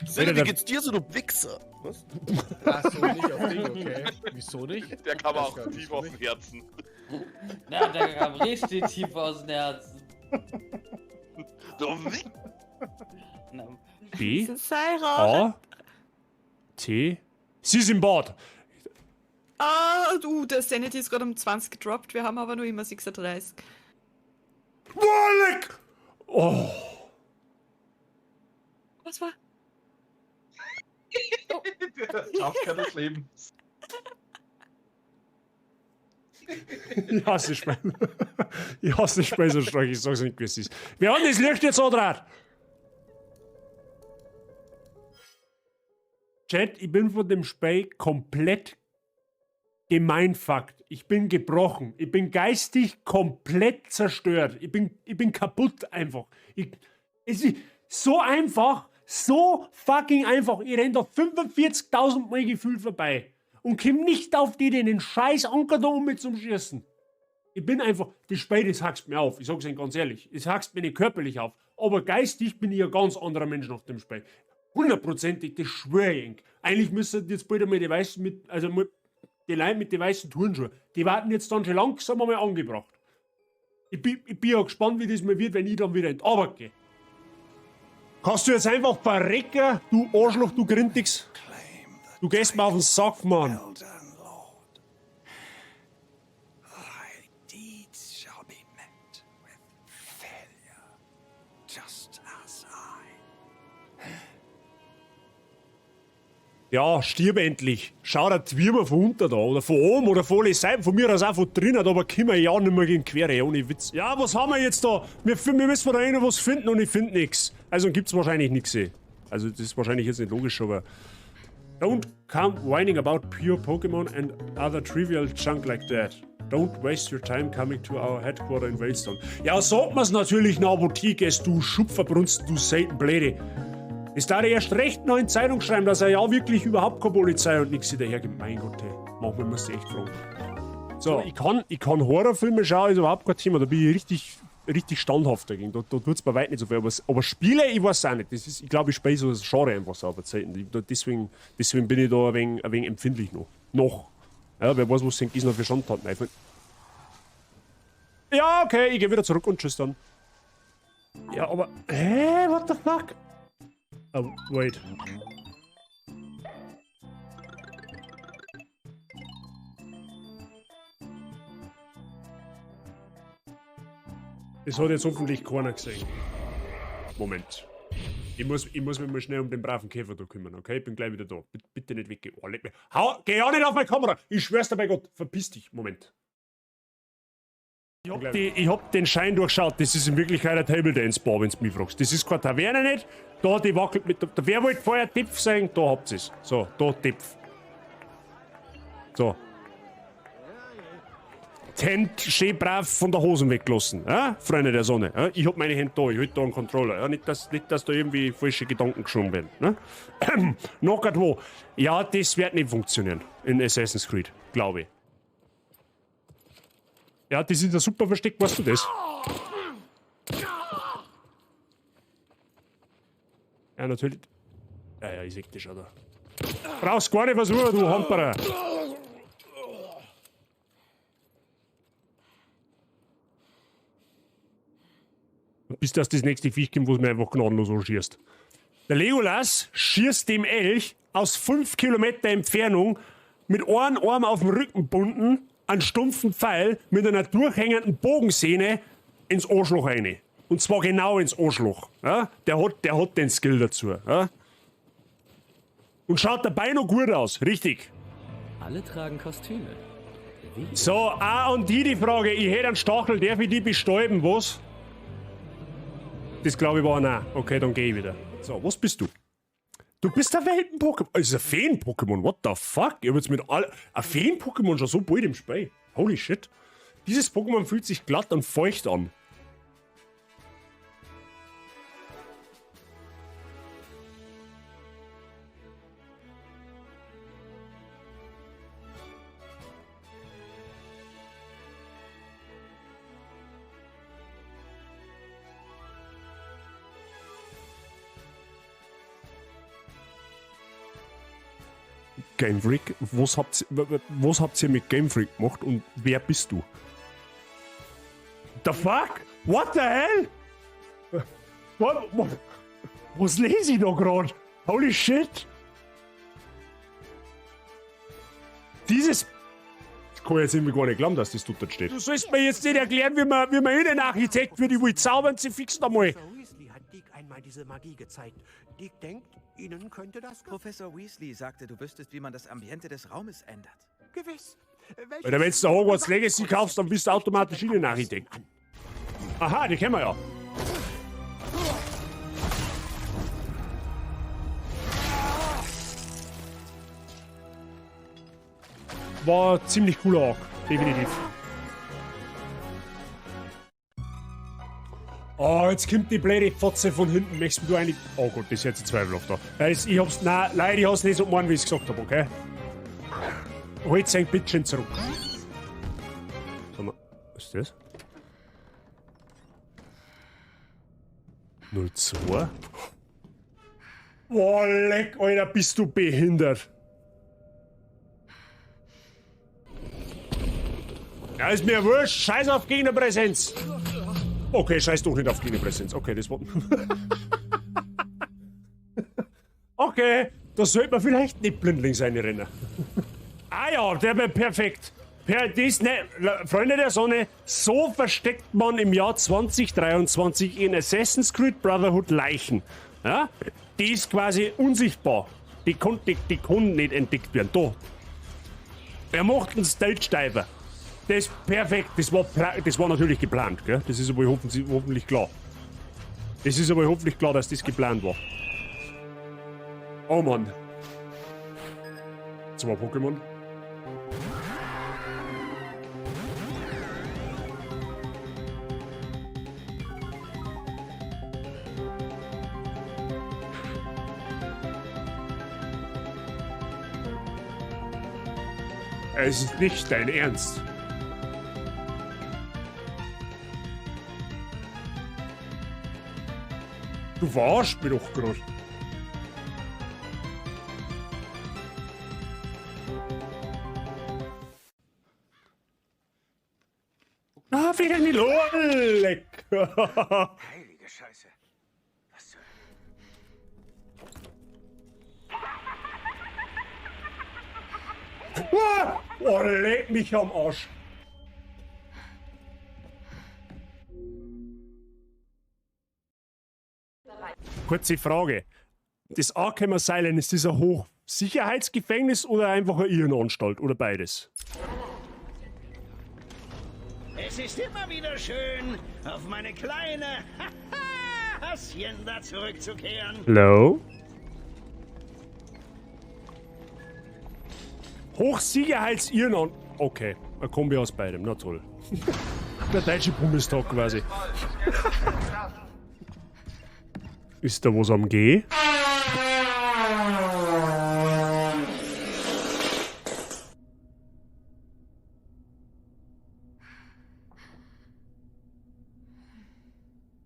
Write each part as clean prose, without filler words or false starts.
Sille, wie geht's dir so, du Wichser? Was? Ach so, nicht auf dich, okay. Wieso nicht? Der kam auch gar nicht, tief wieso aus dem nicht? Herzen. Na, der kam richtig tief aus dem Herzen. Du Wichser. Na, B, Sei raus. A, T. Sie ist im Bad. Ah, du, der Sanity ist gerade um 20 gedroppt. Wir haben aber nur immer 36. Boah, leck! Oh. Was war? Der Jumpscare des Lebens. Ich hasse das Spiel. Ich hasse das Spiel so stark, ich sag's nicht, wie es ist. Wir haben das Licht jetzt andraht. Chat, ich bin von dem Spiel komplett gemeinfuckt. Ich bin gebrochen. Ich bin geistig komplett zerstört. Ich bin kaputt einfach. Es ist so einfach, so fucking einfach. Ich renn da 45.000 Mal gefühlt vorbei und komm nicht auf die Idee, den scheiß Anker da um zum Schießen. Ich bin einfach, das Spiel, das hackst mir auf. Ich sag's Ihnen ganz ehrlich. Es hackst mir nicht körperlich auf. Aber geistig bin ich ein ganz anderer Mensch nach dem Spiel. Hundertprozentig, das schwör ich Ihnen. Eigentlich müssen jetzt bald einmal die weißen mit, also mit, die Leute mit den weißen Turnschuhen, die warten jetzt dann schon langsam einmal angebracht. Ich bin ja gespannt, wie das mal wird, wenn ich dann wieder in die Arbeit gehe. Kannst du jetzt einfach verrecken, du Arschloch, du Grindix? Du gehst mir auf den Sack, Mann. Elden Lord. Thy deeds shall be met with failure, just as I. Ja, stirb endlich. Schau dir die Würmer von unten da oder von oben oder von alle Seiten, von mir aus auch von drinnen, aber können wir ja nicht mehr gegen Quere, ohne Witz. Ja, was haben wir jetzt da? Wir müssen da eh noch was finden und ich find nix. Also gibt's wahrscheinlich nix. Eh. Also das ist wahrscheinlich jetzt nicht logisch, aber... Don't come whining about pure Pokémon and other trivial junk like that. Don't waste your time coming to our headquarter in Veilstone. Ja, sagt man's natürlich nach Apotheke, du Schupferbrunsten, du Seitenbläde. Es darf erst recht noch in Zeitung schreiben, dass er ja wirklich überhaupt keine Polizei und nix hinterhergibt. Mein Gott, hey. Manchmal musst du echt fragen. So, ich kann Horrorfilme schauen, ist überhaupt kein Thema. Da bin ich richtig, richtig standhaft dagegen. Da tut's bei weitem nicht so viel. Aber Spiele, ich weiß auch nicht. Das ist, ich glaube, ich spiele so das Genre einfach so auf der Zeiten. Deswegen bin ich da ein wenig empfindlich noch. Noch. Ja, wer weiß, was denn noch für Schandtaten einfallen. Ja, okay, ich geh wieder zurück und tschüss dann. Ja, aber... Hä? What the fuck? Oh, wait. Das hat jetzt hoffentlich keiner gesehen. Moment. Ich muss mich mal schnell um den braven Käfer da kümmern, okay? Ich bin gleich wieder da. Bitte nicht weggehen. Oh, leck mich. Hau, geh auch nicht auf meine Kamera! Ich schwör's dir bei Gott. Verpiss dich. Moment. Ich hab den Schein durchschaut. Das ist in Wirklichkeit ein Table Dance Bar, wenn's mich fragst. Das ist keine Taverne nicht. Da, die wackelt mit. Da, wer wollte vorher Tipf sein? Da habt ihr's. So, da Tipf. So. Die Hände schön brav von der Hosen weggelassen, ja? Freunde der Sonne. Ja? Ich hab meine Hände da, ich halt da einen Controller. Ja? Nicht, dass da irgendwie falsche Gedanken geschoben werden. Ne? Noch grad wo. Ja, das wird nicht funktionieren in Assassin's Creed, glaube ich. Ja, das ist ein super Versteck, weißt du das? Ja, natürlich. Ja, ja, ich seh das schon da. Brauchst gar nicht versuchen, du Hamperer. Und bis das nächste Viech kommt, wo es mir einfach gnadenlos anschießt. Der Legolas schießt dem Elch aus 5 Kilometer Entfernung mit einem Arm auf dem Rücken bunden, einen stumpfen Pfeil mit einer durchhängenden Bogensehne ins Arschloch rein. Und zwar genau ins Arschloch. Ja? Der hat den Skill dazu. Ja? Und schaut dabei noch gut aus, richtig. Alle tragen Kostüme. Wie? So, auch an die Frage, ich hätte einen Stachel, darf ich die bestäuben, was? Das glaube ich war nein. Okay, dann geh ich wieder. So, was bist du? Du bist ein Welten-Pokémon. Das ist ein Feen-Pokémon. What the fuck? Ich hab jetzt mit all. Ein Feen-Pokémon schon so bald im Spiel. Holy shit. Dieses Pokémon fühlt sich glatt und feucht an. Game Freak? Was habt ihr mit Game Freak gemacht und wer bist du? The fuck? What the hell? Was lese ich da gerade? Holy shit! Dieses. Das kann ich jetzt irgendwie gar nicht glauben, dass das dort steht. Du sollst mir jetzt nicht erklären, wie man Innenarchitekt wird. Ich will zaubern, sie fixen einmal. Professor Weasley hat Deke einmal diese Magie gezeigt. Deke denkt, Ihnen könnte das gefallen. Professor Weasley sagte, du wüsstest, wie man das Ambiente des Raumes ändert. Gewiss. Alter, wenn du Hogwarts Legacy kaufst, dann bist du automatisch Innenarchitekt. Aha, die kennen wir ja. War ziemlich cooler Arc, definitiv. Oh, jetzt kommt die blöde Fotze von hinten. Möchtest du eigentlich. Oh Gott, das ist jetzt zweifelhaft da. Ich hab's. Nein, leider, ich hab's nicht so gemeint, wie ich's gesagt hab, okay? Holt sein Bitchen zurück. Sag mal, was ist das? 02? Boah, leck, Alter, bist du behindert. Ja, ist mir wurscht. Scheiß auf Gegnerpräsenz. Okay, scheiß doch nicht auf Gegnerpräsenz. Okay, das war. Okay, da sollte man vielleicht nicht blindlings reinrennen. Ah ja, der wäre perfekt. Das, ne, Freunde der Sonne, so versteckt man im Jahr 2023 in Assassin's Creed Brotherhood Leichen. Ja? Die ist quasi unsichtbar. Die kann nicht entdeckt werden. Da. Er macht einen Stealth-Diver. Das ist perfekt. Das war natürlich geplant, gell? Das ist aber hoffentlich klar. Das ist aber hoffentlich klar, dass das geplant war. Oh Mann. 2 Pokémon. Es ist nicht dein Ernst. Du verarschst mich doch grad. Ah, wieder nicht leck. Heilige Scheiße. Was zur... Ah! Oh, leck mich am Arsch. Kurze Frage. Das Arkham Asylum, ist das ein Hochsicherheitsgefängnis oder einfach eine Irrenanstalt oder beides? Es ist immer wieder schön, auf meine kleine Hacienda zurückzukehren. Hello? Hochsicherheitsirrenanstalt. Okay, eine Kombi aus beidem, na toll. Der deutsche Bundestag quasi. Ist da was am G?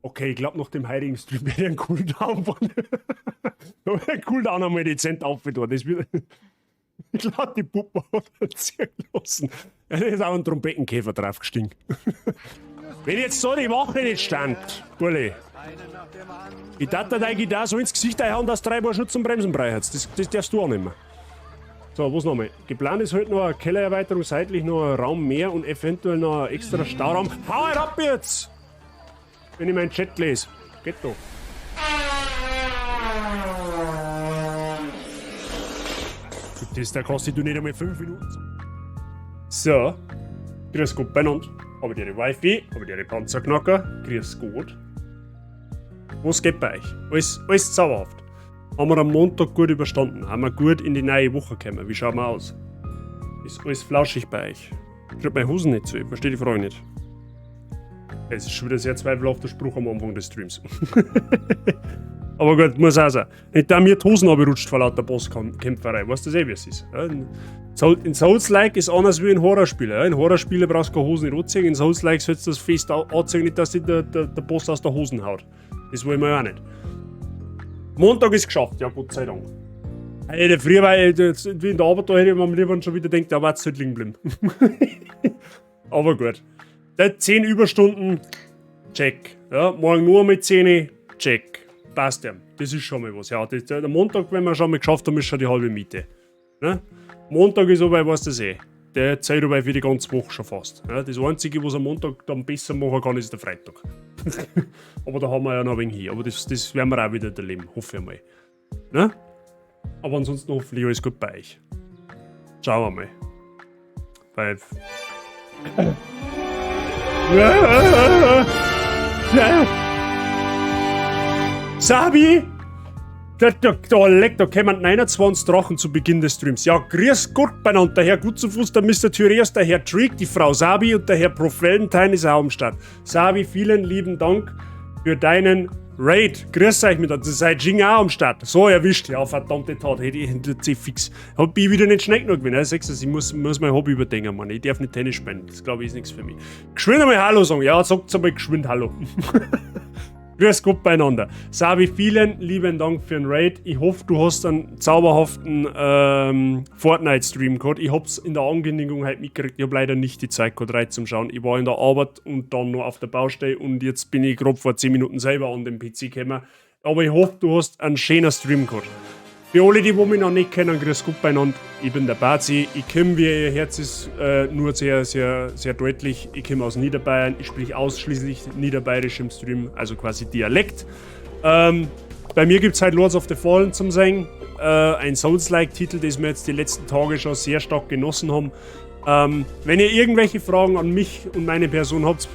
Okay, ich glaub, nach dem heutigen Stream werde ich einen Cooldown von. Einen Cooldown einmal dezent aufgetan. Das wird. Ich glaub, die Puppe hat er ziehen lassen. Er ist auch ein Trompetenkäfer draufgestiegen. Wenn jetzt so die Wache nicht stand, Burli. Ich darf dir deine Gitarre so ins Gesicht einhauen, dass du 3 Paar Schutz zum Bremsen brauchst. Das darfst du auch nicht mehr. So, was nochmal? Geplant ist heute noch eine Kellererweiterung, seitlich noch ein Raum mehr und eventuell noch ein extra Stauraum. Hau halt ab jetzt! Wenn ich meinen Chat lese. Geht doch. Das, da kostet du nicht einmal 5 Minuten. So. Grüß Gott beieinander. Hab ich ihre Wifi, hab ich ihre Panzerknacker. Grüß Gott. Was geht bei euch? Alles zauberhaft. Haben wir am Montag gut überstanden? Haben wir gut in die neue Woche gekommen? Wie schauen wir aus? Ist alles flauschig bei euch? Ich krieg meine Hosen nicht zu, ich verstehe die Frage nicht. Es ist schon wieder sehr zweifelhafter Spruch am Anfang des Streams. Aber gut, muss auch sein. Nicht, da mir die Hosen abgerutscht vor lauter Bosskämpferei. Weißt du das eh, wie es ist? Ja, in Souls-like ist anders wie in Horrorspielen. Ja, in Horrorspielen brauchst du keine Hosen nicht anziehen. In Souls-like sollst du das fest anziehen, nicht, dass dich der Boss aus der Hosen haut. Das wollen wir ja auch nicht. Montag ist geschafft, ja Gott sei Dank. Alter, früher war ich, wie in der Arbeit, da hätte ich mir am liebsten schon wieder gedacht, da war es halt liegen geblieben. Aber gut. 10 Überstunden, check. Ja, morgen nur mit 10, check. Passt ja. Das ist schon mal was. Ja, der Montag, wenn wir schon mal geschafft haben, ist schon die halbe Miete. Ne? Montag ist aber, weißt du das eh. Der zählt aber für die ganze Woche schon fast. Ja, das Einzige, was am Montag dann besser machen kann, ist der Freitag. Aber da haben wir ja noch ein wenig hin. Aber das werden wir auch wieder erleben, hoffe ich mal. Ne? Aber ansonsten hoffentlich alles gut bei euch. Schauen wir mal. Weil. Ja. Sabi! Da, leck, da kämen 29 Drachen zu Beginn des Streams. Ja, grüß Gott beieinander. Der Herr Gutzufuß, der Mr. Thyreus, der Herr Trick, die Frau Sabi und der Herr Prof. Valentine ist auch am Start. Sabi, vielen lieben Dank für deinen Raid. Grüß euch mit, das seid Jing auch am Start. So erwischt. Ja, verdammte Tat. Hätte ich fix. Hab ich wieder nicht schnell genug gewesen. Ne? Ich muss mein Hobby überdenken, Mann. Ich darf nicht Tennis spielen. Das glaube ich ist nichts für mich. Geschwind einmal Hallo sagen. Ja, sagt einmal geschwind Hallo. Grüß Gott beieinander. Sabi, vielen lieben Dank für den Raid. Ich hoffe, du hast einen zauberhaften Fortnite-Stream gehabt. Ich hab's in der Ankündigung halt mitgekriegt. Ich hab leider nicht die Zeit gehabt, rein zum Schauen. Ich war in der Arbeit und dann noch auf der Baustelle und jetzt bin ich gerade vor 10 Minuten selber an den PC gekommen. Aber ich hoffe, du hast einen schönen Stream gehabt. Für alle, die wo mich noch nicht kennen, grüß Gott beieinander. Ich bin der Bazi. Ich komme, wie ihr Herz ist, nur sehr, sehr, sehr deutlich. Ich komme aus Niederbayern. Ich spreche ausschließlich Niederbayerisch im Stream, also quasi Dialekt. Bei mir gibt es halt Lords of the Fallen zum Singen. Ein Souls-like-Titel, das wir jetzt die letzten Tage schon sehr stark genossen haben. Wenn ihr irgendwelche Fragen an mich und meine Person habt,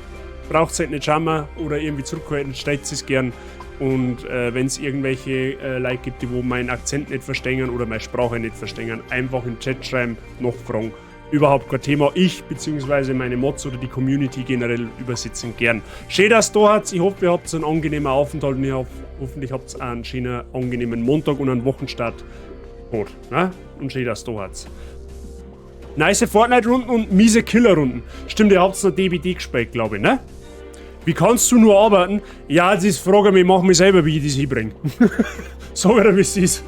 braucht ihr halt nicht schauen oder irgendwie zurückhalten, stellt es gern. Und wenn es irgendwelche Leute gibt, die wo meinen Akzent nicht verstehen oder meine Sprache nicht verstehen, einfach im Chat schreiben, noch fragen. Überhaupt kein Thema. Ich bzw. meine Mods oder die Community generell übersetzen gern. Schön, dass ihr da habt. Ich hoffe, ihr habt einen angenehmen Aufenthalt und ich hoffe, hoffentlich habt ihr einen schönen, angenehmen Montag und einen Wochenstart. Gut, ne? Und schön, dass ihr da habt. Nice Fortnite-Runden und miese Killer-Runden. Stimmt, ihr habt noch DBD gespielt, glaube ich, ne? Wie kannst du nur arbeiten? Ja, das ist Frage, ich mache mich selber, wie ich das hinbringe. Sag mir, wie es ist.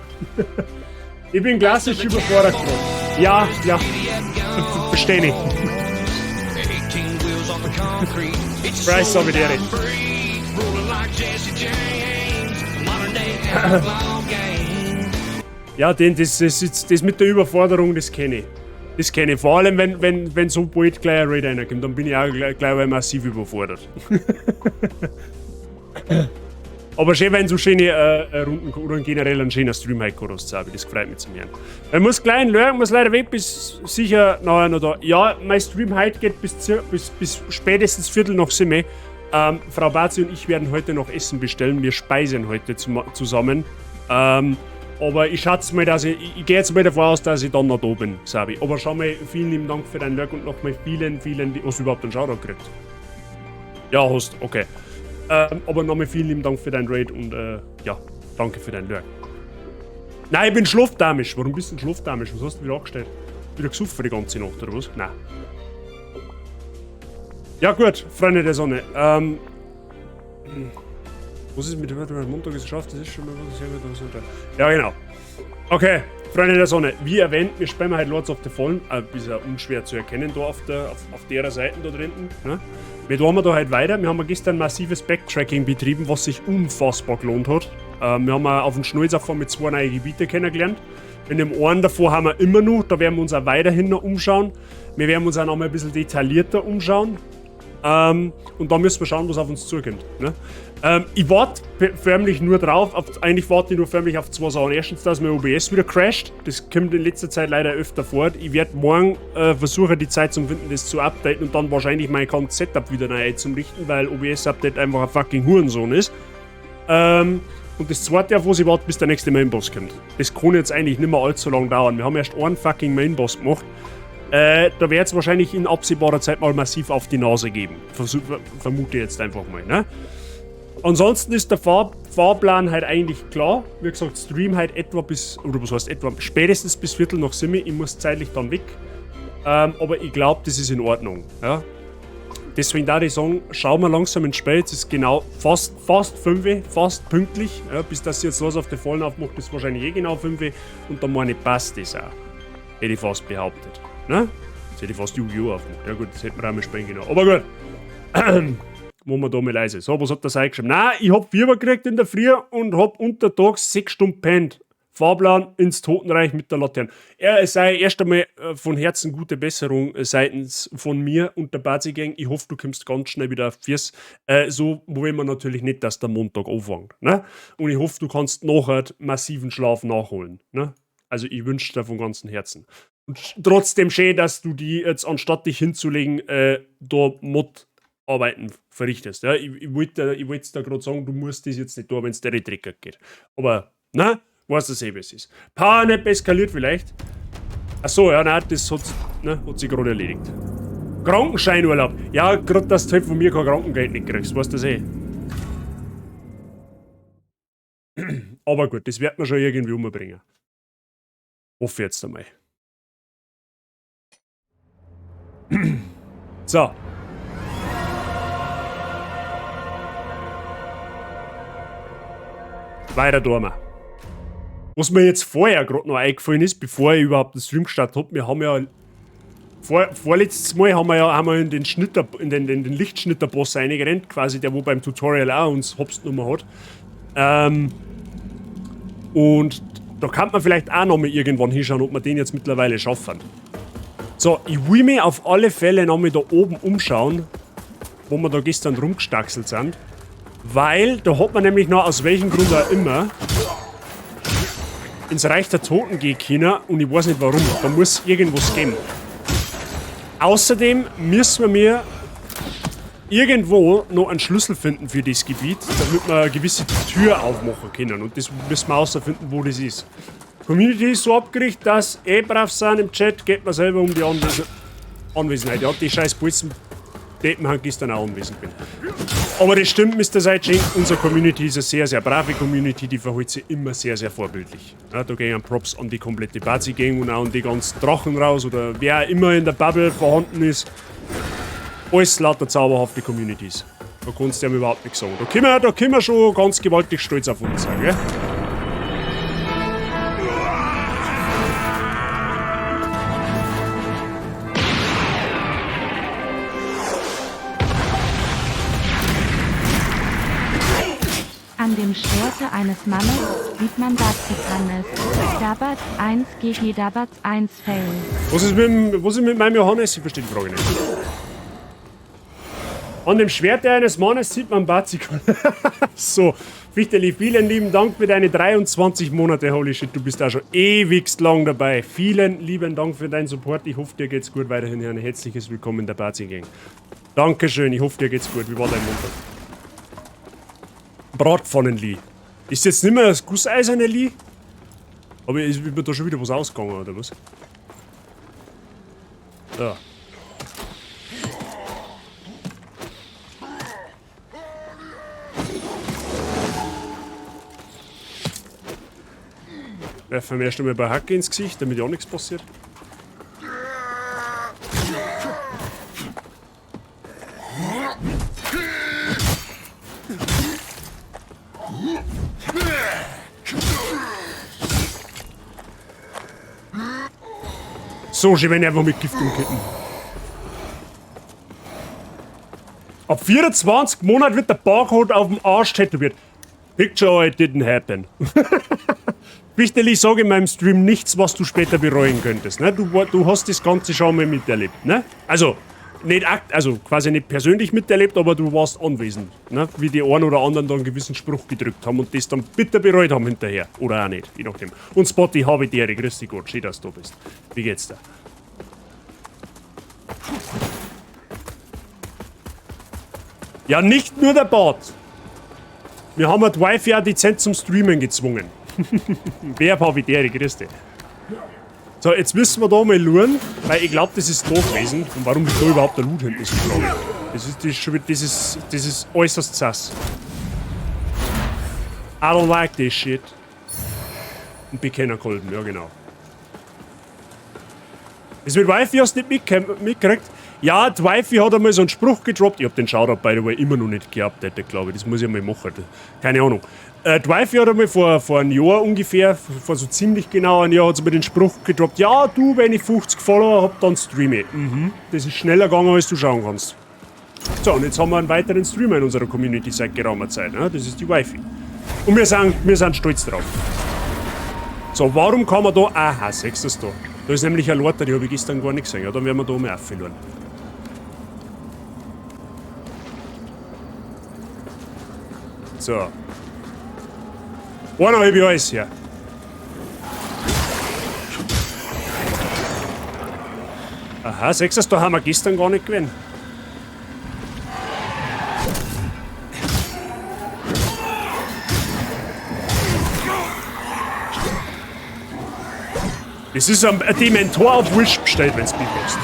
Ich bin klassisch überfordert gerade. Ja, ja. Verstehe ich. Price habe ich dir. Ja, das mit der Überforderung, das kenne ich. Das kenne ich. Vor allem, wenn so bald gleich ein Raid reinkommt, dann bin ich auch gleich massiv überfordert. Aber schön, wenn so schöne Runden oder generell einen schönen Stream heute gehabt hast, Sabi. Das freut mich zum Hören. Ich muss gleich lernen, muss leider weg, bis sicher nachher noch da. Ja, mein Stream heute geht bis spätestens 7:15. Frau Bazi und ich werden heute noch Essen bestellen. Wir speisen heute zusammen. Aber ich schätze mal, dass ich gehe jetzt mal davon aus, dass ich dann noch da bin, Sabi. Aber schau mal, vielen lieben Dank für dein Lurk und nochmal vielen, vielen, hast du überhaupt einen Shoutout gekriegt? Ja, hast, okay. Aber nochmal vielen lieben Dank für dein Raid und ja, danke für dein Lurk. Nein, ich bin schlafdamisch. Warum bist du denn schlafdamisch? Was hast du wieder angestellt? Wieder gesoffen die ganze Nacht, oder was? Nein. Ja gut, Freunde der Sonne. Was ist mit dem Montag ist geschafft? Das ist schon mal was. Ja, genau. Okay, Freunde der Sonne, wie erwähnt, wir spielen halt Lords of the Fallen. Ist ja unschwer zu erkennen da auf der Seite da drinnen. Ne? Wir tun da halt weiter. Wir haben gestern massives Backtracking betrieben, was sich unfassbar gelohnt hat. Wir haben auf dem Schnellsafari mit 2 neuen Gebiete kennengelernt. In dem einen davor haben wir immer noch, da werden wir uns auch weiterhin noch umschauen. Wir werden uns auch noch mal ein bisschen detaillierter umschauen. Und da müssen wir schauen, was auf uns zukommt. Ne? Ich warte förmlich nur drauf, eigentlich warte ich nur förmlich auf 2 Sachen. Erstens, dass mein OBS wieder crasht. Das kommt in letzter Zeit leider öfter vor. Ich werde morgen versuchen, die Zeit zu finden, das zu updaten und dann wahrscheinlich mein ganzes Setup wieder neu einzurichten, weil OBS-Update einfach ein fucking Hurensohn ist. Und das zweite, auf was ich warte, bis der nächste Mainboss kommt. Das kann jetzt eigentlich nicht mehr allzu lang dauern. Wir haben erst einen fucking Mainboss gemacht. Da wird es wahrscheinlich in absehbarer Zeit mal massiv auf die Nase geben. Vermute jetzt einfach mal, ne? Ansonsten ist der Fahrplan halt eigentlich klar. Wie gesagt, Stream halt etwa bis, oder was heißt etwa, spätestens bis 7:15. Ich muss zeitlich dann weg. Aber ich glaube, das ist in Ordnung. Ja? Deswegen da ich sagen, schauen wir langsam ins Spiel. Es ist genau fast 5, fast pünktlich. Ja, bis das jetzt los auf die Fallen aufmacht, ist wahrscheinlich eh genau 5. Und dann meine ich, passt das auch. Hätte ich fast behauptet. Ne? Jetzt hätte ich fast Yu-Gi-Oh! Aufgemacht. Ja gut, das hätten wir auch mal spielen genau. Aber gut. Machen wir da mal leise. So, was hat der Sei geschrieben? Nein, ich hab Fieber gekriegt in der Früh und hab untertags 6 Stunden gepennt. Fahrplan ins Totenreich mit der Laterne. Er sei erst einmal von Herzen gute Besserung seitens von mir und der Bazi Gang. Ich hoffe, du kommst ganz schnell wieder auf die Füße. So wollen wir natürlich nicht, dass der Montag anfängt. Ne? Und ich hoffe, du kannst nachher massiven Schlaf nachholen. Ne? Also ich wünsche dir von ganzem Herzen. Und trotzdem schön, dass du die jetzt, anstatt dich hinzulegen, da Mod-Arbeiten verrichtest. Ja? Ich wollte da gerade sagen, du musst das jetzt nicht tun, wenn es dir dreckig geht. Aber, ne? Weißt du eh, wie es ist. Powernap eskaliert vielleicht. Achso, ja, nein, das hat, ne, hat sich gerade erledigt. Krankenscheinurlaub. Ja, gerade, dass du halt von mir kein Krankengeld nicht kriegst, weißt du das eh. Aber gut, das wird man schon irgendwie umbringen. Hoffe jetzt einmal. So. Weiter tun wir. Was mir jetzt vorher gerade noch eingefallen ist, bevor ich überhaupt den Stream gestartet hab, wir haben ja vorletztes Mal haben wir in den Schnitter, in den Lichtschnitter-Boss reingerannt, quasi der, wo beim Tutorial auch uns Hops genommen hat. Und da kann man vielleicht auch noch mal irgendwann hinschauen, ob wir den jetzt mittlerweile schaffen. So, ich will mich auf alle Fälle noch mal da oben umschauen, wo wir da gestern rumgestaxelt sind. Weil, da hat man nämlich noch, aus welchem Grund auch immer, ins Reich der Toten gehen können und ich weiß nicht warum. Da muss irgendwas geben. Außerdem müssen wir irgendwo noch einen Schlüssel finden für das Gebiet, damit wir eine gewisse Tür aufmachen können. Und das müssen wir herausfinden, wo das ist. Community ist so abgerichtet, dass eh brav sind im Chat, geht man selber um die Anwesenheit. Ja, die scheiß Bolzen, die haben gestern auch anwesend bin. Aber das stimmt, Mr. Seitschenk, unsere Community ist eine sehr, sehr brave Community, die verhält sich immer sehr, sehr vorbildlich. Ja, da gehen Props an die komplette Bazi-Gang und auch an die ganzen Drachen raus oder wer immer in der Bubble vorhanden ist. Alles lauter zauberhafte Communities. Da kannst du ja überhaupt nichts sagen. Da können wir schon ganz gewaltig stolz auf uns sein, gell? An dem Schwerte eines Mannes sieht man Bazikanes. Dabatz 1 GG Dabatz 1 Fail. Was ist mit meinem Johannes? Ich verstehe die Frage nicht. An dem Schwerte eines Mannes sieht man Bazikanes. So, Fichteli, vielen lieben Dank für deine 23 Monate. Holy shit, du bist da schon ewigst lang dabei. Vielen lieben Dank für deinen Support. Ich hoffe, dir geht's gut weiterhin. Ein herzliches Willkommen in der Bazi-Gang. Dankeschön, ich hoffe, dir geht's gut. Wie war dein Montag? Bratpfannenli. Ist jetzt nicht mehr das gusseiserne Li? Aber ist mir da schon wieder was ausgegangen, oder was? Ja. Werfen wir erst einmal ein paar Hacke ins Gesicht, damit ja nichts passiert. So, schön, wenn ich einfach mit Gift umkippen. Ab 24 Monaten wird der Barcode auf dem Arsch tätowiert. Picture it didn't happen. Wichtig, ich sage in meinem Stream nichts, was du später bereuen könntest. Ne? Du hast das Ganze schon mal miterlebt. Ne? Also, nicht also quasi nicht persönlich miterlebt, aber du warst anwesend. Ne? Wie die einen oder anderen dann einen gewissen Spruch gedrückt haben und das dann bitter bereut haben hinterher. Oder auch nicht, je nachdem. Und Spotty, habe die Ehre. Grüß dich Gott, schön, dass du da bist. Wie geht's dir? Ja, nicht nur der Bart. Wir haben die Wife ja dezent zum Streamen gezwungen. Wer habe die Ehre, grüß dich. So, jetzt müssen wir da mal schauen, weil ich glaube, das ist da gewesen. Und warum ist da überhaupt der Loot hinten, ist die Frage. Das ist äußerst sass. I don't like this shit. Und Bekennerkolben, ja genau. Das mit Wifi hast du nicht mitgekriegt. Ja, die Wifey hat einmal so einen Spruch gedroppt. Ich hab den Shoutout, by the way, immer noch nicht geupdatet, glaube ich. Das muss ich einmal machen. Keine Ahnung. Die Wifey hat einmal vor einem Jahr ungefähr, vor so ziemlich genau einem Jahr, hat sie mir den Spruch gedroppt. Ja, du, wenn ich 50 Follower hab, dann streame ich. Mhm. Das ist schneller gegangen, als du schauen kannst. So, und jetzt haben wir einen weiteren Streamer in unserer Community seit geraumer Zeit. Ne? Das ist die Wifey. Und wir sind stolz drauf. So, warum kann man da... Aha, siehst du das da? Da ist nämlich eine Leiter, die habe ich gestern gar nicht gesehen. Ja, dann werden wir da mal aufhören. So. 1,5 Jahre ist her. Aha, siehst du das? Da haben wir gestern gar nicht gewesen. Das ist ein Dementor auf Wish bestellt, wenn's mich fragst.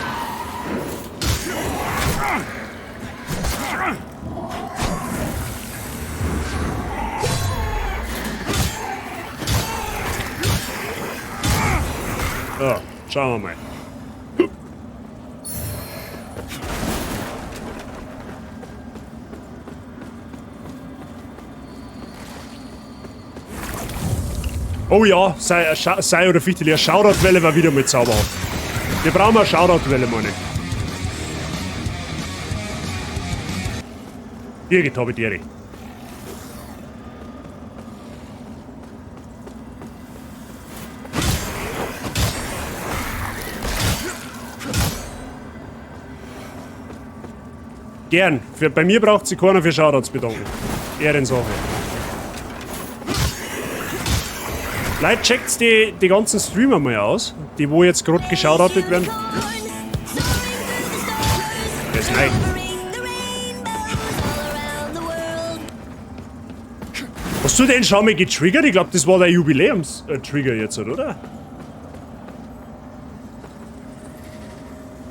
So, schauen wir mal. Oh ja, sei oder Fichteli, eine Shoutout-Welle war wieder mal zauberhaft. Wir brauchen eine Shoutout-Welle, meine ich. Birgit, hab ich die Ehre. Gern. Bei mir braucht sich keiner für Shoutouts bedanken. Ehrensache. Leute, checkt die ganzen Streamer mal aus, die wo jetzt grad geschautoutet werden. Der ist neu. Hast du den schon mal getriggert? Ich glaub, das war der Jubiläums-Trigger jetzt, oder?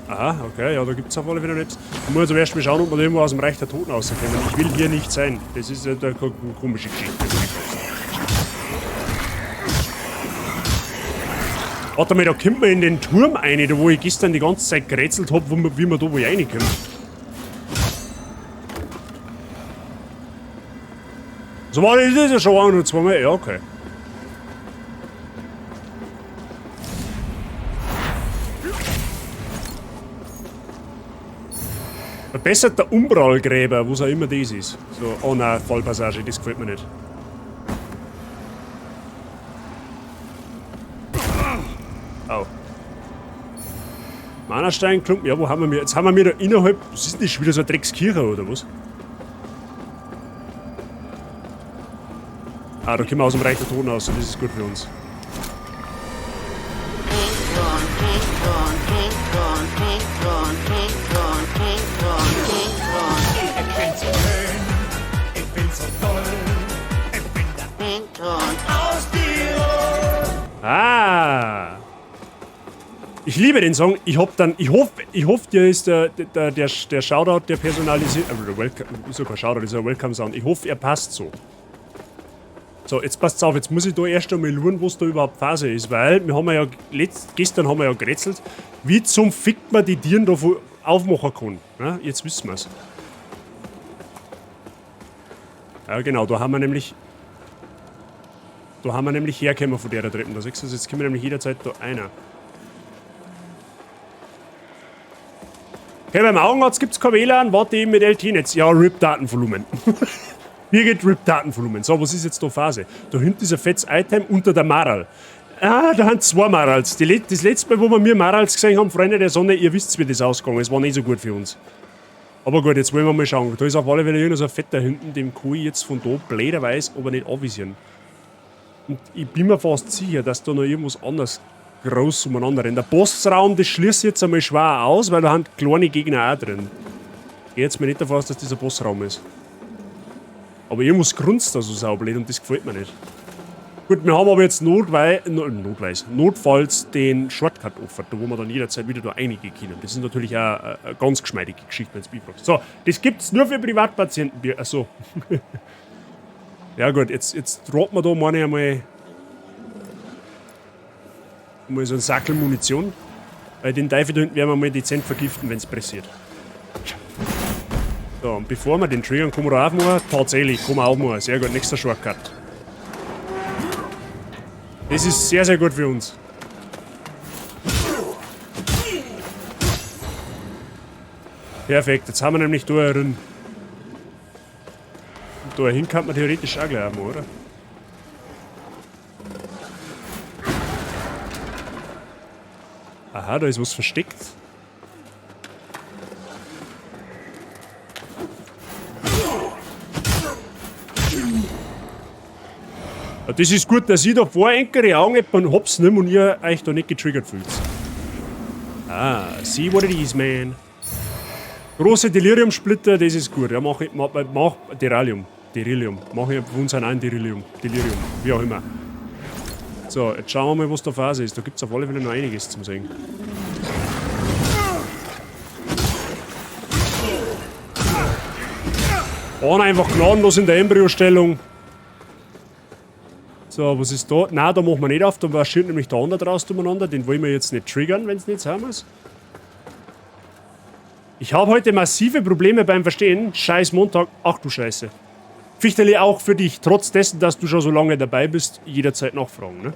Aha, okay, ja, da gibt's auf alle Fälle nichts. Ich muss jetzt aber erst mal schauen, ob wir da irgendwo aus dem Reich der Toten rauskommen. Ich will hier nicht sein. Das ist ja eine komische Geschichte. Warte mal, da kommt man in den Turm rein, da wo ich gestern die ganze Zeit gerätselt hab, wie man da wohl reinkommt. So war das ja schon ein oder zweimal. Ja, okay. Verbesserter Umbralgräber, was auch immer das ist. So, oh nein, Fallpassage, das gefällt mir nicht. Au. Mana-Steinklumpen, ja, wo haben wir mir? Jetzt haben wir mir da innerhalb. Was ist denn das schon wieder so eine Dreckskirche oder was? Ah, da kommen wir aus dem Reich der Toten raus, das ist gut für uns. Ich bin so schön, ich bin so toll, ich bin der aus Tirol. Ah! Ich liebe den Song. Ich hoff dann, ich hoff, ich hoff, dir ist der Shoutout, der personalisiert, der Welcome, ist ja kein Shoutout, ist ja ein Welcome Sound. Ich hoffe, er passt so. So, jetzt passt's auf, jetzt muss ich da erst einmal schauen, was da überhaupt Phase ist, weil wir haben ja letzt, gestern haben wir ja gerätselt, wie zum Fick man die Tieren da aufmachen kann. Ja, jetzt wissen wir's. Ja, genau, da haben wir nämlich. Da haben wir nämlich hergekommen von der Treppe. Da siehst du, jetzt kommen wir nämlich jederzeit da einer. Okay, beim Augenarzt gibt's kein WLAN, warte eben mit LT-Netz. Ja, RIP Datenvolumen. Hier geht RIP Datenvolumen. So, was ist jetzt da Phase? Da hinten ist ein fettes Item unter der Maral. Ah, da haben zwei Marals. Das letzte Mal, wo wir mir Marals gesehen haben, Freunde der Sonne, ihr wisst, wie das ausgegangen ist. War nicht so gut für uns. Aber gut, jetzt wollen wir mal schauen. Da ist auf alle Fälle irgend so ein Fett da hinten, dem kann ich jetzt von da blöderweise aber nicht anvisieren. Und ich bin mir fast sicher, dass da noch irgendwas anderes groß umeinander rennt. Der Bossraum, das schließt jetzt einmal schwer aus, weil da haben kleine Gegner auch drin. Ich geh jetzt mal nicht davon aus, dass das ein Bossraum ist. Aber irgendwas grunzt da so saublöd und das gefällt mir nicht. Gut, wir haben aber jetzt notfalls den Shortcut offen, da wo wir dann jederzeit wieder da reingehen können. Das ist natürlich auch eine ganz geschmeidige Geschichte, wenn's mich fragst. So, das gibt's nur für Privatpatienten. Achso. Ja gut, jetzt droppen wir da meine ich einmal so einen Sackel Munition. Weil den Teufel da hinten werden wir mal dezent vergiften, wenn es pressiert. So, und bevor wir den triggern, kommen wir da aufmachen. Tatsächlich, kommen wir aufmachen. Sehr gut, nächster Shortcut. Das ist sehr, sehr gut für uns. Perfekt, jetzt haben wir nämlich da drin. Und da hin kann man theoretisch auch gleich aufmachen, oder? Aha, da ist was versteckt. Ja, das ist gut, dass ich da vor enkere Augen etwa hops nimm und ihr euch da nicht getriggert fühlt. Ah, see what it is, man. Große Delirium-Splitter, das ist gut. Ja, mach ich, mach, mach Delirium. Delirium. Mach ich von uns einen Delirium. Delirium. Wie auch immer. So, jetzt schauen wir mal, was da Phase ist. Da gibt es auf alle Fälle noch einiges zum Sehen. Einer einfach gnadenlos in der Embryostellung. So, was ist da? Nein, da machen wir nicht auf. Da marschiert nämlich der andere draus durcheinander. Den wollen wir jetzt nicht triggern, wenn es nicht sein muss. Ich habe heute massive Probleme beim Verstehen. Scheiß Montag. Ach du Scheiße. Fichterli, auch für dich, trotz dessen, dass du schon so lange dabei bist, jederzeit nachfragen, ne?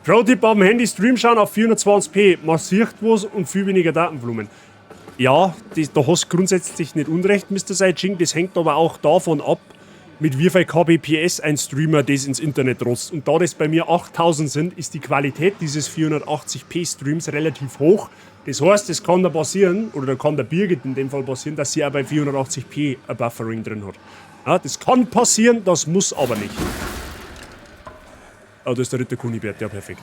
Pro-Tipp am Handy Stream schauen auf 420p. Man sieht was und viel weniger Datenvolumen. Ja, da hast du grundsätzlich nicht unrecht, Mr. Saijing. Das hängt aber auch davon ab, mit wie viel kbps ein Streamer das ins Internet rotzt. Und da das bei mir 8000 sind, ist die Qualität dieses 480p Streams relativ hoch. Das heißt, es kann da passieren, oder da kann der Birgit in dem Fall passieren, dass sie auch bei 480p ein Buffering drin hat. Ja, das kann passieren, das muss aber nicht. Ah, das ist der Ritter Kunibert, ja perfekt.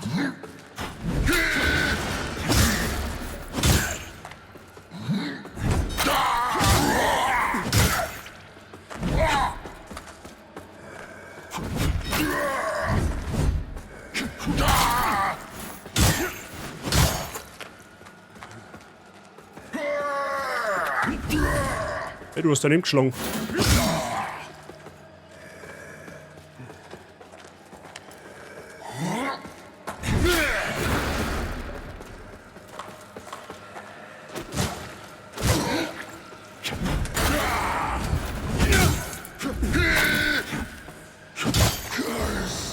Hey, du hast daneben geschlagen.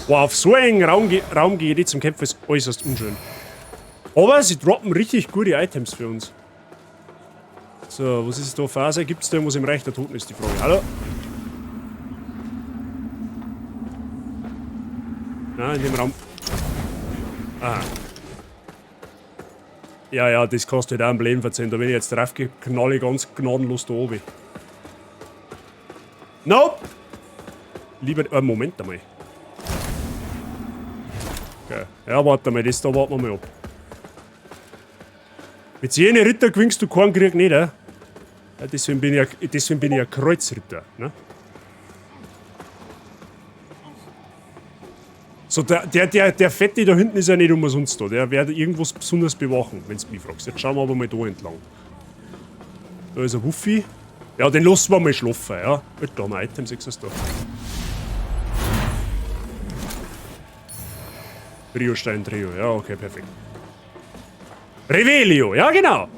Boah, auf so einen Raum, Raum gehe ich zum Kämpfen ist äußerst unschön. Aber sie droppen richtig gute Items für uns. So, was ist da Phase? Gibt es da irgendwas im Reich der Toten, ist die Frage. Hallo? Na, in dem Raum. Ah. Ja, ja, das kostet auch ein Leben verzeihen. Da wenn ich jetzt drauf gehe, knall ich ganz gnadenlos da oben. Nope! Lieber. Moment einmal. Okay. Ja, warte mal, das da warten wir mal ab. Mit jenen Ritter gewinnst du keinen Krieg nicht, eh? Ja, deswegen bin ich ja Kreuzritter, ne? So, der Fette da hinten ist ja nicht umsonst da. Der wird irgendwas besonders bewachen, wenn du mich fragst. Jetzt schauen wir aber mal da entlang. Da ist ein Wuffi. Ja, den lassen wir mal schlafen, ja. Da haben wir Items, ist da. Trio-Stein, Trio. Ja, okay, perfekt. Revelio, ja genau.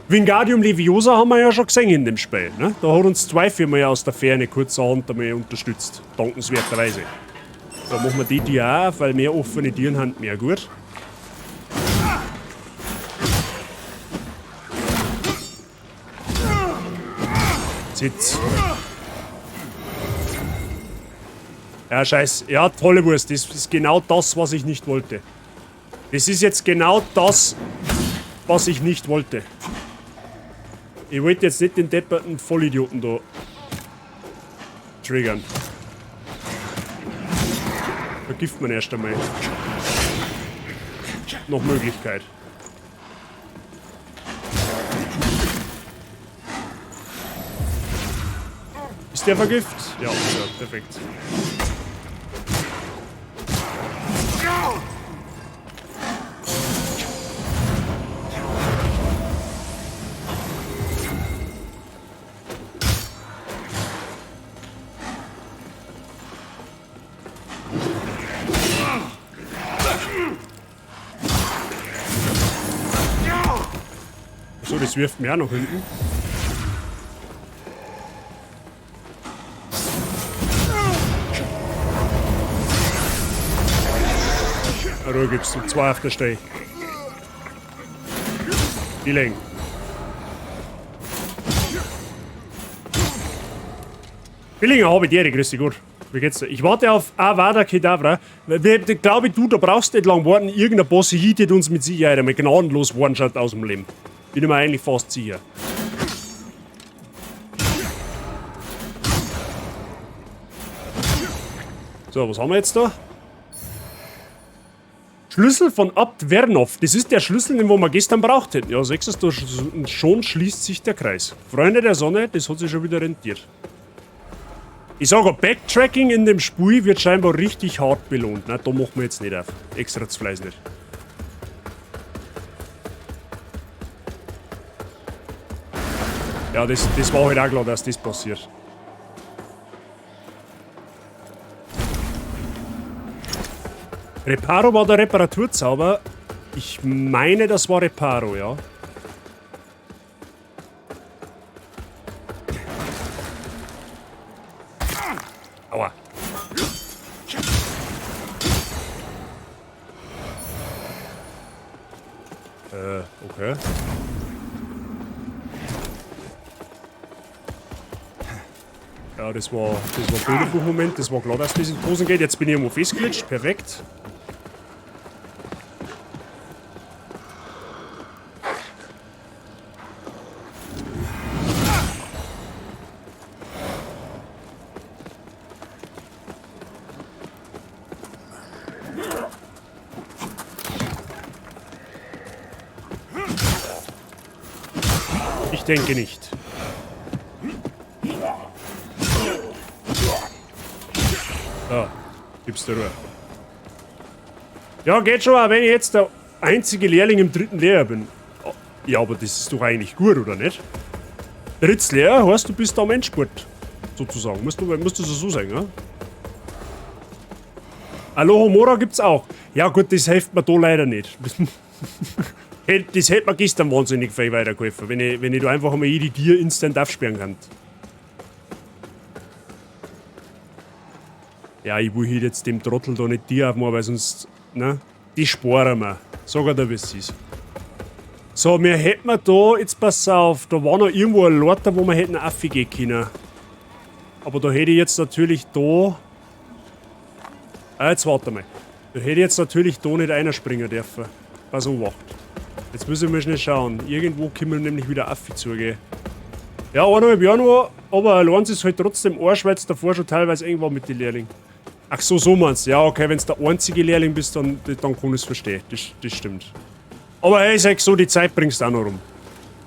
Wingardium Leviosa haben wir ja schon gesehen in dem Spiel, ne? Da hat uns zwei Firmen ja aus der Ferne kurzerhand einmal unterstützt. Dankenswerterweise. Da machen wir die Tür auch, weil mehr offene Türen haben, mehr gut. Sitz. Ja, scheiße. Ja, tolle Wurst. Das ist genau das, was ich nicht wollte. Das ist jetzt genau das, was ich nicht wollte. Ich wollte jetzt nicht den depperten Vollidioten da triggern. Vergift man erst einmal. Noch Möglichkeit. Ist der vergift? Ja, ja, perfekt. So, das wirft mir auch noch hinten. Ruhe gibst du. Zwei auf der Stelle. Billing. Billinger habe ich dir, grüß dich gut. Wie geht's dir? Ich warte auf Avada Kedavra. Glaube ich, du, da brauchst nicht lang warten. Irgendein Boss hittet uns mit Sicherheit einmal gnadenlos One-Shot aus dem Leben. Bin ich mir eigentlich fast sicher. So, was haben wir jetzt da? Schlüssel von Abt Vernov. Das ist der Schlüssel, den wir gestern braucht hätten. Ja, sechstes, da schon schließt sich der Kreis. Freunde der Sonne, das hat sich schon wieder rentiert. Ich sage, Backtracking in dem Spiel wird scheinbar richtig hart belohnt. Na, da machen wir jetzt nicht auf. Extra zu Fleiß nicht. Ja, das war halt auch klar, dass das passiert. Reparo war der Reparaturzauber. Ich meine, das war Reparo, ja. Aua. Okay. Ja, das war Bilderbuch-Moment. Das war klar, dass das in die Hosen geht. Jetzt bin ich irgendwo festgeglitscht. Perfekt. Ich denke nicht. Da, gibst du Ruhe. Ja, geht schon, auch wenn ich jetzt der einzige Lehrling im dritten Lehrjahr bin. Ja, aber das ist doch eigentlich gut, oder nicht? Drittes Lehrjahr heißt, du bist am Endspurt. Sozusagen. Musst du so sagen, ne? Alohomora gibt's auch. Ja gut, das hilft mir da leider nicht. Das hätte mir gestern wahnsinnig viel weitergeholfen, wenn ich da einfach einmal jede Tier instant aufsperren kann. Ja, ich will hier jetzt dem Trottel da nicht Tier aufmachen, weil sonst, ne? Die sparen wir. Sag dir, wie es ist. So, wir hätten da, jetzt pass auf, da war noch irgendwo ein Lorter, wo wir hätten Affi gehen können. Aber da hätte ich jetzt natürlich da... Ah, jetzt warte mal. Da hätte ich jetzt natürlich da nicht einspringen dürfen. Pass auf, wacht. Jetzt müssen wir schnell schauen. Irgendwo können wir nämlich wieder Affi zugehen. Ja, 1,5 Jahre noch, aber allein ist halt trotzdem Arsch, weil es davor schon teilweise eng war mit den Lehrlingen. Ach so, so meinst du. Ja, okay, wenn du der einzige Lehrling bist, dann kann ich es verstehen. Das stimmt. Aber hey, sag so, die Zeit bringst du auch noch rum.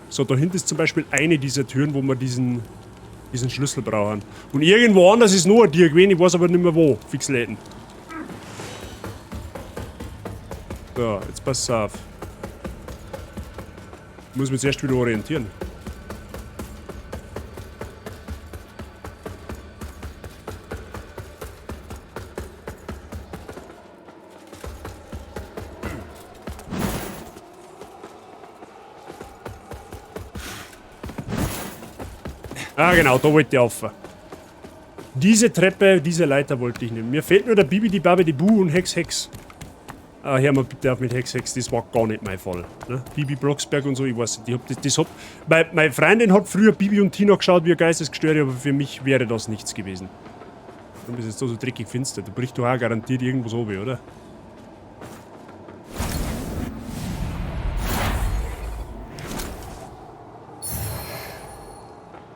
So, da hinten ist zum Beispiel eine dieser Türen, wo wir diesen Schlüssel brauchen. Und irgendwo anders ist noch ein Tier gewesen, ich weiß aber nicht mehr wo. Fix Läden. So, jetzt pass auf. Ich muss mich zuerst wieder orientieren. Ah, genau, da wollte ich auf. Diese Treppe, diese Leiter wollte ich nehmen. Mir fehlt nur der Bibi, die Babi, die Bu und Hex, Hex. Ah, hör mal bitte auf mit Hex, Hex, das war gar nicht mein Fall. Ne? Bibi Blocksberg und so, ich weiß nicht. Ich hab das, das hab, meine Freundin hat früher Bibi und Tina geschaut, wie ein Geistesgestörte, aber für mich wäre das nichts gewesen. Du bist jetzt da so dreckig finster. Da bricht doch auch garantiert irgendwas runter, oder?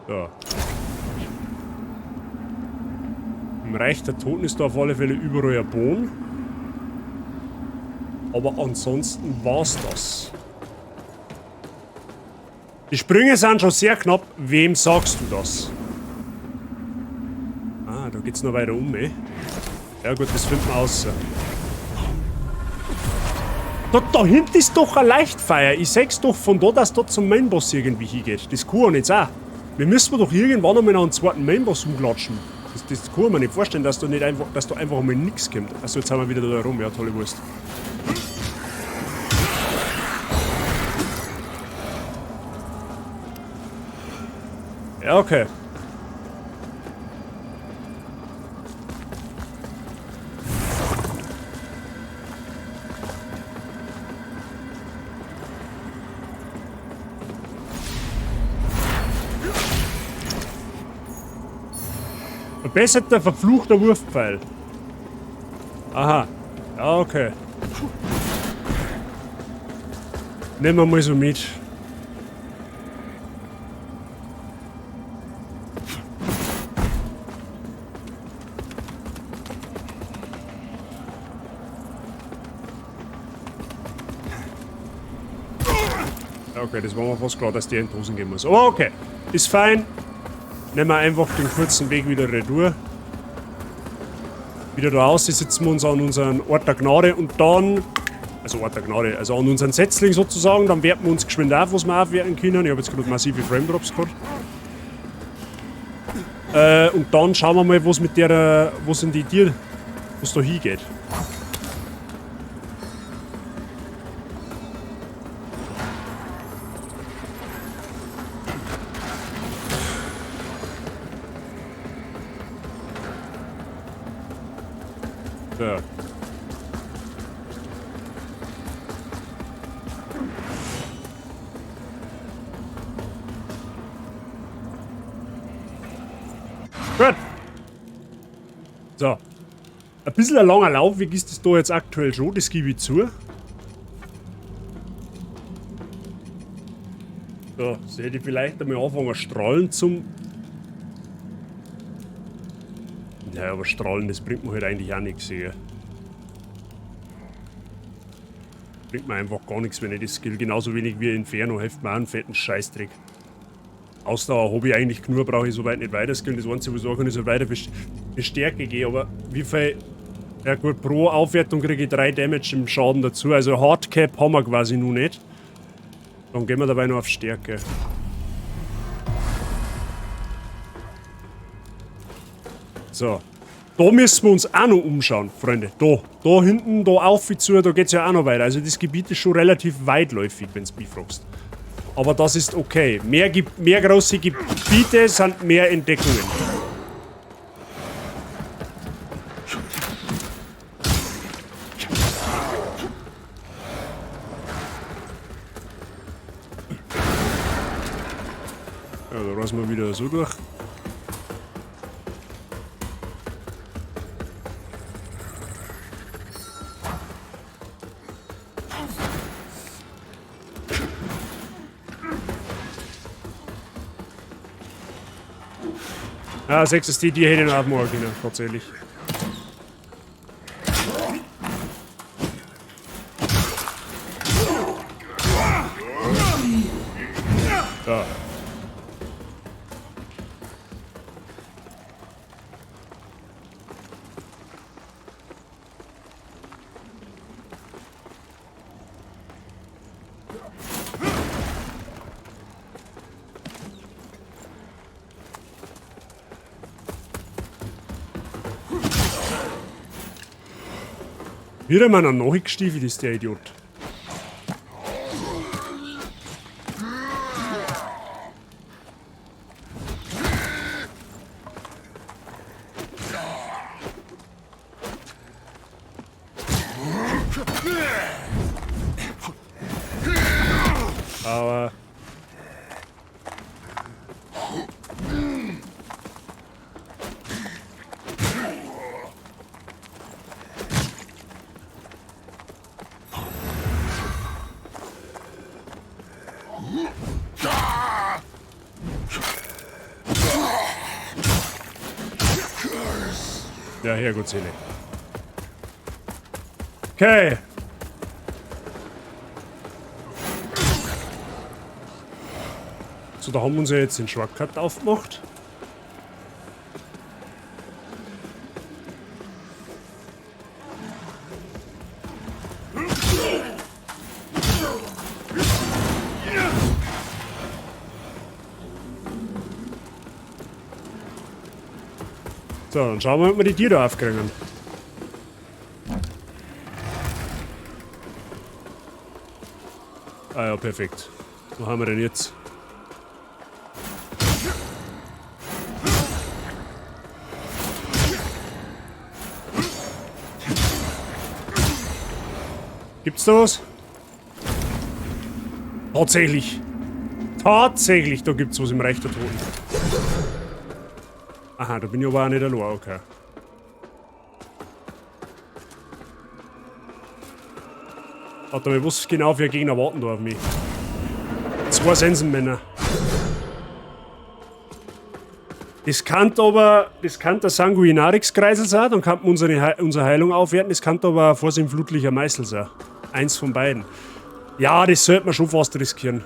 So. Im Reich der Toten ist da auf alle Fälle überall ein Bohnen. Aber ansonsten war's das. Die Sprünge sind schon sehr knapp. Wem sagst du das? Ah, da geht's noch weiter um, eh? Ja gut, das finden wir aus. Da hinten ist doch ein Leichtfeuer. Ich seh's doch von da, dass da zum Mainboss irgendwie hingeht. Das kann ja nicht sein. Wir müssen doch irgendwann einmal noch einen zweiten Mainboss umklatschen. Das kann man nicht vorstellen, dass da nicht einfach, dass da einfach einmal nix kommt. Achso, jetzt sind wir wieder da rum. Ja, tolle Wurst. Ja, okay. Verbesserter, verfluchter Wurfpfeil. Aha. Ja, okay. Nehmen wir mal so mit. Okay, das war mir fast klar, dass der in die Hosen gehen muss. Aber okay, ist fein. Nehmen wir einfach den kurzen Weg wieder retour. Wieder da raus, sitzen wir uns an unseren Ort der Gnade und dann... Also Ort der Gnade, also an unseren Setzling sozusagen. Dann werten wir uns geschwind auf, was wir aufwerten können. Ich habe jetzt gerade massive Frame Drops gehabt. Und dann schauen wir mal, was mit der... Was in die Tier... Was da hingeht. So. Gut. So. Ein bisschen ein langer Laufweg ist das da jetzt aktuell schon, das gebe ich zu. So, sollte ich vielleicht einmal anfangen, Strahlen zum... Ja, aber Strahlen, das bringt mir halt eigentlich auch nichts hier. Bringt mir einfach gar nichts, wenn ich das skill. Genauso wenig wie Inferno hilft mir auch einen fetten Scheißdreck. Ausdauer habe ich eigentlich genug, brauche ich soweit nicht weiter skillen. Das Einzige, was ich sagen kann, ist halt weiter für Stärke gehen, aber wie viel... Ja gut, pro Aufwertung kriege ich 3 Damage im Schaden dazu. Also Hardcap haben wir quasi noch nicht. Dann gehen wir dabei noch auf Stärke. So. Da müssen wir uns auch noch umschauen, Freunde. Da hinten, da auf zu, da geht's ja auch noch weiter. Also das Gebiet ist schon relativ weitläufig, wenn's mich fragst. Aber das ist okay. Mehr große Gebiete sind mehr Entdeckungen. Ja, da reißen wir wieder so durch. Ah, 6 ist die, die hätte ich noch aufmachen können, tatsächlich. Da. Wieder mal noch nachgestiefelt ist der Idiot. Aber... Ja, Herrgottsseele. Okay. So, da haben wir uns ja jetzt den Shortcut aufgemacht. So, dann schauen wir, ob wir die Tiere aufkriegen. Ah ja, perfekt. Wo haben wir denn jetzt? Gibt's da was? Tatsächlich. Tatsächlich, da gibt's was im Reich der Toten. Aha, da bin ich aber auch nicht allein, okay. Warte mal, was genau für Gegner warten da auf mich? 2 Sensenmänner. Das kann aber, das kann der Sanguinarix-Kreisel sein, dann kann man unsere Heilung aufwerten. Das kann aber auch vorsinnflutlicher Meißel sein. Eins von beiden. Ja, das sollte man schon fast riskieren.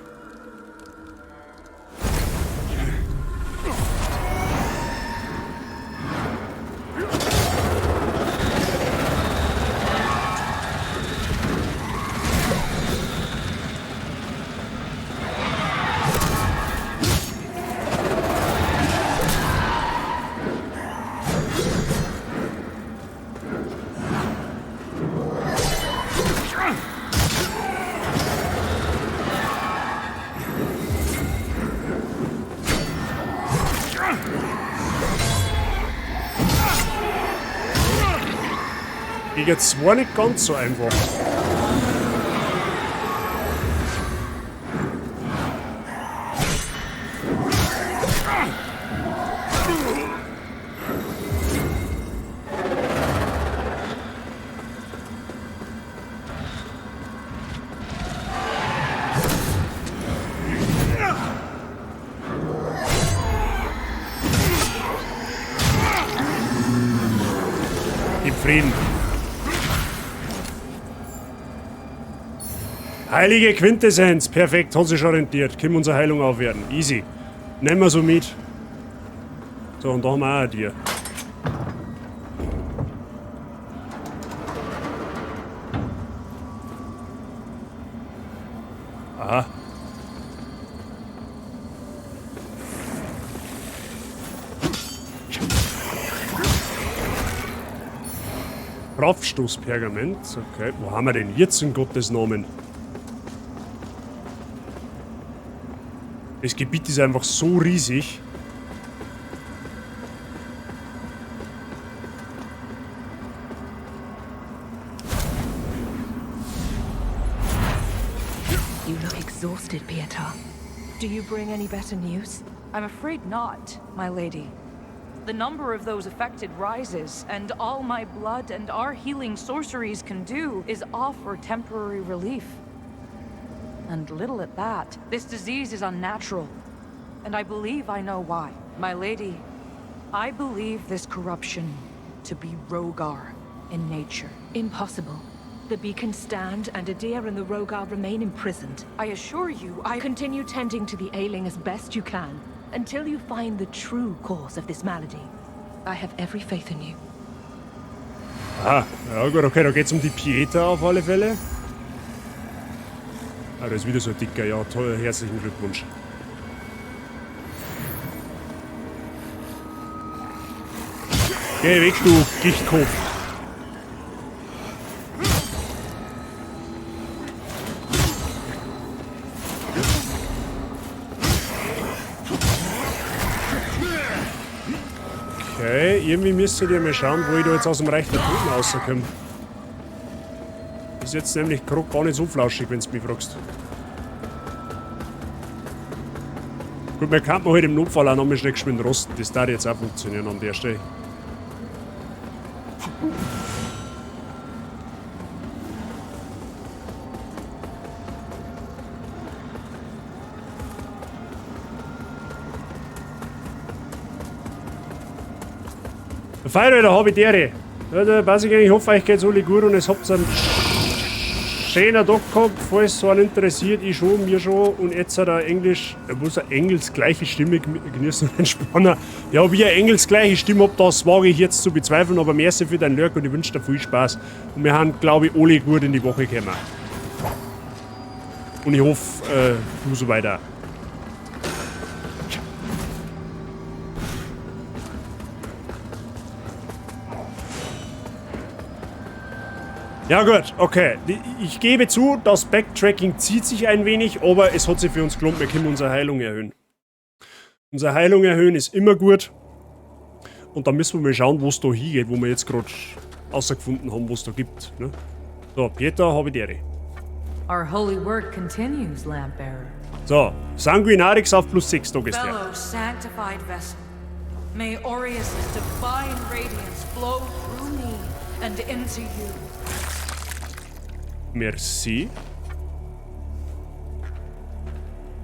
Gegen 2 nicht ganz so einfach. Im Frieden. Heilige Quintessenz, perfekt, hat sich schon rentiert. Können wir unsere Heilung aufwerten. Easy. Nehmen wir so mit. So, und da haben wir auch ein Tier. Aha. Kraftstoßpergament. Okay, wo haben wir denn jetzt in Gottes Namen? Das Gebiet ist einfach so riesig. You look exhausted, Pieta. Do you bring any better news? I'm afraid not, my lady. The number of those affected rises, and all my blood and our healing sorceries can do is offer temporary relief. And little at that. This disease is unnatural, and I believe I know why. My lady, I believe this corruption to be Rhogar in nature. Impossible. The beacons stand, and Adyr and the Rhogar remain imprisoned. I assure you, I... Continue tending to the ailing as best you can, until you find the true cause of this malady. I have every faith in you. Aha, ja gut, okay, da geht's um die Pieta auf alle Fälle. Ah, da ist wieder so ein dicker, ja toll, herzlichen Glückwunsch. Geh weg, du Gichtkopf. Okay, irgendwie müsstet ihr mal schauen, wo ich da jetzt aus dem Reich der Toten rauskomme. Ist jetzt nämlich grad gar nicht so flauschig, wenn's mich fragst. Gut, man kann halt im Notfall auch nochmal schnell geschwind rosten. Das darf jetzt auch funktionieren an der Stelle. Feieralter, hab ich dere. Ja, weiß ich nicht, ich hoffe, euch geht's alle gut und es habt einen schönen Tag gehabt. Falls so einen interessiert, ich schon, mir schon. Und jetzt hat er Englisch, er muss eine engelsgleiche Stimme genießen und entspannen. Ja, ob ich eine engelsgleiche Stimme hab, das wage ich jetzt zu bezweifeln, aber merci für deinen Lurk und ich wünsche dir viel Spaß. Und wir haben, glaube ich, alle gut in die Woche gekommen. Und ich hoffe, du so weiter. Ja gut, okay. Ich gebe zu, das Backtracking zieht sich ein wenig, aber es hat sich für uns gelohnt, wir können unsere Heilung erhöhen. Unsere Heilung erhöhen ist immer gut. Und dann müssen wir mal schauen, wo es da hingeht, wo wir jetzt gerade rausgefunden haben, was es da gibt. Ne? So, Pieta, habe ich die Ehre. Our holy work continues, lamp bearer. So, Sanguinarix auf plus 6, da gehst her. Fellow sanctified vessel, may Aureus' divine radiance flow through me and into you. Merci.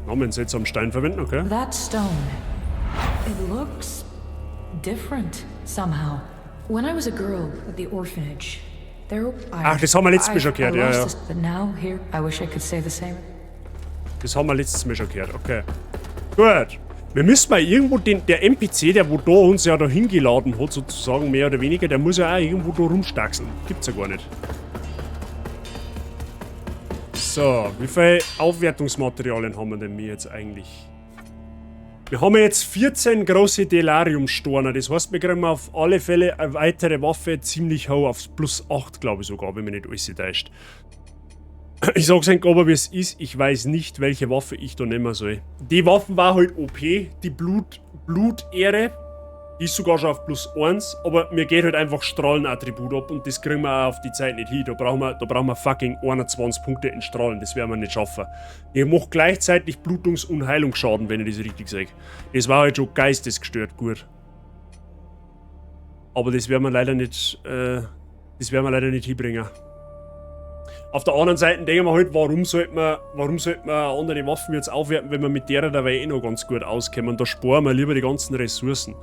Namen seltsamen Stein verwenden, okay. That stone, it looks different somehow. When I was a girl at the orphanage, there I, Ach, das haben wir letztes Mal schon gehört, I ja, lost ja. this, but now here, I wish I could say the same. Das haben wir letztes Mal schon gehört, okay. Gut. Wir müssen mal irgendwo den, der NPC, der wo da uns ja da hingeladen hat, sozusagen, mehr oder weniger, der muss ja auch irgendwo da rumstaxeln. Gibt's ja gar nicht. So, wie viel Aufwertungsmaterialien haben wir denn wir jetzt eigentlich? Wir haben jetzt 14 große Delarium-Storner. Das heißt, wir kriegen auf alle Fälle eine weitere Waffe ziemlich hoch, aufs plus 8, glaube ich sogar, wenn mich nicht alles täuscht. Ich sag's euch aber, wie es ist. Ich weiß nicht, welche Waffe ich da nehmen soll. Die Waffen war halt OP, die Blutehre. Die ist sogar schon auf plus 1, aber mir geht halt einfach Strahlenattribut ab und das kriegen wir auch auf die Zeit nicht hin. Da brauchen wir fucking 21 Punkte in Strahlen, das werden wir nicht schaffen. Ich mach gleichzeitig Blutungs- und Heilungsschaden, wenn ich das richtig sage. Das war halt schon geistesgestört gut. Aber das werden wir leider nicht, das werden wir leider nicht hinbringen. Auf der anderen Seite denken wir halt, warum sollte man andere Waffen jetzt aufwerten, wenn wir mit derer dabei eh noch ganz gut auskommen. Da sparen wir lieber die ganzen Ressourcen.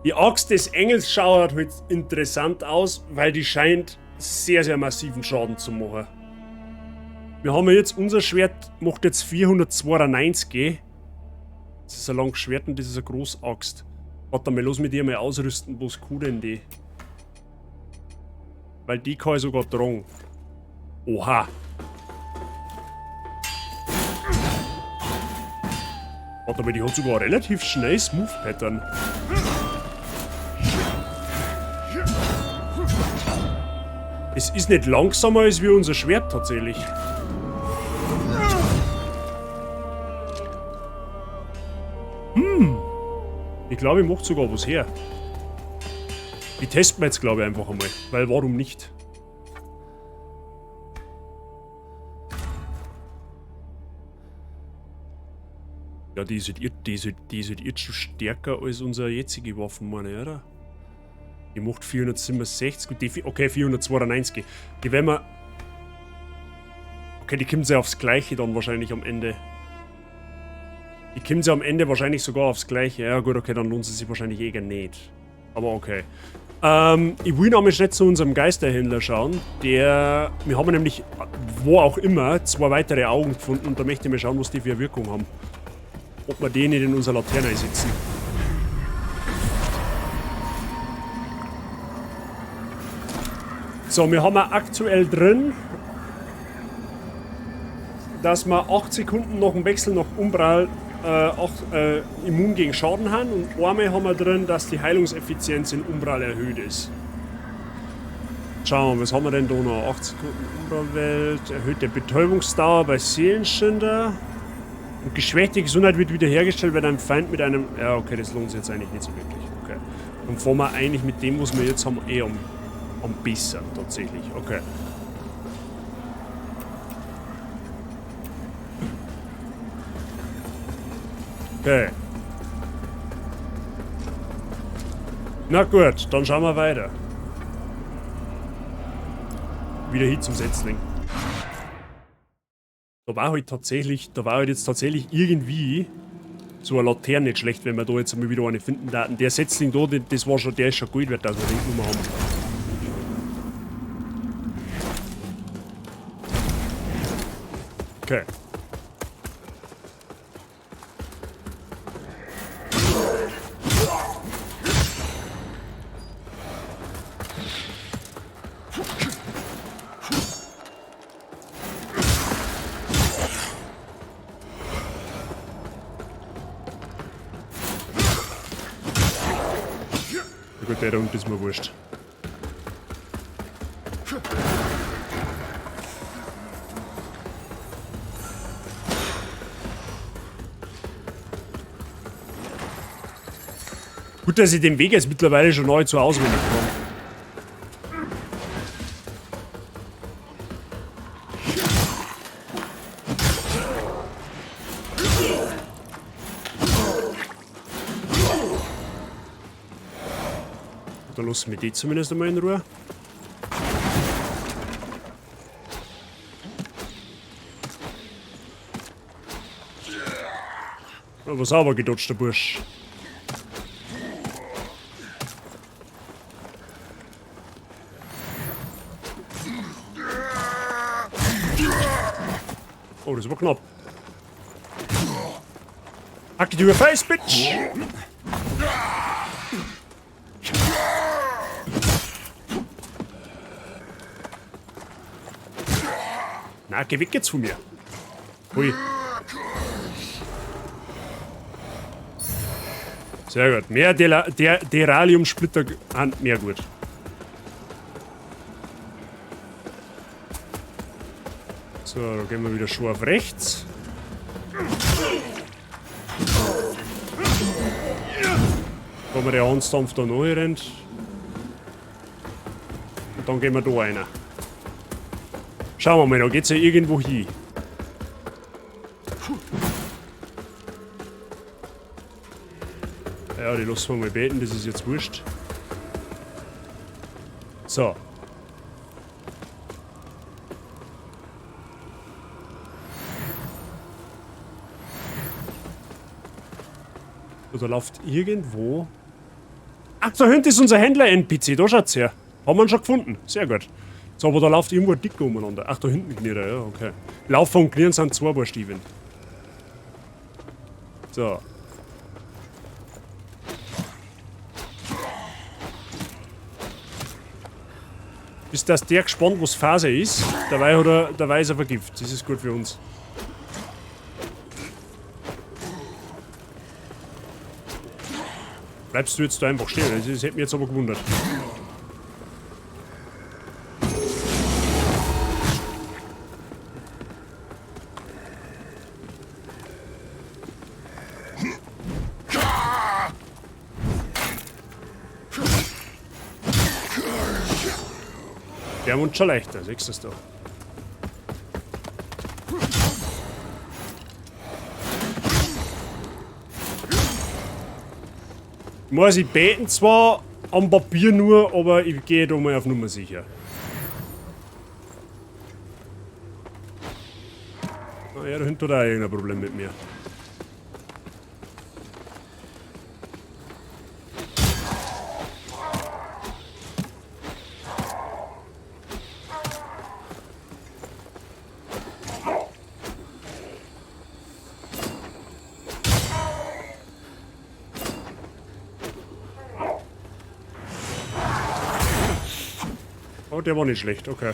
Die Axt des Engels schaut halt interessant aus, weil die scheint sehr, sehr massiven Schaden zu machen. Wir haben ja jetzt, unser Schwert macht jetzt 492. Das ist ein langes Schwert und das ist eine Großaxt. Warte mal, lass mich die mal ausrüsten, was kann denn die? Weil die kann ich sogar tragen. Oha. Warte mal, die hat sogar relativ schnelles Move-Pattern. Es ist nicht langsamer als wie unser Schwert tatsächlich. Ich glaube, ich mache sogar was her. Die testen wir jetzt, glaube ich, einfach einmal. Weil warum nicht? Ja, die ist halt jetzt schon stärker als unsere jetzige Waffen, meine ich, oder? Die macht 467, gut, die, okay, 492. Die werden wir... Okay, die kommen sie aufs Gleiche dann wahrscheinlich am Ende. Die kommen sie am Ende wahrscheinlich sogar aufs Gleiche. Ja gut, okay, dann lohnt sie sich wahrscheinlich eh gar nicht. Aber okay. Ich will nämlich nicht zu unserem Geisterhändler schauen. Der... Wir haben nämlich, wo auch immer, 2 weitere Augen gefunden und da möchte ich mal schauen, was die für eine Wirkung haben. Ob wir die nicht in unserer Laterne sitzen. So, wir haben ja aktuell drin, dass wir 8 Sekunden nach dem Wechsel nach Umbral auch immun gegen Schaden haben und einmal haben wir drin, dass die Heilungseffizienz in Umbral erhöht ist. Schauen wir, was haben wir denn da noch? 8 Sekunden Umbralwelt, erhöhte Betäubungsdauer bei Seelenschinder und geschwächte Gesundheit wird wiederhergestellt, wenn ein Feind mit einem... Ja, okay, das lohnt sich jetzt eigentlich nicht so wirklich. Okay. Dann fahren wir eigentlich mit dem, was wir jetzt haben, eh am besten tatsächlich. Okay. Okay. Na gut, dann schauen wir weiter. Wieder hin zum Setzling. Da war halt tatsächlich, da war halt jetzt tatsächlich irgendwie so eine Laterne nicht schlecht, wenn wir da jetzt einmal wieder eine finden daten. Der Setzling da, das war schon, der ist schon Gold wert, dass wir den genommen haben. Okay. Gut, der da unten ist mir wurscht. Gut, dass ich den Weg jetzt mittlerweile schon neu zu auswendig komme. Dann lassen wir die zumindest einmal in Ruhe. Aber sauber gedodged, der Bursch. Oh, das war knapp. Hack it in your face, bitch! Na, geh weg jetzt von mir. Hui. Sehr gut. Mehr Deralium-Splitter an mehr gut. So, da gehen wir wieder scharf rechts. Wo wir der Hansdampf da neu rennt. Und dann gehen wir da rein. Schauen wir mal, da geht's ja irgendwo hin. Ja, die lassen wir mal beten, das ist jetzt wurscht. So. So, da läuft irgendwo... Ach, da hinten ist unser Händler-NPC, da schaut's her. Haben wir ihn schon gefunden, sehr gut. So, aber da läuft irgendwo ein Dicker umeinander. Ach, da hinten kniet er, ja, okay. Laufen und knien sind zwei Paar Stiefel. So. Ist das der gespannt, was Phase ist? Dabei hat er, dabei ist er vergiftet. Das ist gut für uns. Bleibst du jetzt da einfach stehen? Das hätte mich jetzt aber gewundert. Der wohnt schon leichter, siehst du das doch. Ich muss, ich beten zwar am Papier nur, aber ich gehe da mal auf Nummer sicher. Ah ja, da hinten hat auch irgendein Problem mit mir. Oh, der war nicht schlecht, okay.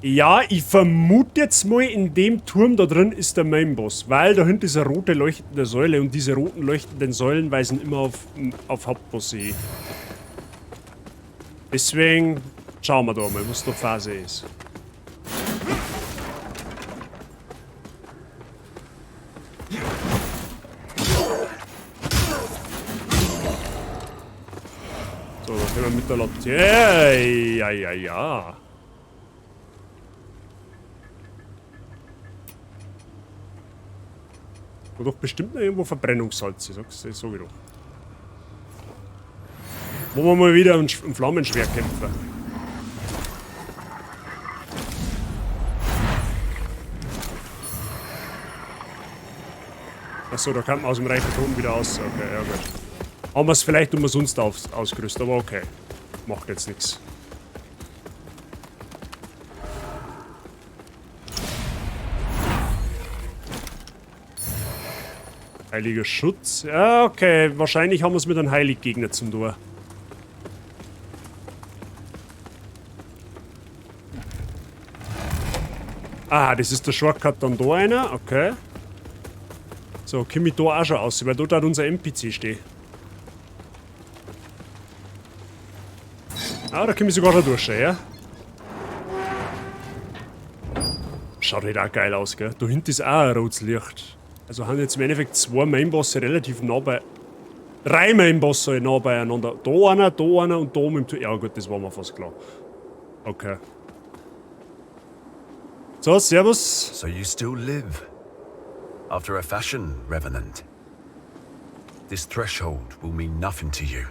Ja, ich vermute jetzt mal, in dem Turm da drin ist der Mainboss, weil da hinten ist eine rote leuchtende Säule und diese roten leuchtenden Säulen weisen immer auf Hauptbosse hin. Deswegen schauen wir da mal, was da Phase ist. So, da können wir mit der Laterne. Ja, ja, ja. War doch bestimmt noch irgendwo Verbrennungssalz, ich sag's, das sag ich doch. Wollen wir mal wieder einen Flammenschwertkämpfer. Achso, da kam man aus dem Reich der Toten wieder raus. Okay, ja gut. Haben wir's vielleicht umsonst ausgerüstet, aber okay. Macht jetzt nix. Heiliger Schutz. Ja, okay. Wahrscheinlich haben wir's mit einem Heiliggegner zum Tor. Ah, das ist der Shortcut dann da einer. Okay. So, komm ich da auch schon raus, weil dort hat unser NPC stehen. Ah, da komm ich sogar schon durch, ja? Schaut halt auch geil aus, gell? Da hinten ist auch ein rotes Licht. Also haben jetzt im Endeffekt zwei Mainbosse relativ nah bei... Drei Mainbosse nah beieinander. Da einer und da mit dem Tor. Ja gut, das war mir fast klar. Okay. So, servus. So you still live? After a fashion, Revenant. This threshold will mean nothing to you.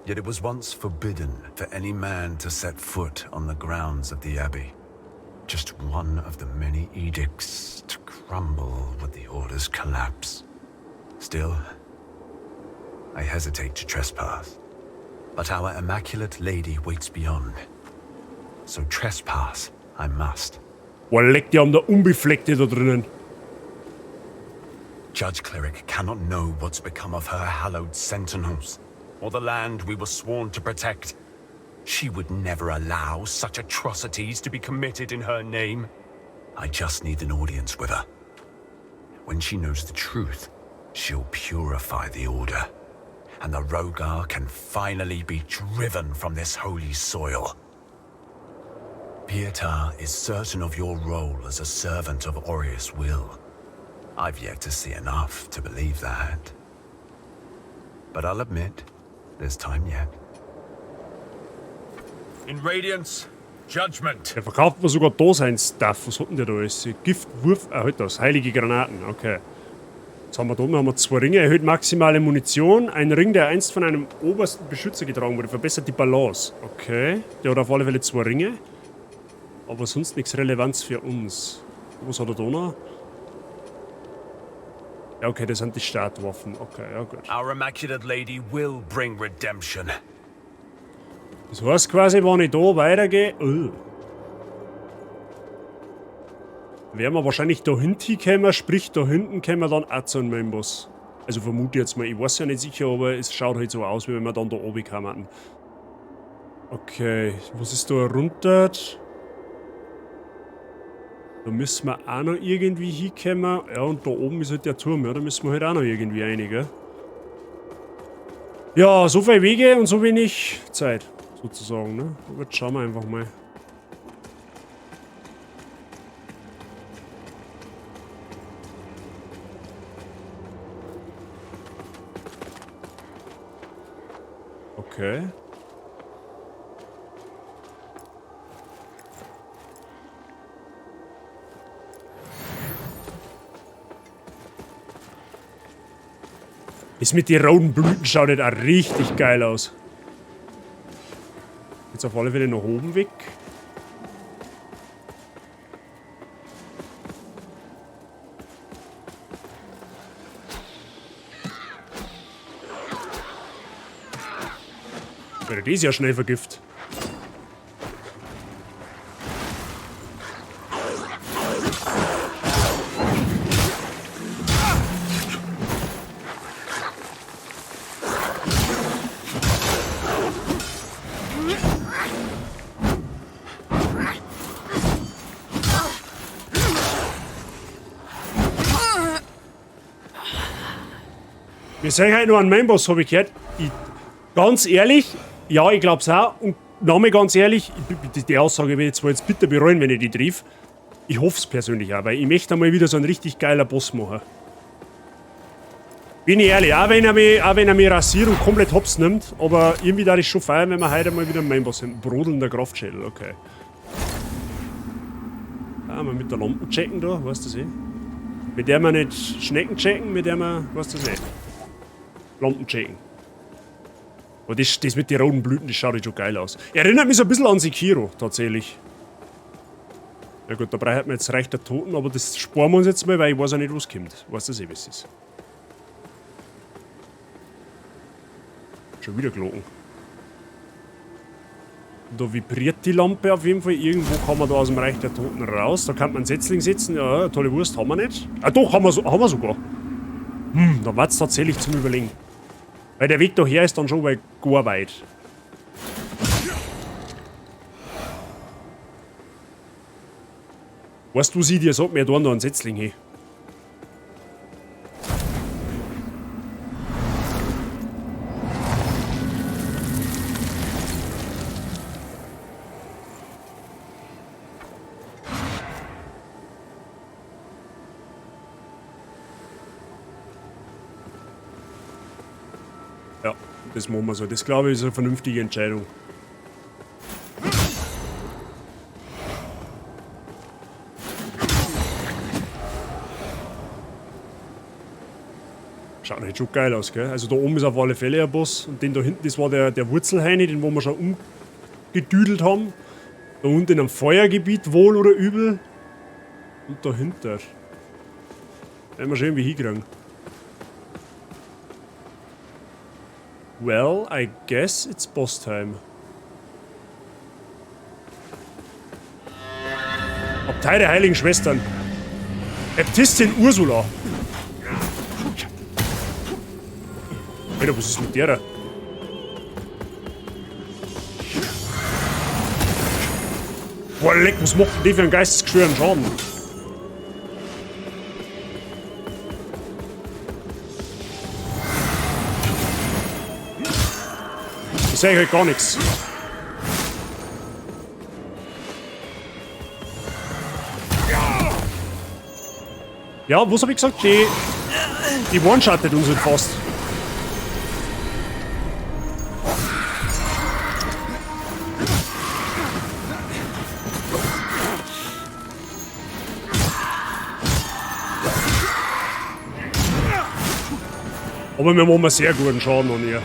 Yet it was once forbidden for any man to set foot on the grounds of the Abbey. Just one of the many edicts to crumble with the Order's collapse. Still, I hesitate to trespass. But our Immaculate Lady waits beyond. So trespass I must. Boah, leck, die haben da Unbefleckte da drinnen. Judge Cleric cannot know what's become of her hallowed sentinels, or the land we were sworn to protect. She would never allow such atrocities to be committed in her name. I just need an audience with her. When she knows the truth, she'll purify the Order, and the Rhogar can finally be driven from this holy soil. Pietar is certain of your role as a servant of Aureus' will. I've yet to see enough to believe that. But I'll admit, there's time yet. In Radiance, Judgment. Der verkauft mir sogar da sein Stuff. Was hat denn der da alles? Giftwurf. Ah, halt das. Heilige Granaten. Okay. Jetzt haben wir da oben haben wir zwei Ringe. Erhöht maximale Munition. Ein Ring, der einst von einem obersten Beschützer getragen wurde. Verbessert die Balance. Okay. Der hat auf alle Fälle zwei Ringe. Aber sonst nichts Relevanz für uns. Was hat er da noch? Ja, okay, das sind die Startwaffen. Okay, ja gut. Our Immaculate Lady will bring redemption. Das heißt quasi, wenn ich da weitergehe... Werden wir wahrscheinlich da hinten kommen, sprich da hinten kommen wir dann auch zu einem Mainboss. Also vermute ich jetzt mal, ich weiß ja nicht sicher, aber es schaut halt so aus, wie wenn wir dann da oben kamen. Okay, was ist da runter? Da müssen wir auch noch irgendwie hinkommen. Ja, und da oben ist halt der Turm, ja, da müssen wir halt auch noch irgendwie rein, gell? Ja, so viele Wege und so wenig Zeit, sozusagen, ne? Aber jetzt schauen wir einfach mal. Okay. Das mit den roten Blüten schaut halt auch richtig geil aus. Jetzt auf alle Fälle nach oben weg. Alter, die ist ja schnell vergift. Wir sehen halt nur einen Mainboss, habe ich gehört. Ganz ehrlich, ja, ich glaub's auch. Und nochmal ganz ehrlich, die Aussage werde ich zwar jetzt bitter bereuen, wenn ich die triff. Ich hoff's persönlich auch, weil ich möchte einmal wieder so ein richtig geiler Boss machen. Bin ich ehrlich, auch wenn er mich rasiert und komplett hops nimmt, aber irgendwie darf ich schon feiern, wenn wir heute mal wieder einen Mainboss haben. Brodelnder Kraftschädel, okay. Ah, mal mit der Lampe checken da, weißt du das eh? Mit der wir nicht Schnecken checken, mit der wir, weißt du das eh? Lampen checken. Aber das mit den roten Blüten, das schaut halt schon geil aus. Erinnert mich so ein bisschen an Sekiro, tatsächlich. Ja gut, da braucht man jetzt Reich der Toten, aber das sparen wir uns jetzt mal, weil ich weiß ja nicht, was kommt. Weiß das eh, was ist. Schon wieder Glocken. Da vibriert die Lampe auf jeden Fall. Irgendwo kann man da aus dem Reich der Toten raus. Da kann man einen Setzling setzen. Ja, tolle Wurst haben wir nicht. Ah doch, haben wir sogar. Da war's tatsächlich zum Überlegen. Weil der Weg daher ist dann schon mal gar weit. Weißt du, sie dir sagt mir da noch einen Setzling hin. Ja, das machen wir so. Das, glaube ich, ist eine vernünftige Entscheidung. Schaut halt schon geil aus, gell? Also da oben ist auf alle Fälle ein Boss. Und den da hinten, das war der Wurzelheini, den wo wir schon umgedüdelt haben. Da unten in einem Feuergebiet, wohl oder übel. Und dahinter. Werden wir schon irgendwie hinkriegen. Well, I guess it's boss time. Abtei der Heiligen Schwestern. Äbtissin Ursula. Alter, was ist mit der da? Boah, leck, was macht denn die für einen geistesgestörten Schaden? Ich sehe halt gar nichts. Ja, was hab ich gesagt? Die one-shottet uns halt fast. Aber wir machen sehr guten Schaden an ihr.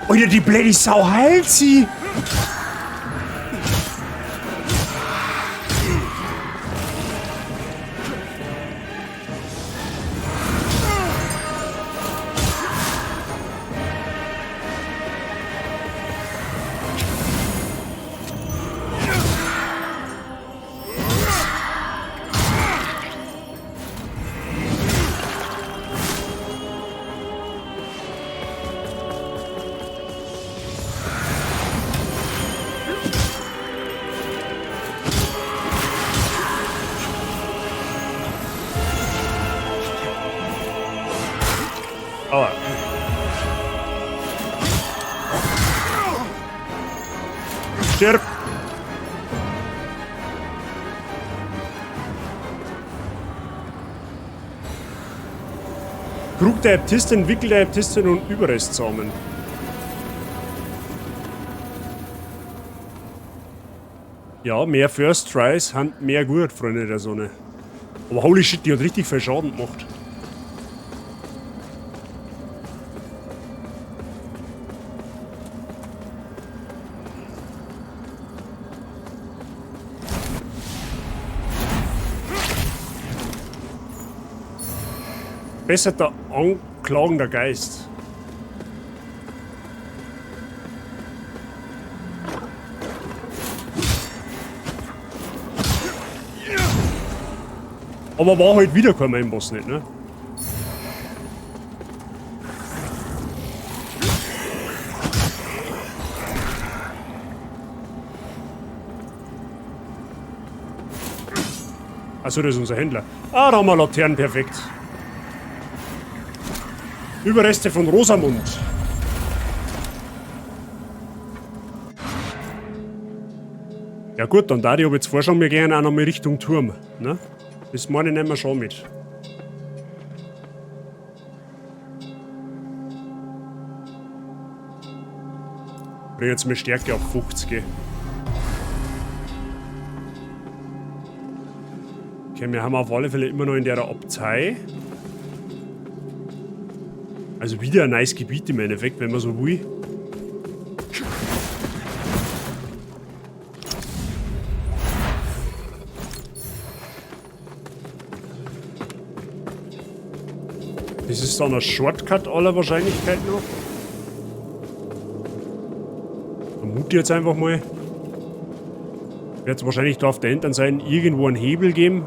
Alter, die blöde Sau heilt sie! Aua. Stirb! Krug der Äbtistin, Wickel der Äbtistin und Überrestsamen. Ja, mehr First Tries sind mehr gut, Freunde der Sonne. Aber holy shit, die hat richtig viel Schaden gemacht. Besser anklagender Geist. Aber war halt wieder kein Mainboss nicht, ne? Achso, das ist unser Händler. Ah, da haben wir Laternen, perfekt. Überreste von Rosamund. Ja gut, dann da ich jetzt vorschlagen, wir gehen auch noch mal Richtung Turm. Ne? Das meine ich nehmen wir schon mit. Bring jetzt mal Stärke auf 50. Okay, wir haben auf alle Fälle immer noch in der Abtei. Also wieder ein nice Gebiet im Endeffekt, wenn man so will. Das ist dann ein Shortcut aller Wahrscheinlichkeit noch. Vermute ich jetzt einfach mal. Wird es wahrscheinlich da auf der Hintern sein, irgendwo einen Hebel geben.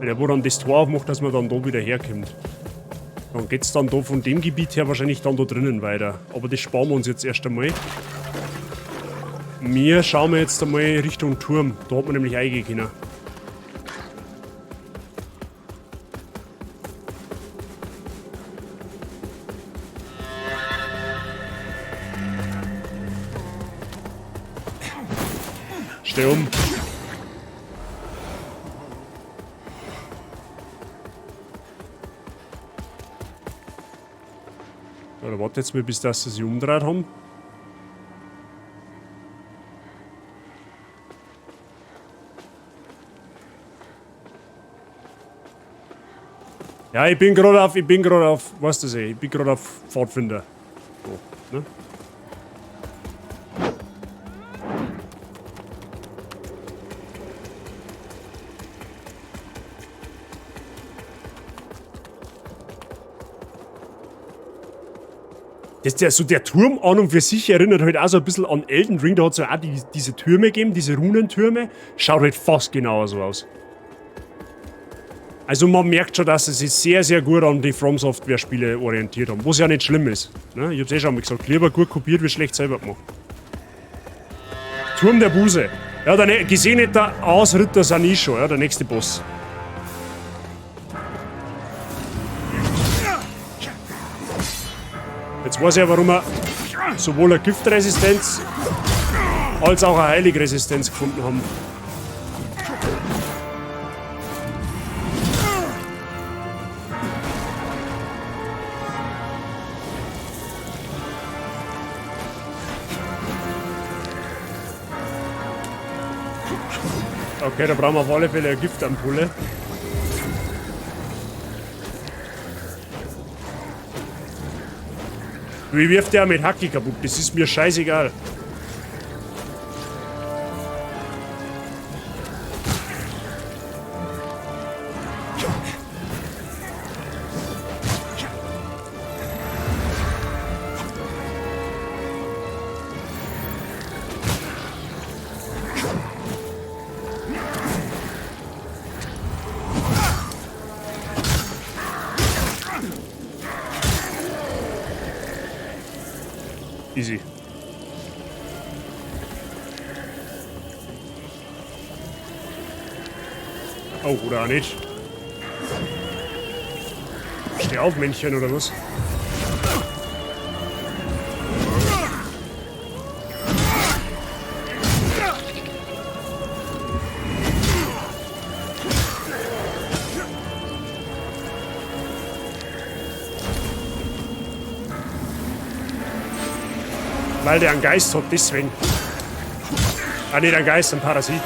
Der wo dann das Tor aufmacht, dass man dann da wieder herkommt. Dann geht's dann da von dem Gebiet her wahrscheinlich dann da drinnen weiter. Aber das sparen wir uns jetzt erst einmal. Wir schauen jetzt einmal Richtung Turm. Da hat man nämlich eingehen können. Steh um. Oder warte jetzt mal, bis das sie sich umgedreht haben. Ja, ich bin gerade auf, weißt du das eh, ich bin gerade auf Pfadfinder. So, ne? Das der, so der Turm an und für sich erinnert halt auch so ein bisschen an Elden Ring. Da hat es ja auch diese Türme gegeben, diese Runentürme. Schaut halt fast genauso aus. Also man merkt schon, dass sie sich sehr, sehr gut an die From Software Spiele orientiert haben. Was ja nicht schlimm ist. Ne? Ich hab's eh schon mal gesagt, lieber gut kopiert, wie schlecht selber gemacht. Turm der Buße. Ja, der gesehene Ausritter sind ich schon, ja, der nächste Boss. Jetzt weiß ich ja, warum wir sowohl eine Giftresistenz als auch eine Heiligresistenz gefunden haben. Okay, da brauchen wir auf alle Fälle eine Giftampulle. Wie wirft der mit Hacki kaputt? Das ist mir scheißegal. Easy. Oh, oder auch nicht. Steh auf, Männchen, oder was? Weil der einen Geist hat, deswegen. Ah, nicht ein Geist, ein Parasit.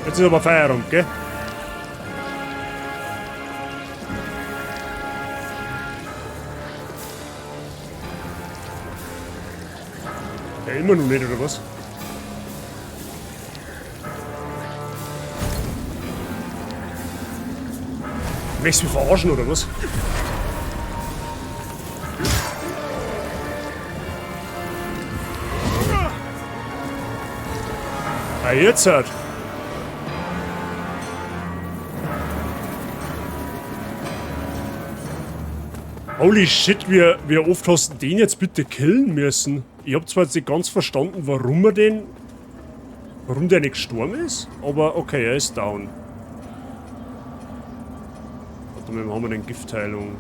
Jetzt ist aber Feierabend, gell? Ja, immer noch nicht, oder was? Möchtest du mich verarschen, oder was? Ah, jetzt halt. Holy shit, wie oft hast du den jetzt bitte killen müssen? Ich hab zwar jetzt nicht ganz verstanden, warum er den... Warum der nicht gestorben ist, aber okay, er ist down. Warte mal, wo haben wir denn Giftheilung?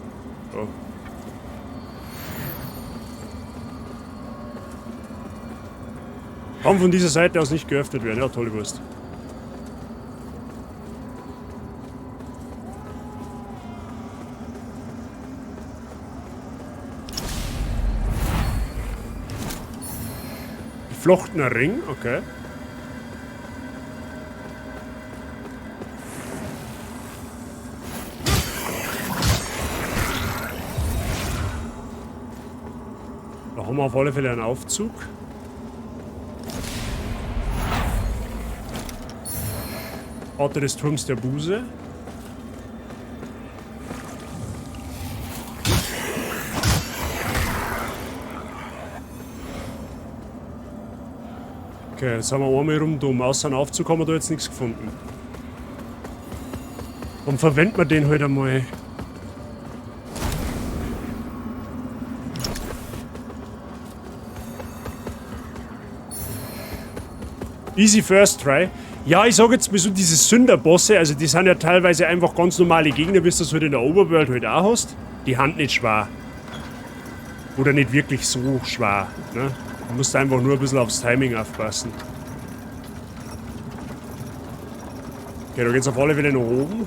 Ja. Kann von dieser Seite aus nicht geöffnet werden. Ja, tolle Wurst. Geflochtener Ring, okay. Da haben wir auf alle Fälle einen Aufzug. Orte des Turms der Buße. Okay, jetzt haben wir einmal rundum. Außer einen Aufzug haben wir da jetzt nichts gefunden. Dann verwenden wir den halt einmal. Easy first try. Ja, ich sag jetzt mal so, diese Sünderbosse, also die sind ja teilweise einfach ganz normale Gegner, wie du das halt in der Overworld halt auch hast. Die Hand nicht schwer. Oder nicht wirklich so schwer, ne? Du musst einfach nur ein bisschen aufs Timing aufpassen. Okay, da geht's auf alle Fälle nach oben.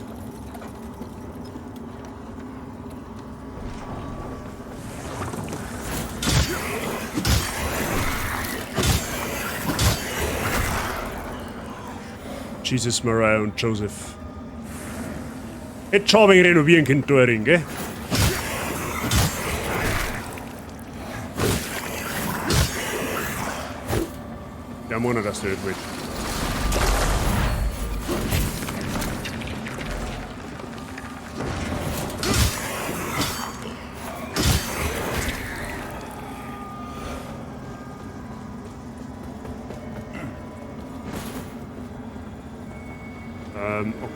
Jesus, Mariah und Joseph. Hätt schon ein wenig renovieren können, da drin, gell? Der meint, dass der nicht will.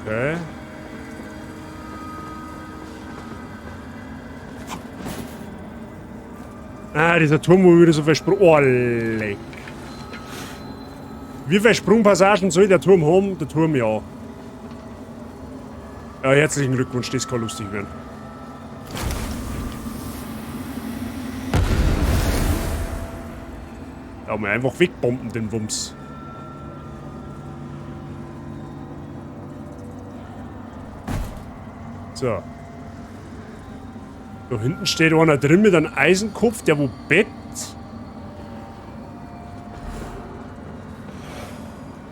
Okay. Ah, dieser Turm, wo wieder so viel Sprung... Oh, leck. Wie viele Sprungpassagen soll der Turm haben? Der Turm, ja. Ja, herzlichen Glückwunsch, das kann lustig werden. Ja, mal einfach wegbomben, den Wumms. So. Da hinten steht einer drin mit einem Eisenkopf, der wo Bett.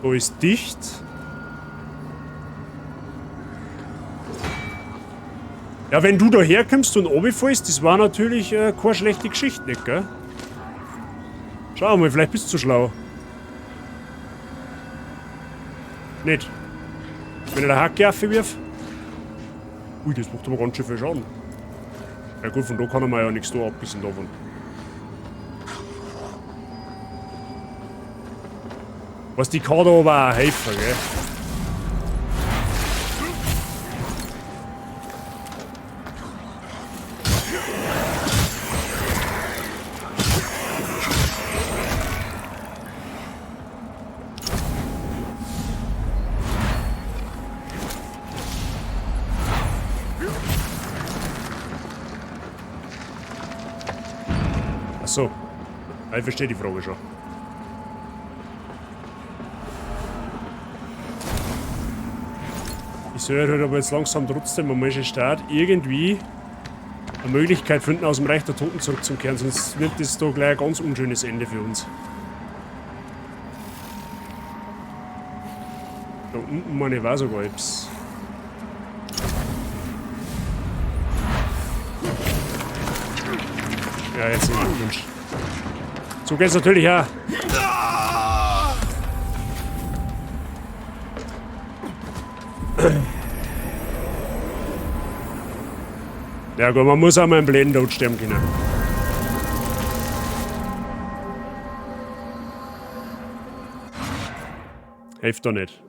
Da ist dicht. Ja, wenn du da herkommst und runterfällst, das war natürlich keine schlechte Geschichte, nicht, gell? Schau mal, vielleicht bist du zu schlau. Nicht. Wenn ich der Hacke aufwirf. Ui, das macht aber ganz schön viel Schaden. Ja gut, von da kann er mir ja nichts da, abgesehen davon. Was die kann da aber auch helfen, gell? Ach so. Ich verstehe die Frage schon. Ich soll halt aber jetzt langsam trotzdem am Start irgendwie eine Möglichkeit finden, aus dem Reich der Toten zurückzukehren, sonst wird das da gleich ein ganz unschönes Ende für uns. Da unten meine ich war sogar etwas. Ja, jetzt nicht. Mensch. So geht's natürlich auch. Ja gut, man muss auch mal im Blenden sterben können. Hilft doch nicht.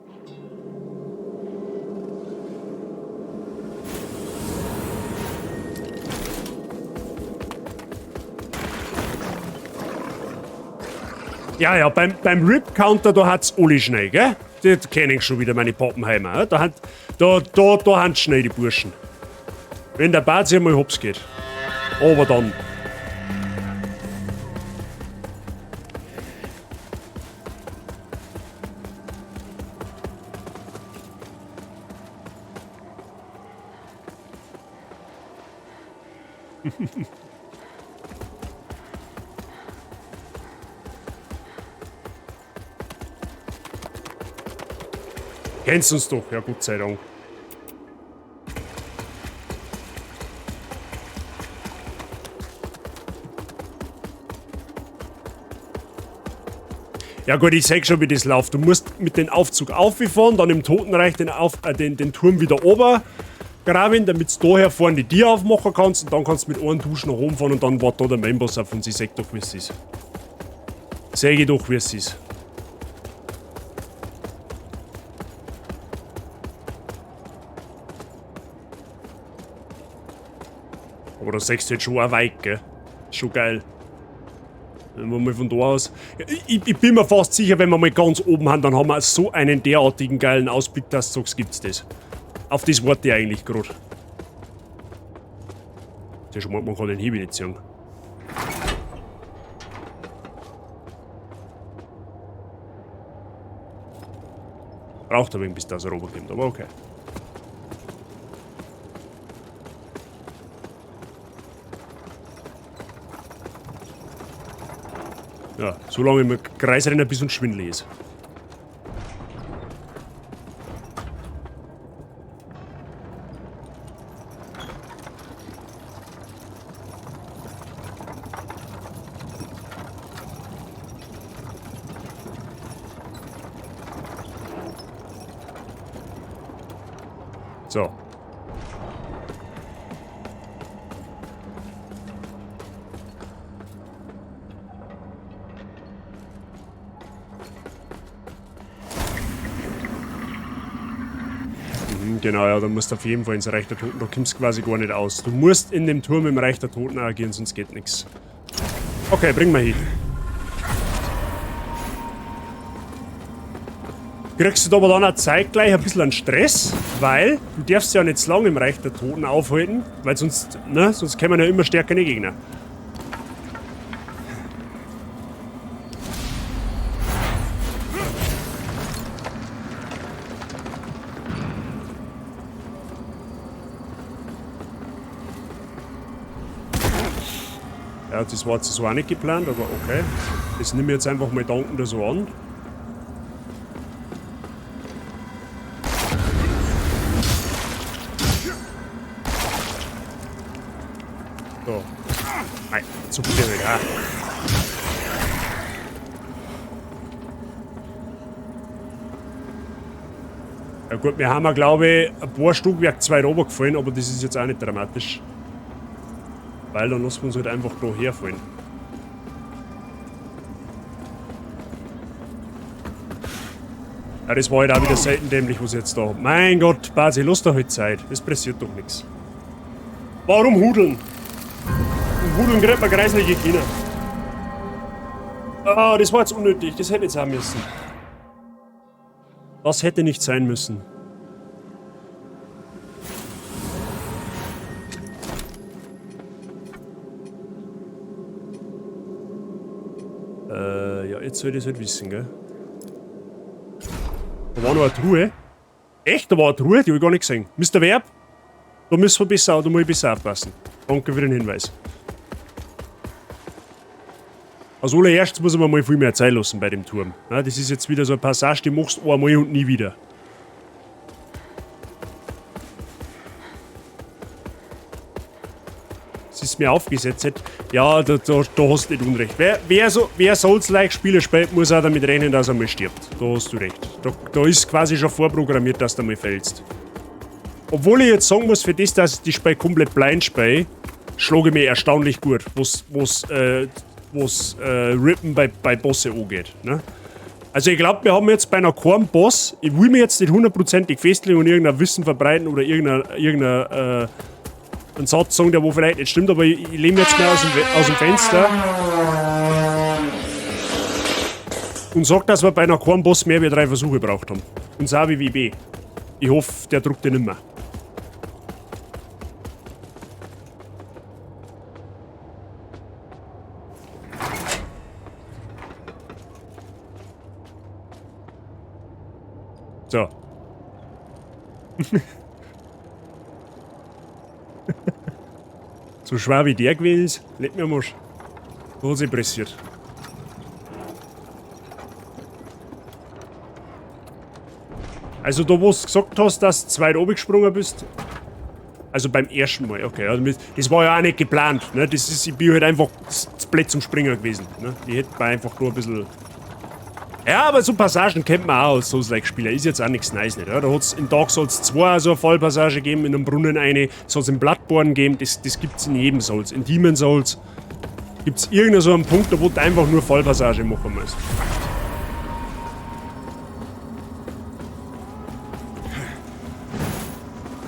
Ja, ja, beim Rip-Counter, da hat's alle schnell, gell? Das kenn ich schon wieder, meine Pappenheimer. Da haben's schnell die Burschen. Wenn der Bart sich einmal hops geht. Aber dann. Kennst uns doch, ja Gott sei Dank. Ja gut, ich sag schon, wie das läuft. Du musst mit dem Aufzug auffahren, dann im Totenreich den Turm wieder ober graben, damit du daher vorne die Tür aufmachen kannst und dann kannst du mit einem Dusch nach oben fahren und dann wartet da der Mainboss auf und sie sagt doch, wie es ist. Sag ich doch, wie es ist. Aber da siehst du jetzt schon auch weit, gell? Ist schon geil. Wenn wir mal von da aus. Ich bin mir fast sicher, wenn wir mal ganz oben haben, dann haben wir so einen derartigen geilen Ausblick, dass du sagst, gibt's das. Auf das warte ich eigentlich grad. Ja, schon mal, man kann den Hebel nicht sehen. Braucht ein wenig, bis das runterkommt, aber okay. Ja, so lange im Kreis rennen, bis uns schwindelig ist. So. Mhm, genau, ja, da musst du auf jeden Fall ins Reich der Toten. Da kommst du quasi gar nicht aus. Du musst in dem Turm im Reich der Toten agieren, sonst geht nichts. Okay, bring mal hin. Kriegst du da aber dann auch zeitgleich ein bisschen einen Stress, weil du darfst ja nicht zu lange im Reich der Toten aufhalten, weil sonst, ne, sonst kommen ja immer stärkere Gegner. Ja, das war jetzt so auch nicht geplant, aber okay. Das nehme ich jetzt einfach mal dankend so an. So. Nein, zu viel ja. Ja gut, wir haben ja, glaube ich, ein paar Stockwerk zu weit runtergefallen, aber das ist jetzt auch nicht dramatisch. Weil dann lassen wir uns halt einfach da herfallen. Ja, das war halt auch wieder selten dämlich, was ich jetzt da hab. Mein Gott, Basi, lass doch halt Zeit. Das pressiert doch nichts. Warum hudeln? Und hudeln kriegt man kreisliche Kinder. Ah, das war jetzt unnötig. Das hätte jetzt auch müssen. Das hätte nicht sein müssen. Ja, jetzt soll ich das halt wissen, gell? Da war noch eine Truhe. Echt? Da war eine Truhe? Die hab ich gar nicht gesehen. Mr. Verb? Da müssen wir besser, da muss ich besser aufpassen. Danke für den Hinweis. Als allererstes muss ich mir mal viel mehr Zeit lassen bei dem Turm. Ja, das ist jetzt wieder so eine Passage, die machst du einmal und nie wieder. Es ist mir aufgesetzt. Ja, da hast du nicht Unrecht. Wer Souls-like Spiele spielt, muss auch damit rechnen, dass er mal stirbt. Da hast du recht. Da ist quasi schon vorprogrammiert, dass du mal fällst. Obwohl ich jetzt sagen muss, für das, dass ich die Spiel komplett blind spiele, schlage ich mich erstaunlich gut, was Rippen bei Bosse angeht. Ne? Also ich glaub, wir haben jetzt bei einer keinem Boss, ich will mir jetzt nicht hundertprozentig festlegen und irgendein Wissen verbreiten oder irgendein einen Satz sagen, der wo vielleicht nicht stimmt, aber ich lehne mich jetzt mal aus dem Fenster und sag, dass wir bei einer keinem Boss mehr wie 3 Versuche gebraucht haben. Und so wie WB. Ich hoffe, der druckt den nimmer. So. So schwer wie der gewesen ist, leck mir am Arsch. Da hat sich pressiert. Also da, wo du gesagt hast, dass du zu weit oben gesprungen bist. Also beim ersten Mal, okay. Also das war ja auch nicht geplant. Ne? Das ist, ich bin halt einfach zu blöd zum Springen gewesen. Ne? Ich hätte mir einfach nur ein bisschen... Ja, aber so Passagen kennt man auch als Souls-like-Spieler. Ist jetzt auch nichts Neues, nicht? Ja? Da hat's in Dark Souls 2 so eine Fallpassage gegeben, in einem Brunnen eine. Es hat's in Bloodborne gegeben, das gibt's in jedem Souls. In Demon Souls gibt's irgendeinen so einen Punkt, da wo du einfach nur Fallpassage machen musst.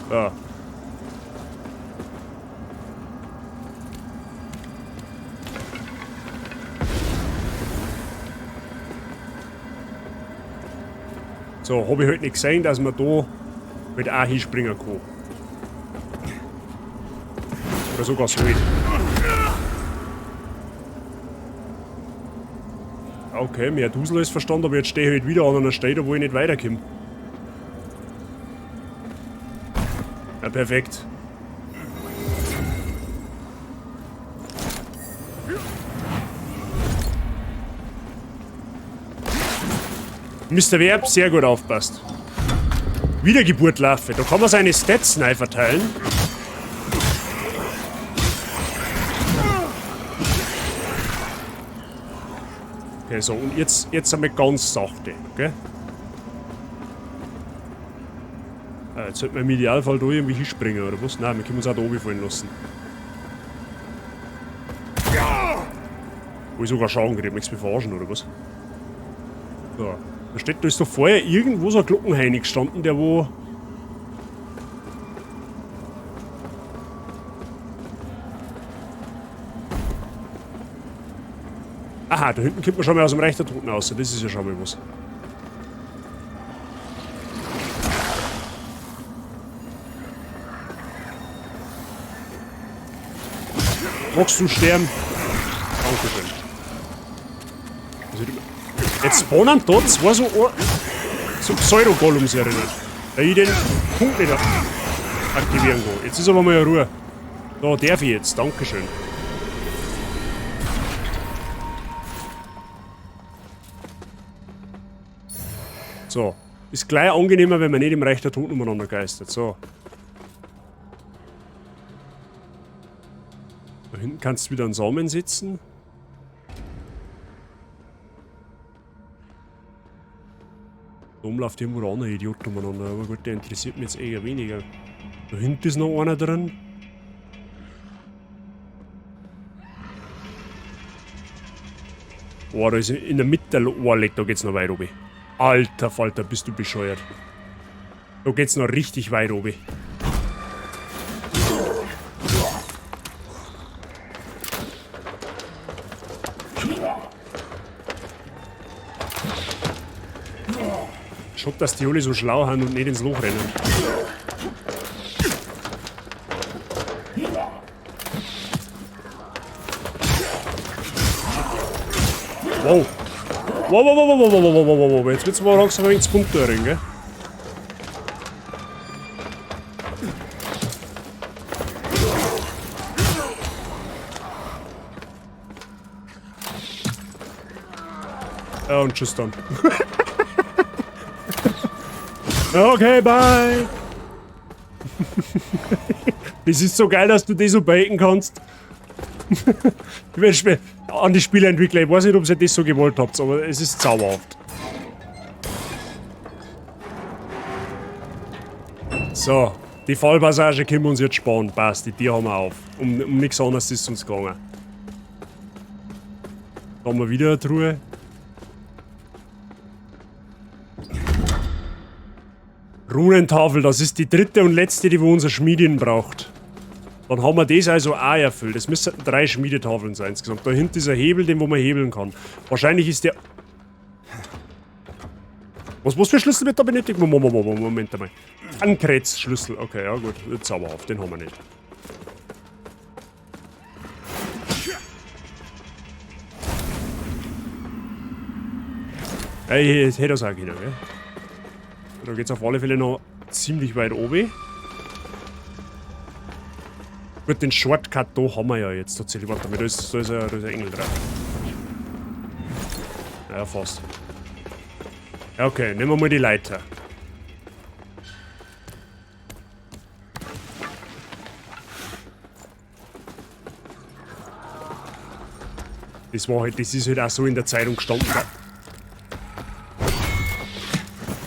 Ja. So, hab ich halt nicht gesehen, dass man da halt auch hinspringen kann. Oder sogar so halt. Okay, mehr Dusel ist verstanden, aber jetzt stehe ich halt wieder an einer Stelle, wo ich nicht weiterkomme. Ja, perfekt. Mr. Verb, sehr gut aufpasst. Wiedergeburtlarve. Da kann man seine Stats neu verteilen. Okay, so, und jetzt einmal ganz sachte, okay? Jetzt sollten wir im Idealfall da irgendwie hinspringen, oder was? Nein, wir können uns auch da oben fallen lassen. Wo ich sogar schauen kann, möchtest du mich verarschen, oder was? So. Da steht, da ist doch vorher irgendwo so ein Glockenheini gestanden, der wo... Aha, da hinten kommt man schon mal aus dem Reich der Toten raus. Das ist ja schon mal was. Magst du sterben? Dankeschön. Also, jetzt spawnen da zwei so, so Pseudo-Gollums erinnert. Weil ich den Punkt nicht aktivieren kann. Jetzt ist aber mal Ruhe. Da darf ich jetzt. Dankeschön. So. Ist gleich angenehmer, wenn man nicht im Reich der Toten umeinander geistert. So. Da hinten kannst du wieder einen Samen setzen. Da oben läuft irgendwo der andere Idiot umeinander, aber gut, der interessiert mich jetzt eher weniger. Da hinten ist noch einer drin. Boah, da ist in der Mitte, oh, leck, da geht's noch weit oben. Alter Falter, bist du bescheuert. Da geht's noch richtig weit oben. Schock, dass die alle so schlau sind und nicht ins Loch rennen. Wow. Wow, wow, wow, wow, wow, wow, wow, wow, wow. Jetzt wird's mal langsam ein wenig zu bunt drin, gell? Ja, und tschüss dann. Okay, bye! Das ist so geil, dass du das so baiten kannst. An die Spieleentwickler, ich weiß nicht, ob ihr das so gewollt habt, aber es ist zauberhaft. So, die Fallpassage können wir uns jetzt sparen. Passt, die Tür haben wir auf. Um nichts anderes ist uns gegangen. Da haben wir wieder eine Truhe. Runentafel, das ist die dritte und letzte, die wo unser Schmiedin braucht. Dann haben wir das also auch erfüllt. Es müssten 3 Schmiedetafeln sein insgesamt. Da hinten ist ein Hebel, den wo man hebeln kann. Wahrscheinlich ist der... Was für Schlüssel wird da benötigt? Moment einmal. Ankretzschlüssel. Okay, ja gut. Zauberhaft, den haben wir nicht. Ey, ich hätte das auch können, gell? Da geht's auf alle Fälle noch ziemlich weit oben. Gut, den Shortcut da haben wir ja jetzt tatsächlich. Warte mal, da ist ein Engel drauf. Ja, fast. Ja, okay, nehmen wir mal die Leiter. Das war halt, das ist halt auch so in der Zeitung gestanden.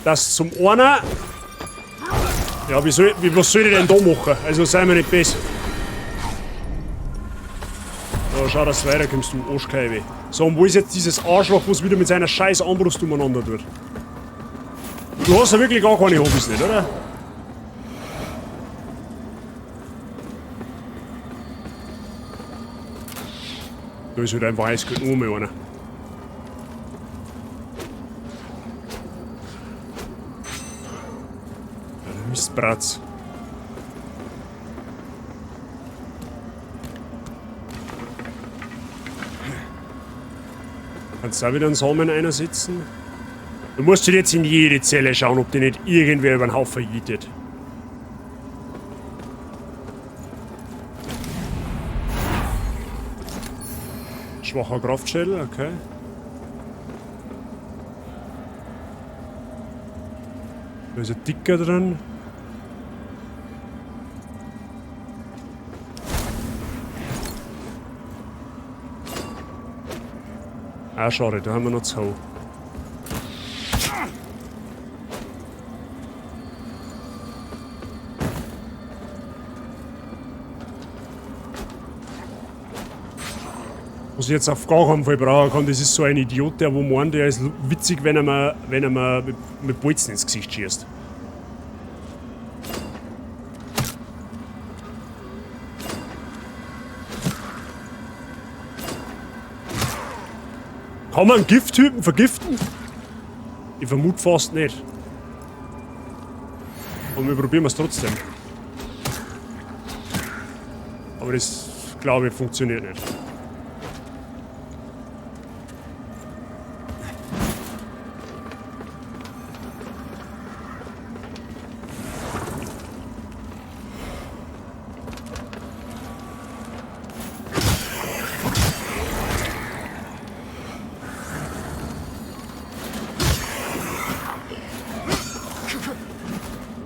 Das zum einer. Ja, was soll ich denn da machen? Also sei mir nicht besser. Da, schau, dass du weiterkommst, du Arschkeibe. So, und wo ist jetzt dieses Arschloch, was wieder mit seiner scheiß Armbrust umeinander tut? Du hast ja wirklich gar keine Hobbys nicht, oder? Da ist halt einfach eiskalt nur mehr einer. Mistbratz. Kannst du da wieder einen Samen einsetzen? Du musst jetzt in jede Zelle schauen, ob dir nicht irgendwer über den Haufen jietet. Schwacher Kraftschädel, okay. Da ist ein dicker drin. Ah, schade, da haben wir noch zwei. Was ich jetzt auf gar keinen Fall brauchen kann, das ist so ein Idiot, der wo meint, der ist witzig, wenn er mir mit Bolzen ins Gesicht schießt. Kann man einen Gifttypen vergiften? Ich vermute fast nicht. Aber wir probieren es trotzdem. Aber das, glaube ich, funktioniert nicht.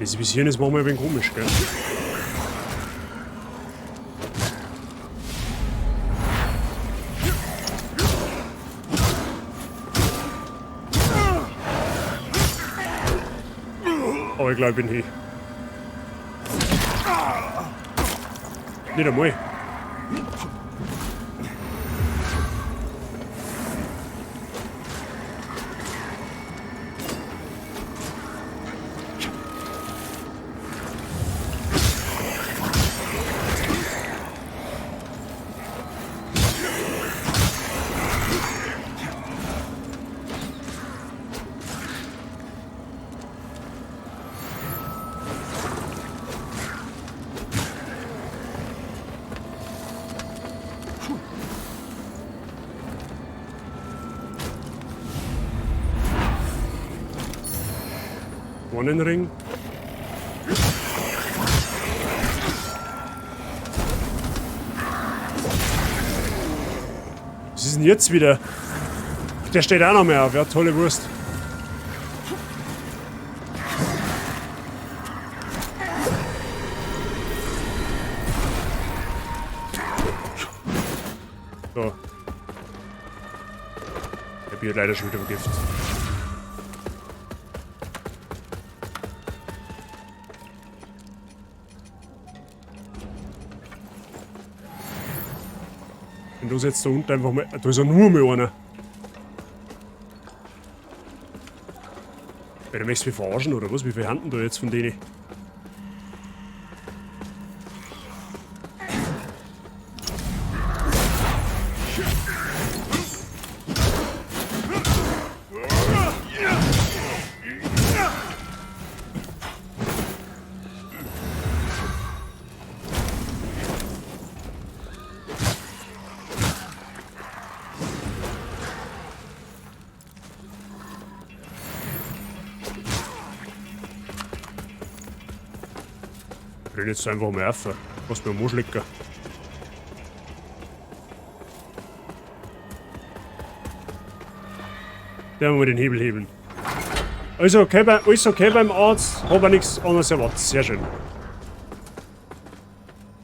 Das Visieren ist manchmal ein wenig komisch, gell? Aber ich glaube, ich bin hier. Nicht einmal. Ring. Was ist denn jetzt wieder? Der steht auch noch mehr auf. Ja, tolle Wurst. So. Der Bier leider schon wieder vergiftet. Wenn du jetzt da unten einfach mal. Da ist ja nur mehr einer. Du möchtest mich verarschen oder was? Wie viele Handen da jetzt von denen? Jetzt einfach mal auf, was mir Muschlicker. Der wir den Hebel hebeln. Also okay, alles okay beim Arzt, hab ich nichts anderes erwartet. Sehr schön.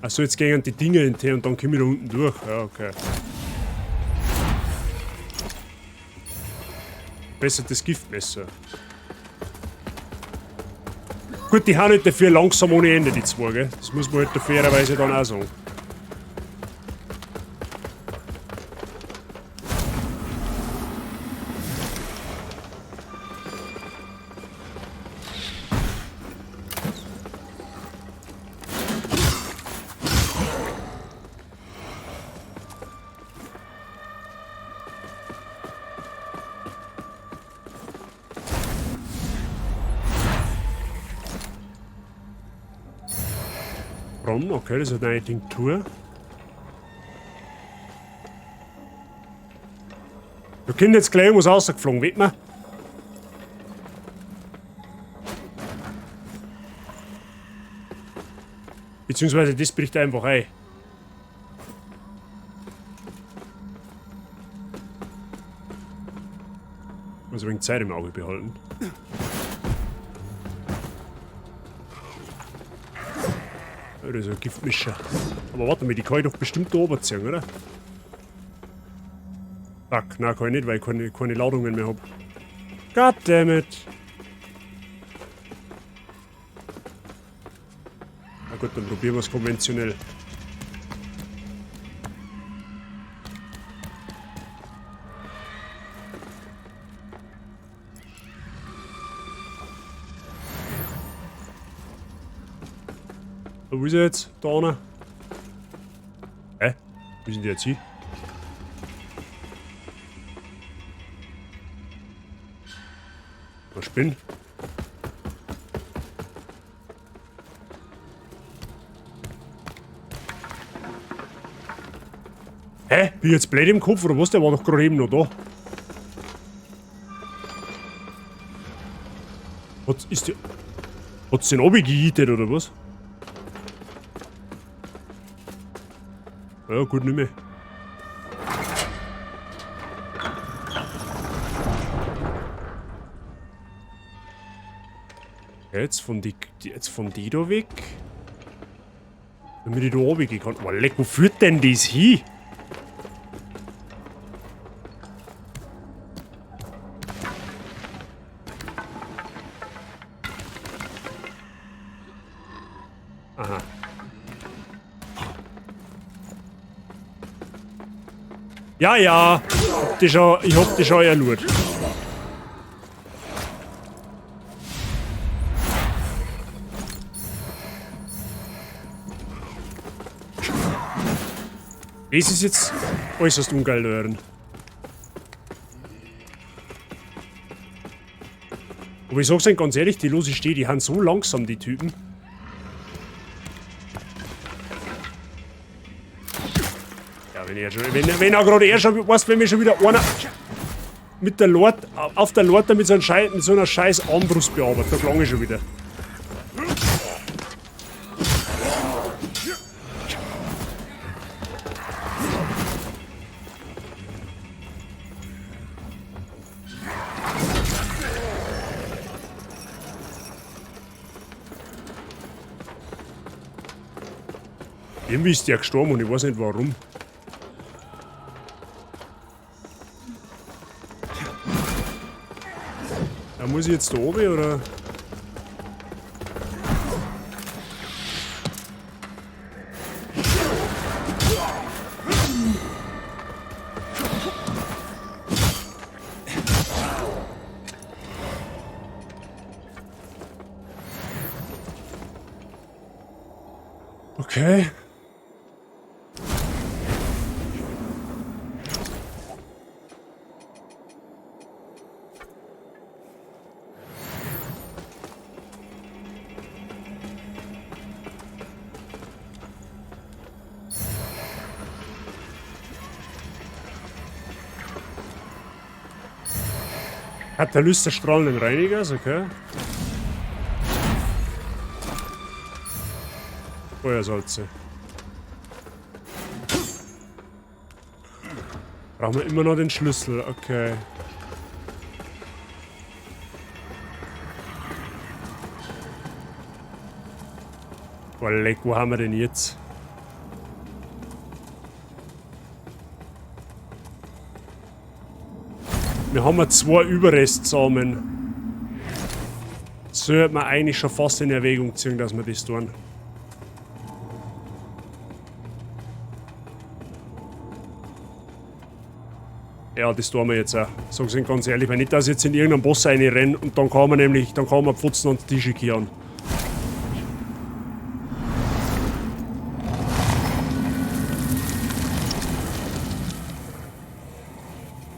Achso, jetzt gehen die Dinge in den und dann komme ich da unten durch. Ja, okay. Besser das Giftmesser. Gut, die haben halt dafür langsam ohne Ende, die zwei, gell? Das muss man halt fairerweise dann auch sagen. Okay, das ist eine Tinktur. Da kommt jetzt gleich irgendwas rausgeflogen, weht man? Beziehungsweise das bricht einfach ein. Muss ein wenig Zeit im Auge behalten. Ja, das ist ein Giftmischer. Aber warte mal, die kann ich doch bestimmt da oben ziehen, oder? Fuck, nein, kann ich nicht, weil ich keine Ladungen mehr hab. Goddammit! Na gut, dann probieren wir es konventionell. Wo ist er jetzt? Da einer. Hä? Wo sind die jetzt hin? Was bin? Hä? Bin ich jetzt blöd im Kopf oder was? Der war doch gerade eben noch da. Was ist der? Hat's den runtergejietet oder was? Ja, gut, nicht mehr. Jetzt von die da weg. Damit ich da runtergehen kann. Oh, leck, wo führt denn das hin? Aha. Ja, ja. Ich hab die schon erlurt. Das ist jetzt äußerst ungeil, hören. Aber ich sag's euch ganz ehrlich, die lose steht, die haben so langsam, die Typen. Ja, wenn er schon, wenn er gerade er schon, weißt, wenn mir schon wieder einer mit der Lord, auf der Lord mit so einem Scheiß, mit so einer scheiß Armbrust bearbeitet, da klang ich schon wieder. Irgendwie ist der gestorben und ich weiß nicht warum. Da muss ich jetzt da oben, oder? Okay. Katalyst der strahlenden Reinigers, okay. Feuersalze. Brauchen wir immer noch den Schlüssel, okay. Boah, leck, wo haben wir denn jetzt? Wir haben ja 2 Überrestsamen. Sollte man eigentlich schon fast in Erwägung ziehen, dass wir das tun. Ja, das tun wir jetzt auch. Sag's Ihnen ganz ehrlich, weil nicht, dass ich jetzt in irgendeinen Boss reinrenne und dann kann man nämlich, dann kann man Pfotzen und Tische kehren.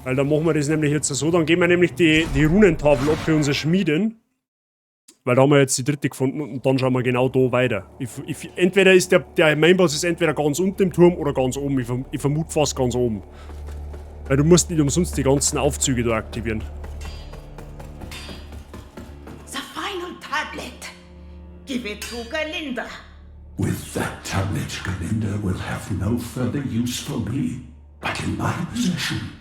Weil dann machen wir das nämlich jetzt so, dann gehen wir nämlich die Runentafel ab für unsere Schmieden. Weil da haben wir jetzt die dritte gefunden und dann schauen wir genau da weiter. Entweder ist der Mainboss ist entweder ganz unten im Turm oder ganz oben. Ich vermute fast ganz oben. Weil du musst nicht umsonst die ganzen Aufzüge da aktivieren. The final tablet. Give it to Galinda. With that tablet, Galinda will have no further use for me. But in my possession,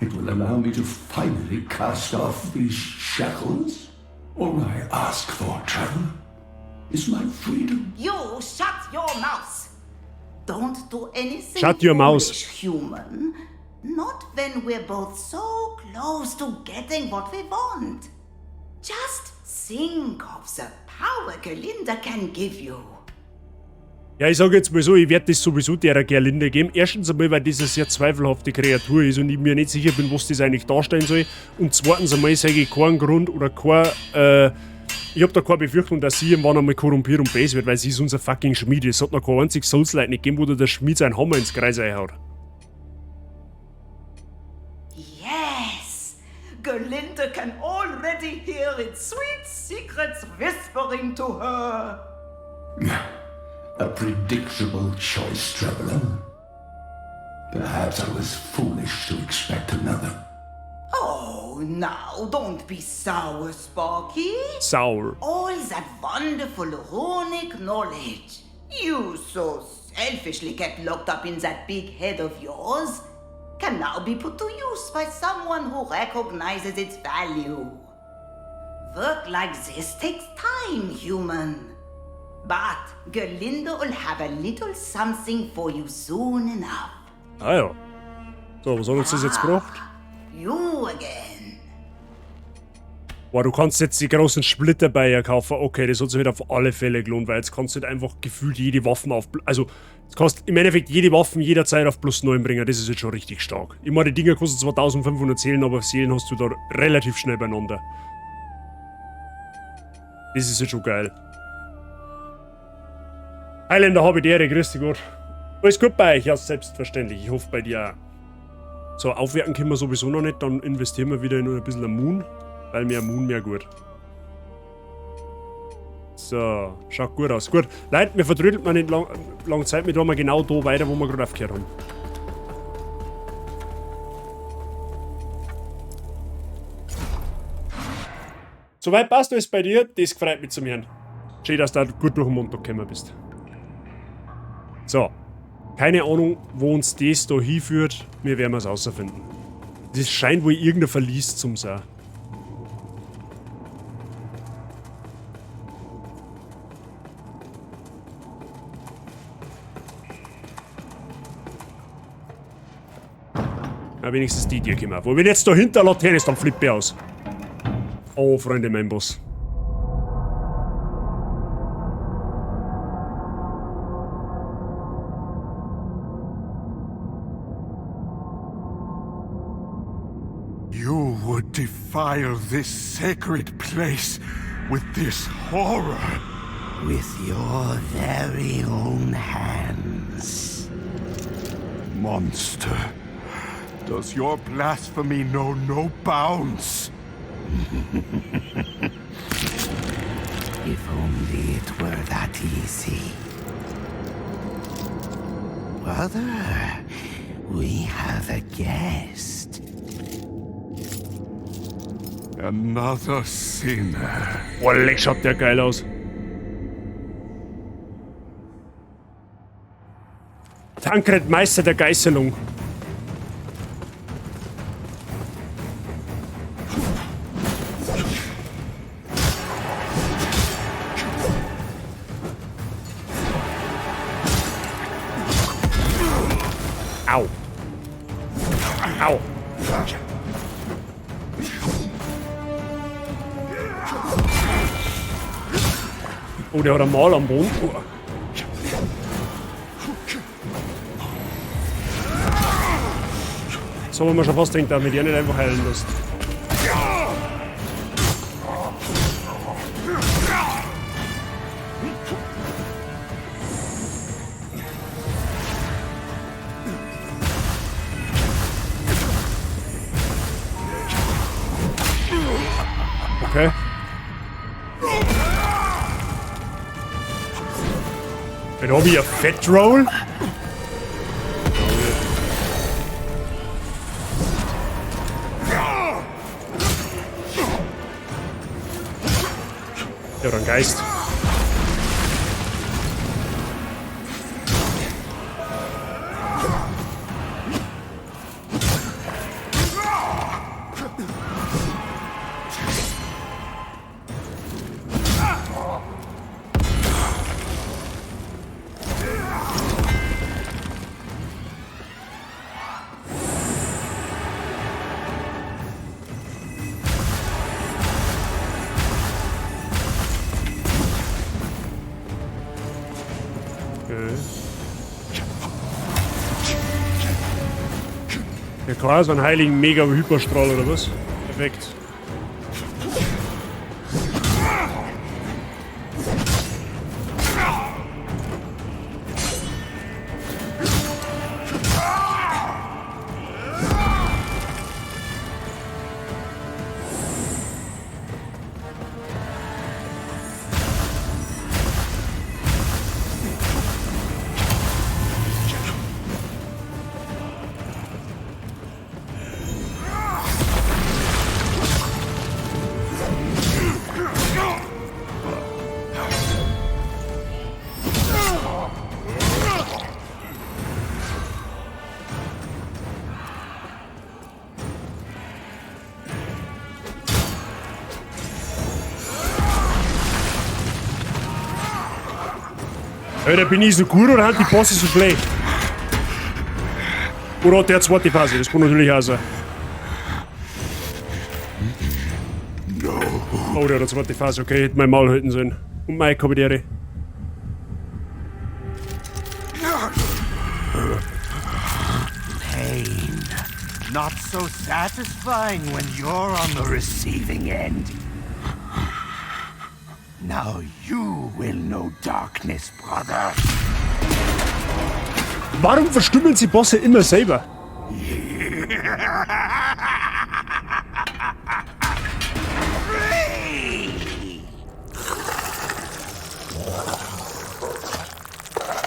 It will allow me to finally cast off these shackles. All I ask for, traveler, is my freedom. You shut your mouth. Don't do anything Shut your mouth. foolish, human. Not when we're both so close to getting what we want. Just think of the power Gerlinda can give you. Ja, ich sage jetzt mal so, ich werde das sowieso der Gerlinde geben. Erstens einmal, weil das eine sehr zweifelhafte Kreatur ist und ich mir nicht sicher bin, was das eigentlich darstellen soll. Und zweitens einmal sage ich keinen Grund oder kein, ich hab da keine Befürchtung, dass sie irgendwann einmal korrumpiert und böse wird, weil sie ist unser fucking Schmied. Es hat noch kein einziges Souls-like nicht gegeben, wo der Schmied seinen Hammer ins Kreis einhaut. Yes! Gerlinda can already hear its sweet secrets whispering to her. A predictable choice, traveler. Perhaps I was foolish to expect another. Oh, now don't be sour, Sparky. Sour. All that wonderful runic knowledge you so selfishly kept locked up in that big head of yours can now be put to use by someone who recognizes its value. Work like this takes time, human. But Gerlinda will have a little something for you soon enough. Ah ja. So, was hat uns das jetzt gebracht? You again. Boah, du kannst jetzt die großen Splitter bei ihr kaufen. Okay, das hat sich wieder auf alle Fälle gelohnt, weil jetzt kannst du halt einfach gefühlt jede Waffen auf... Also, du kannst im Endeffekt jede Waffen jederzeit auf plus 9 bringen. Das ist jetzt schon richtig stark. Ich meine, die Dinger kosten 2500 Seelen, aber Seelen hast du da relativ schnell beieinander. Das ist jetzt schon geil. Highlander, habe ich die Ehre, grüß dich Gott. Alles gut bei euch? Ja, selbstverständlich. Ich hoffe bei dir auch. So, aufwerten können wir sowieso noch nicht. Dann investieren wir wieder in ein bisschen Moon. Weil mehr Moon, mehr gut. So, schaut gut aus. Gut, Leute, wir verdrödeln mal nicht lang Zeit. Wir tun mal genau da weiter, wo wir gerade aufgehört haben. Soweit passt alles bei dir. Das freut mich zum Hören. Schön, dass du da gut durch den Montag gekommen bist. So. Keine Ahnung, wo uns das da hinführt. Wir werden es rausfinden. Das scheint wohl irgendein Verlies zum sein. Na, wenigstens die Tür kommen. Wo wenn jetzt da hinter Laterne ist, dann flippe ich aus. Oh, Freunde, mein Boss. You would defile this sacred place with this horror. With your very own hands. Monster. Does your blasphemy know no bounds? If only it were that easy. Brother, we have a guest. Another sinner. Boah, leck, schaut der geil aus. Thancred, Meister der Geißelung. Au. Au. Oh, der hat ein Mal am Boden. Oh. So haben wir schon fast gedacht, damit ich nicht einfach heilen lässt. Okay. Dann hab ich ein Fat Roll. Ja, dann Geist. Okay. Ja klar, so einen heiligen Mega-Hyperstrahl oder was? Perfekt. Alter, bin ich so gut oder hat die Bosse so schlecht? Oder hat der zweite Phase? Das kann natürlich auch sein. Oh, der hat eine zweite Phase. Okay, hätte mein Maul halten sollen. Und meine Kommentare. Pain. Not so satisfying when you're on the receiving end. Now you will know darkness, brother. Warum verstümmeln sie Bosse immer selber?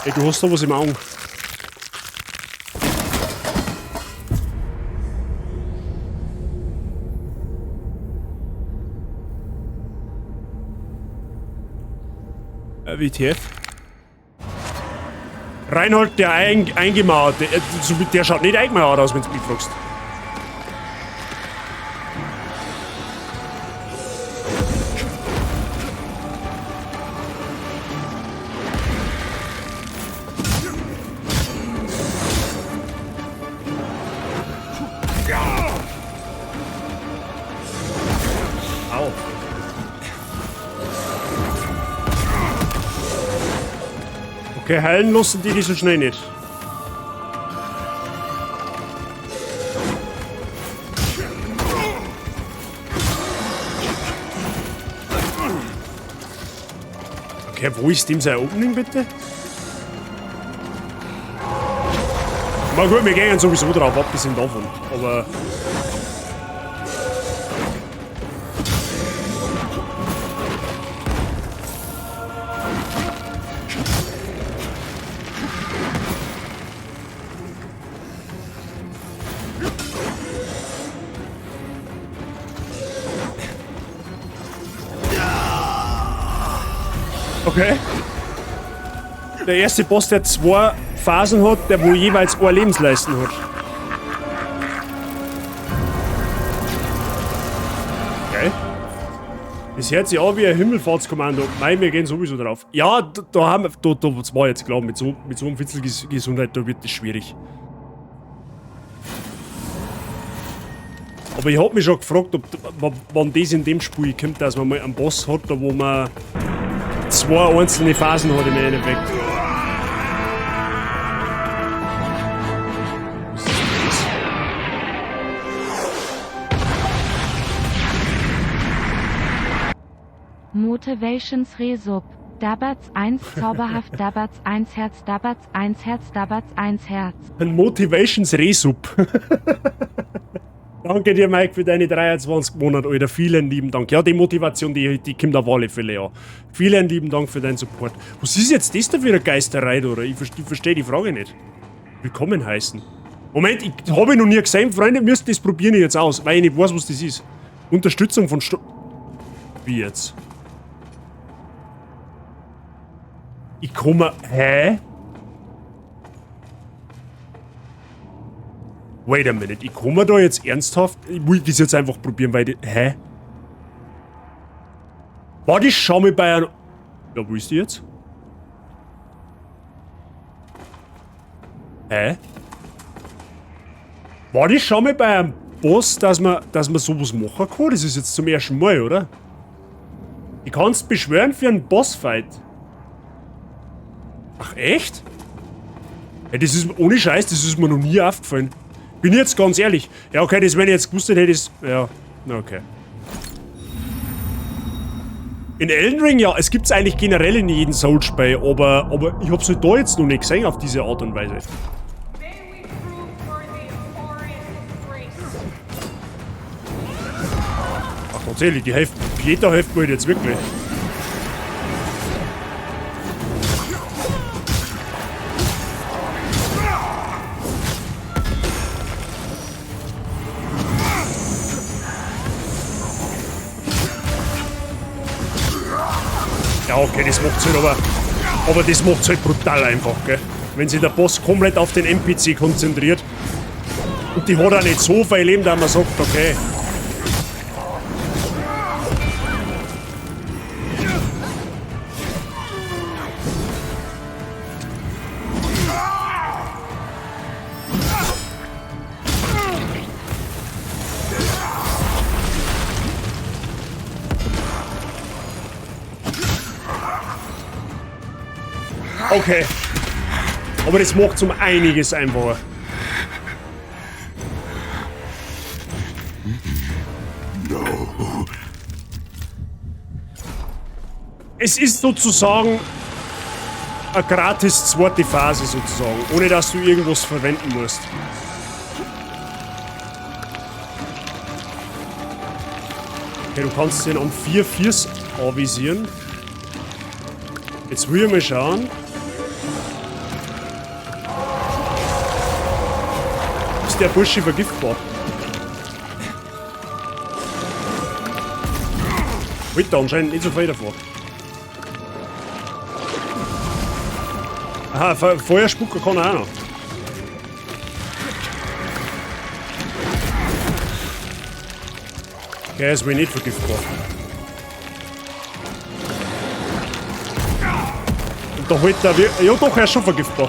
Ey, du hast da was im Auge. WTF? Reinhold, der Eingemauerte, der schaut nicht eingemauert aus, wenn du mich fragst. Au. Okay, heilen lassen die so schnell nicht. Okay, wo ist dem sein Opening bitte? Na gut, wir gehen sowieso drauf, abgesehen davon. Aber... Okay. Der erste Boss, der zwei Phasen hat, der wo jeweils eine Lebensleisten hat. Okay. Das hört sich an wie ein Himmelfahrtskommando. Nein, wir gehen sowieso drauf. Ja, da haben wir, da, das war jetzt klar, mit so einem Fitzel Gesundheit, da wird das schwierig. Aber ich hab mich schon gefragt, wann das in dem Spiel kommt, dass man mal einen Boss hat, da wo man zwei einzelne Phasen hat im Endeffekt. Was ist das? Motivations Resub. Dabatz 1 zauberhaft, Dabatz 1 Herz, Dabatz 1 Herz, Dabatz 1 Herz. Ein Motivations Resub. Danke dir, Mike, für deine 23 Monate, Alter. Vielen lieben Dank. Ja, die Motivation, die kommt auf alle Fälle, ja. Vielen lieben Dank für deinen Support. Was ist jetzt das da für eine Geisterei, oder? Ich verstehe die Frage nicht. Willkommen heißen. Moment, ich habe ich noch nie gesehen, Freunde. Müsst das probieren jetzt aus, weil ich nicht weiß, was das ist. Unterstützung von Sto-, Wie jetzt? Ich komme... Hä? Wait a minute, ich komme da jetzt ernsthaft? Ich will das jetzt einfach probieren, weil die, hä? Warte, ich schau mir bei einer... Ja, wo ist die jetzt? Hä? Warte, ich schau mir bei einem Boss, dass man sowas machen kann? Das ist jetzt zum ersten Mal, oder? Ich kann's beschwören für einen Bossfight. Ach echt? Ey, das ist ohne Scheiß, das ist mir noch nie aufgefallen. Bin ich jetzt ganz ehrlich. Ja, okay, das, wenn ich jetzt gewusst hätte, hätte ich's. Ja, okay. In Elden Ring, ja, es gibt's eigentlich generell in jedem Souls-Spiel, aber ich hab's halt da jetzt noch nicht gesehen auf diese Art und Weise. Ach, tatsächlich, die helfen. Peter hilft mir halt jetzt wirklich. Ja, okay, das macht's halt aber das macht's halt brutal einfach, gell? Wenn sich der Boss komplett auf den NPC konzentriert. Und die hat auch nicht so viel Leben, dass man sagt, okay. Okay. Aber das macht's um einiges einfacher. No. Es ist sozusagen eine gratis zweite Phase sozusagen, ohne dass du irgendwas verwenden musst. Okay, du kannst den an 4 Viers anvisieren. Jetzt will ich mal schauen. Ist der Bursche vergiftbar? Hält da anscheinend nicht so viel davor. Aha, Feuerspucker kann er auch noch. Okay, ist wohl nicht vergiftbar. Und da hält er ja doch, er ist schon vergiftbar.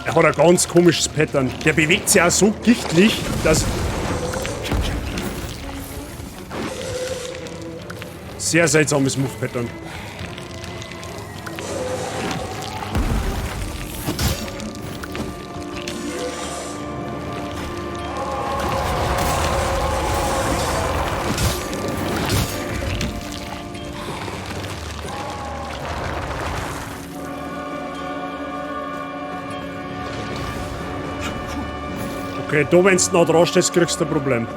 Er hat ein ganz komisches Pattern. Der bewegt sich auch so gichtlich, dass... Sehr seltsames Move-Pattern. Okay, da wenn du noch dran stehst, kriegst du ein Problem.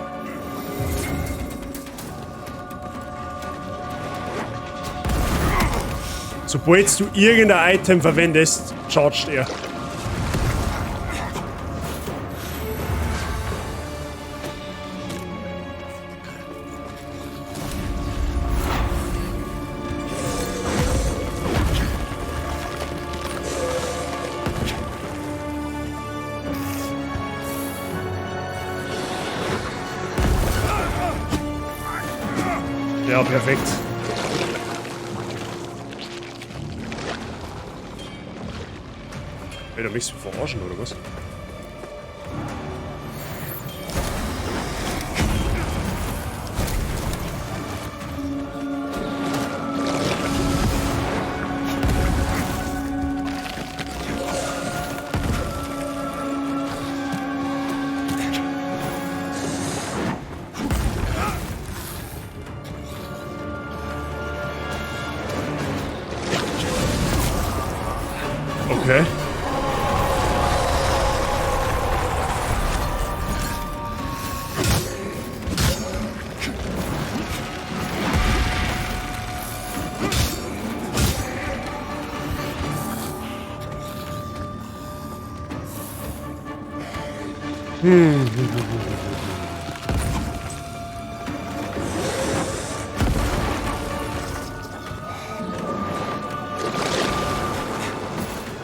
Sobald du irgendein Item verwendest, chargt er. Ja, perfekt. Ey, da möchtest du verarschen, oder was? Okay.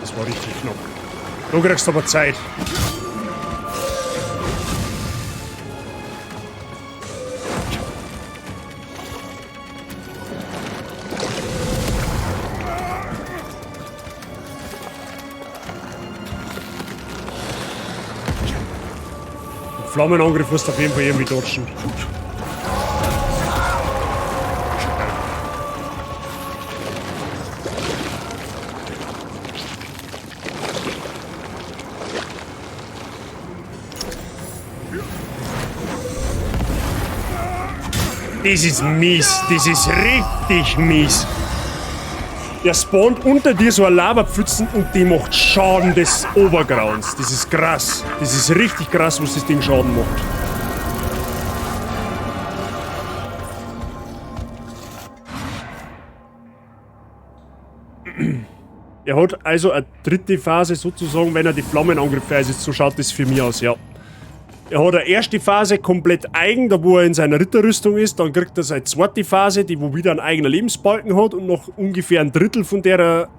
Das war richtig knapp. Du kriegst aber Zeit. Flammenangriff musst du auf jeden Fall irgendwie dodgen. Das ist mies. Das ist richtig mies. Der spawnt unter dir so eine Lavapfützen und die macht Schaden des Obergrauens. Das ist krass. Das ist richtig krass, was das Ding Schaden macht. Er hat also eine dritte Phase sozusagen, wenn er die Flammenangriffe einsetzt. So schaut das für mich aus, ja. Er hat eine erste Phase komplett eigen, da wo er in seiner Ritterrüstung ist. Dann kriegt er seine zweite Phase, die wo wieder einen eigenen Lebensbalken hat. Und noch ungefähr ein Drittel von der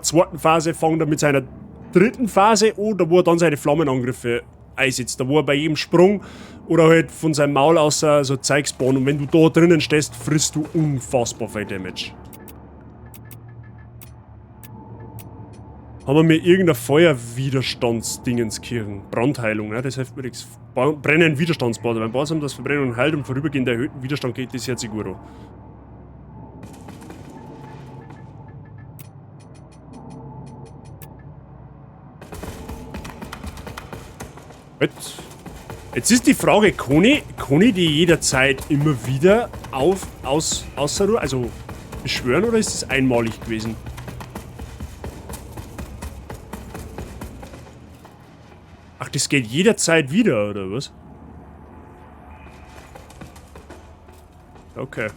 zweiten Phase fängt er mit seiner dritten Phase an, da wo er dann seine Flammenangriffe einsetzt. Da wo er bei jedem Sprung oder halt von seinem Maul aus so Zeug spawnt. Und wenn du da drinnen stehst, frisst du unfassbar viel Damage. Haben wir mir irgendein Feuerwiderstandsdingenskirchen? Brandheilung, ne? Das hilft mir nichts. Brennen Widerstandsbade. Beim Balsam das Verbrennen und heilt und vorübergehend erhöhten Widerstand geht das jetzt gut an. Jetzt ist die Frage, kann ich die jederzeit immer wieder also beschwören, oder ist das einmalig gewesen? Ach, das geht jederzeit wieder, oder was? Okay.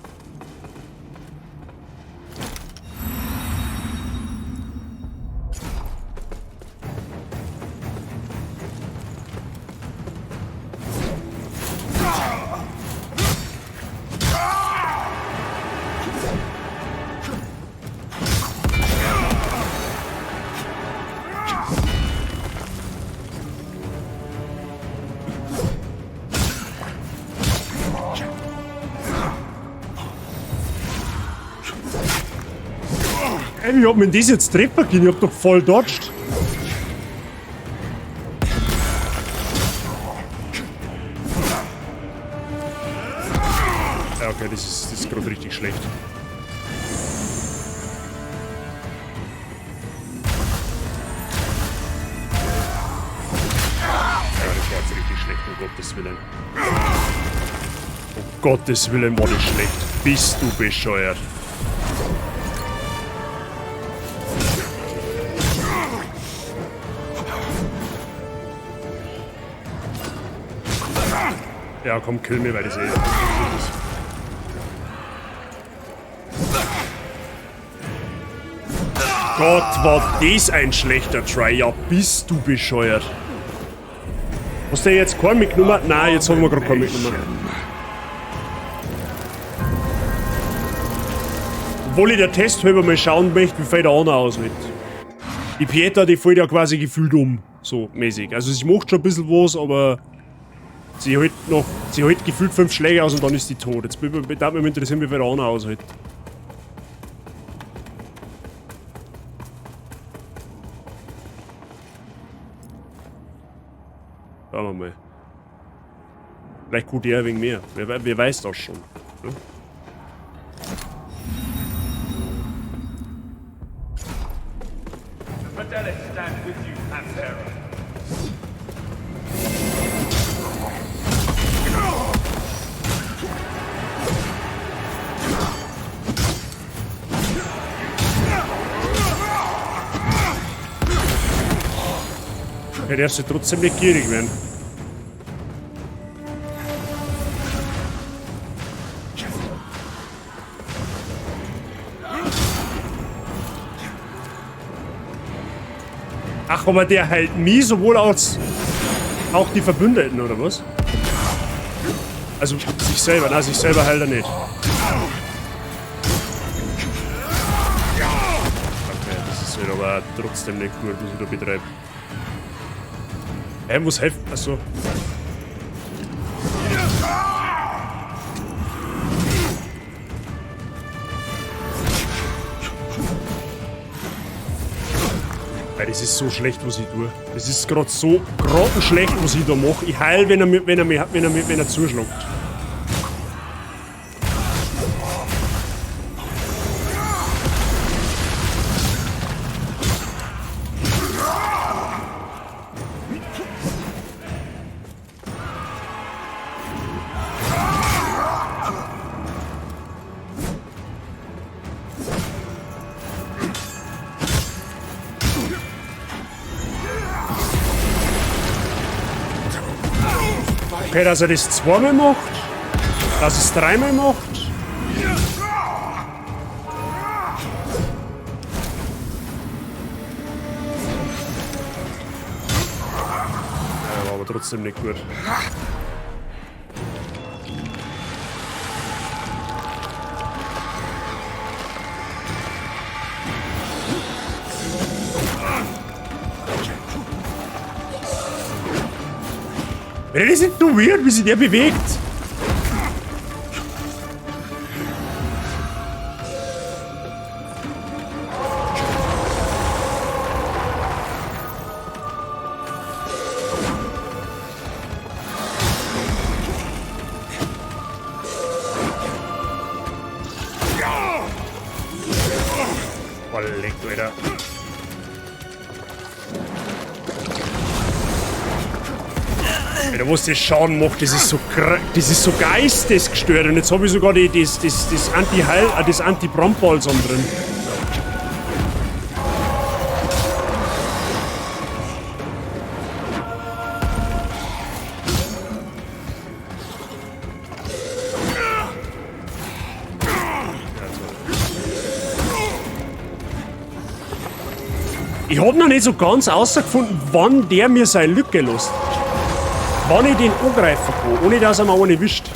Wie hat man das jetzt treffen können? Ich hab doch voll dodged. Ja, okay, das ist gerade richtig schlecht. Ja, das war jetzt richtig schlecht, um Gottes Willen. Um Gottes Willen war das schlecht. Bist du bescheuert? Ja, komm, kill mir, weil das eh ist. Gott, war das ein schlechter Try. Ja, bist du bescheuert. Hast du jetzt keinen mitgenommen? Nein, jetzt haben wir gerade keinen mitgenommen. Obwohl ich der Test halber mal schauen möchte, wie viel der andere aushält. Die Pieta, die fällt ja quasi gefühlt um. So mäßig. Also sie macht schon ein bisschen was, aber sie hält noch. Sie hält gefühlt 5 Schläge aus und dann ist sie tot. Jetzt würde mich interessieren, wie viel der andere aushält. Schauen wir mal. Vielleicht gut er wegen mir. Wer weiß das schon. Ne? Der darf trotzdem nicht gierig werden. Ach, aber der heilt mich sowohl als auch die Verbündeten, oder was? Also sich selber, na, sich selber heilt er nicht. Okay, das ist halt aber Aber trotzdem nicht gut, was ich da betreibe. Hey, was helfen? Achso. Weil das ist so schlecht, was ich tue. Das ist gerade so grottenschlecht, was ich da mache. Ich heil, wenn er zuschlägt. Okay, dass er das zweimal macht, dass es dreimal macht. Ja, war aber trotzdem nicht gut. Das ist nur weird, wie sich der bewegt. Boah, leck, Alter. Alter, was das Schaden macht, das ist so das ist so geistesgestört. Und jetzt habe ich sogar das Anti-Heil, das Anti-Brandbalsam drin. Ich hab noch nicht so ganz herausgefunden, wann der mir seine Lücke lässt. Wann ich den angreifen kann, ohne dass er mir einen wischt.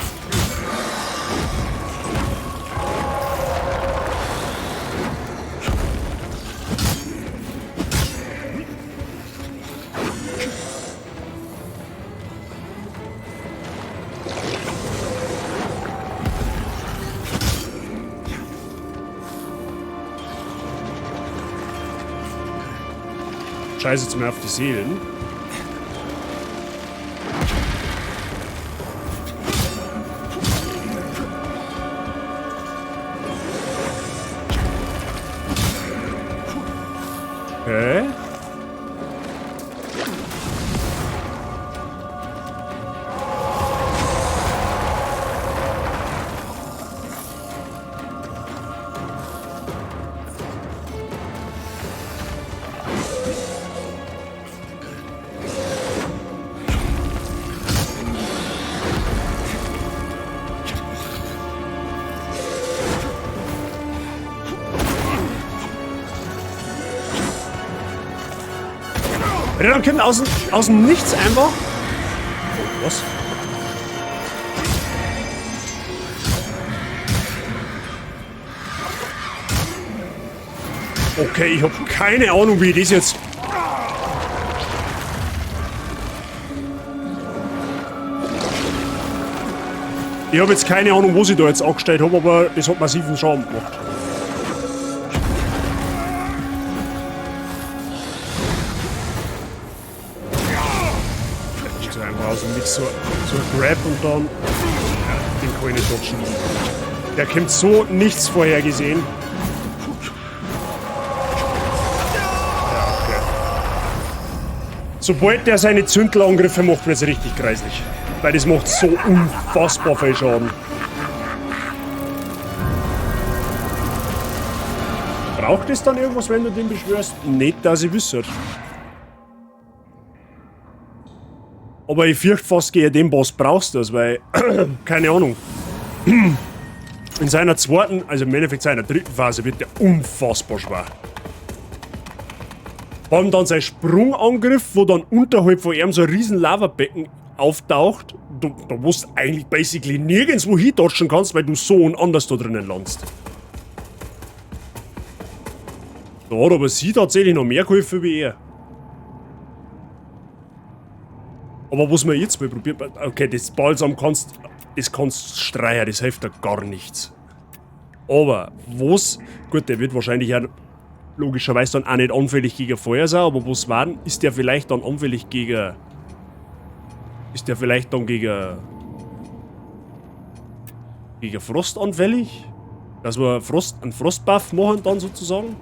Scheiße, jetzt mal auf die Seelen. Okay. Dann kommt aus dem Nichts einfach. Oh, was? Okay, ich hab keine Ahnung, wie ich das jetzt. Ich hab jetzt keine Ahnung, wo ich da jetzt angestellt hab, aber das hat massiven Schaden gemacht. So ein Grab und dann. Ja, den kann ich nicht dodgen. Der kommt so nichts vorhergesehen. Ja, okay. Sobald der seine Zündelangriffe macht, wird es richtig kreislich. Weil das macht so unfassbar viel Schaden. Braucht es dann irgendwas, wenn du den beschwörst? Nicht, dass ich wüsste. Aber ich fürchte fast, gegen den Boss brauchst du das, weil, keine Ahnung. In seiner zweiten, also im Endeffekt seiner dritten Phase wird der unfassbar schwer. Vor allem dann sein Sprungangriff, wo dann unterhalb von ihm so ein riesen Lavabecken auftaucht, da wo du eigentlich basically nirgendwo hindodgen kannst, weil du so und anders da drinnen landest. Da hat aber sie tatsächlich noch mehr geholfen wie er. Aber was wir jetzt mal probieren. Okay, das Balsam kannst. Das kannst streichen, das hilft da gar nichts. Aber was. Gut, der wird wahrscheinlich auch logischerweise dann auch nicht anfällig gegen Feuer sein, aber was war denn? Ist der vielleicht dann anfällig gegen. Ist der vielleicht dann gegen. Gegen Frost anfällig? Dass wir einen Frostbuff machen dann sozusagen?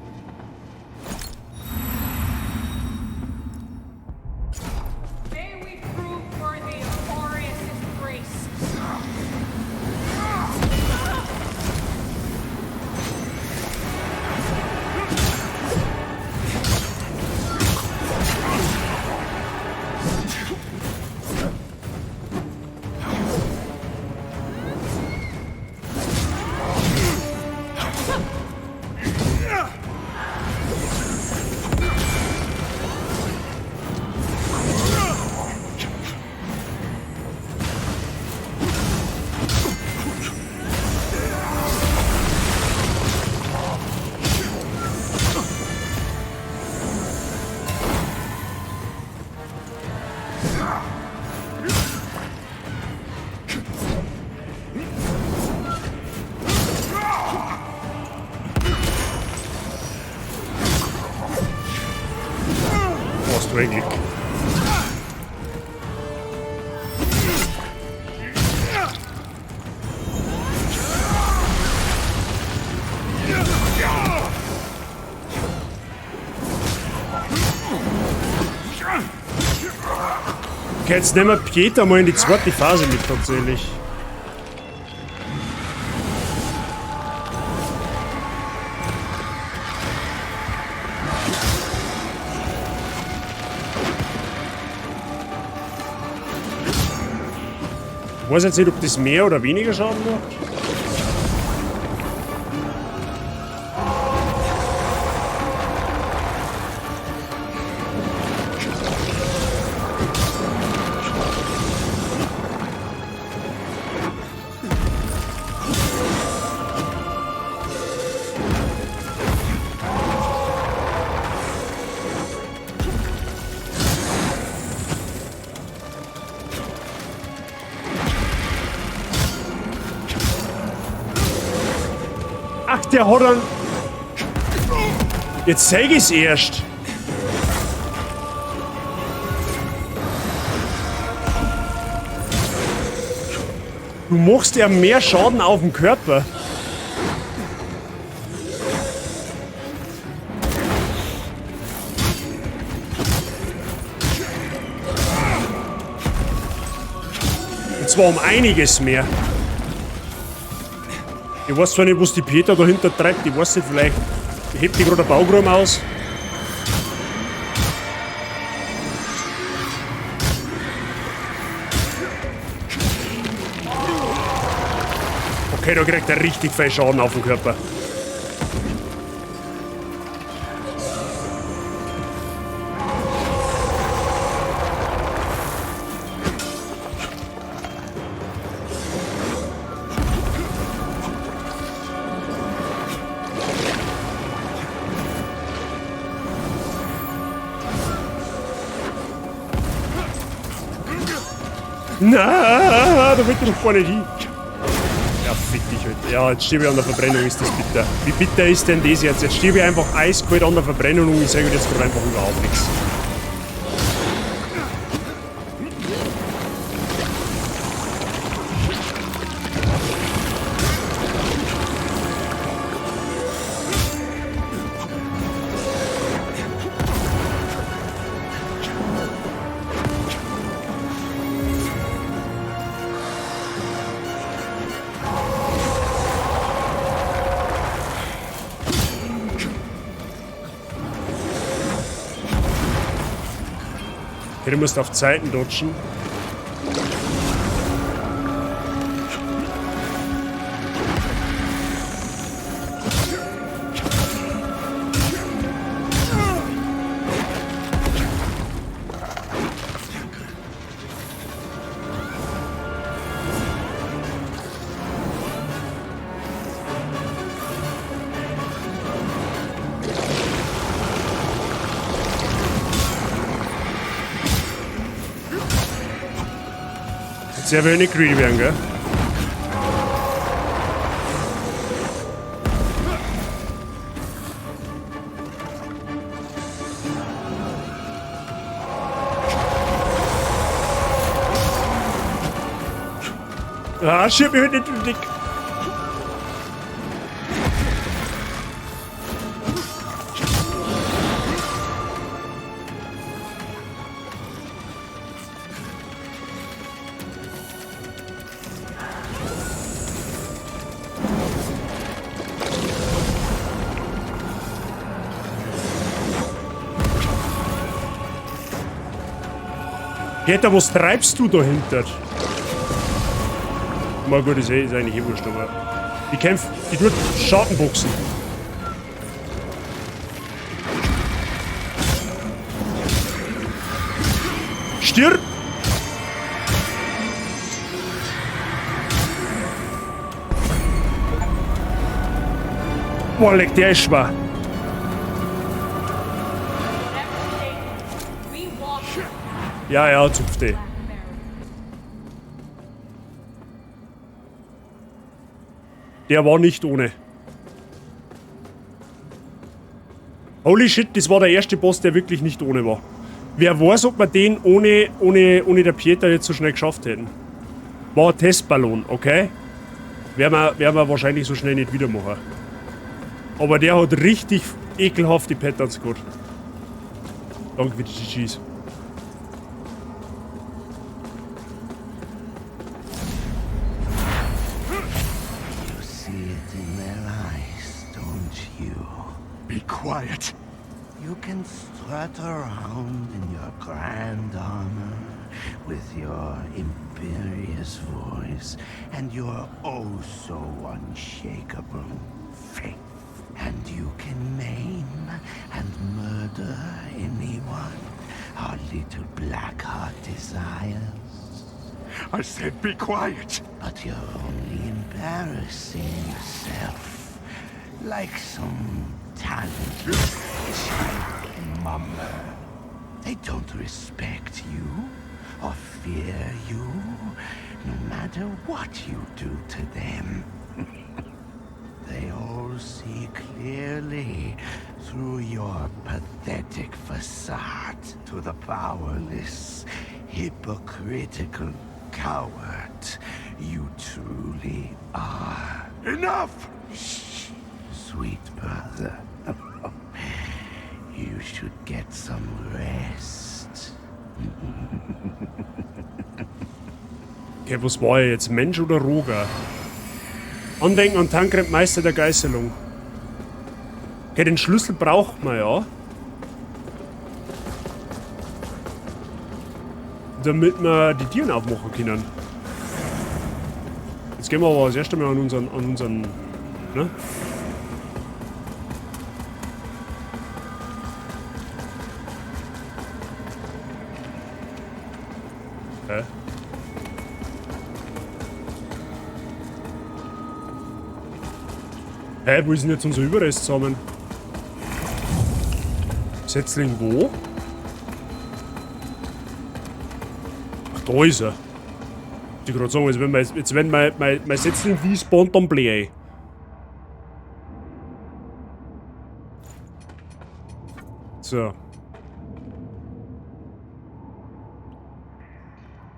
Okay, jetzt nehmen wir Peter mal in die zweite Phase mit tatsächlich. Ich weiß jetzt nicht, ob das mehr oder weniger Schaden macht. Ach, der hat einen... Jetzt zeig ich's erst. Du machst ja mehr Schaden auf dem Körper. Und zwar um einiges mehr. Ich weiß zwar nicht, was die Peter dahinter treibt, ich weiß nicht, vielleicht hebt die gerade ein Baugrum aus. Okay, da kriegt er richtig viel Schaden auf den Körper. Na, da will ich doch gar nicht hin. Ja, fick dich halt. Ja, jetzt stirb ich an der Verbrennung, ist das bitter. Wie bitter ist denn das jetzt? Jetzt stirb ich einfach eiskalt an der Verbrennung und ich sage jetzt gerade einfach überhaupt nichts. Okay, du musst auf Zeiten dodgen. Sehr will nicht greedy werden, gell? Ah, schieb mich nicht dick. Peter, was treibst du dahinter? Mal gut, ist eigentlich eh wurscht, aber. Die kämpft, die tut Schattenboxen. Stirb! Boah, leck, der ist schwer. Ja, ja, zupf die. Der war nicht ohne. Holy shit, das war der erste Boss, der wirklich nicht ohne war. Wer weiß, ob wir den ohne der Pieter jetzt so schnell geschafft hätten. War ein Testballon, okay? Werden wir wahrscheinlich so schnell nicht wieder machen. Aber der hat richtig ekelhafte Patterns gehabt. Danke für die GGs. You see it in their eyes, don't you? Be quiet. You can strut around in your grand armor with your imperious voice and your oh so unshakable faith. And you can maim and murder anyone our little black heart desires. I said be quiet. But you're only embarrassing yourself. Like some talentless child mummer. They don't respect you or fear you, no matter what you do to them. They all see clearly through your pathetic facade to the powerless, hypocritical coward you truly are. Enough! Shh, sweet brother. You should get some rest. Okay, was war er jetzt? Mensch oder Roger? Andenken an Tankred, Meister der Geißelung. Okay, den Schlüssel braucht man ja. Damit wir die Türen aufmachen können. Jetzt gehen wir aber das erste Mal an unseren, ne? Hä? Hä, wo ist denn jetzt unser Überrest zusammen? Setzling wo? Ach, da ist er. Ich wollte gerade sagen, jetzt wenn mein Setzling wie spawnt, dann blähe ich. So.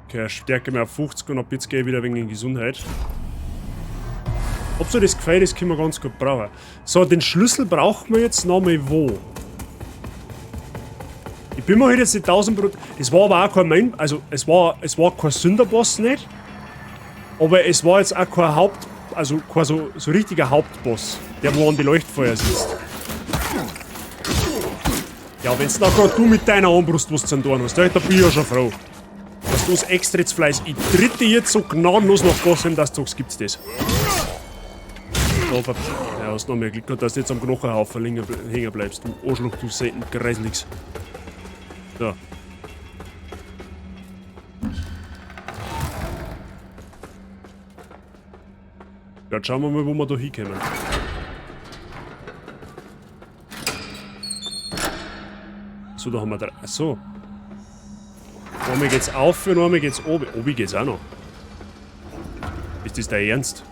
Okay, Stärke mehr auf 50 und ab jetzt gehe ich wieder wegen Gesundheit. Ob so das gefällt, das können wir ganz gut brauchen. So, den Schlüssel brauchen wir jetzt nochmal wo? Ich bin mir halt jetzt nicht 1000%. Das war aber auch kein Main. Also, es war kein Sünderboss nicht. Aber es war jetzt auch kein Haupt. Also, kein so richtiger Hauptboss, der wo an die Leuchtfeuer sitzt. Ja, wenn's da grad du mit deiner Armbrust was zu tun hast, da bin ich ja schon froh. Dass du das extra zu Fleiß. Ich tritt dich jetzt so gnadenlos nach Gotham, dass du sagst, gibt's das. Ja, hast noch mehr Glück gehabt, dass du jetzt am Knochenhaufen hängen bleibst. Du Arschloch, du Seiten, Greisligs. So. Jetzt schauen wir mal, wo wir da hinkommen. So, da haben wir drei. Achso. Einmal geht's auf und einmal geht's oben. Oben geht's auch noch. Ist das dein Ernst?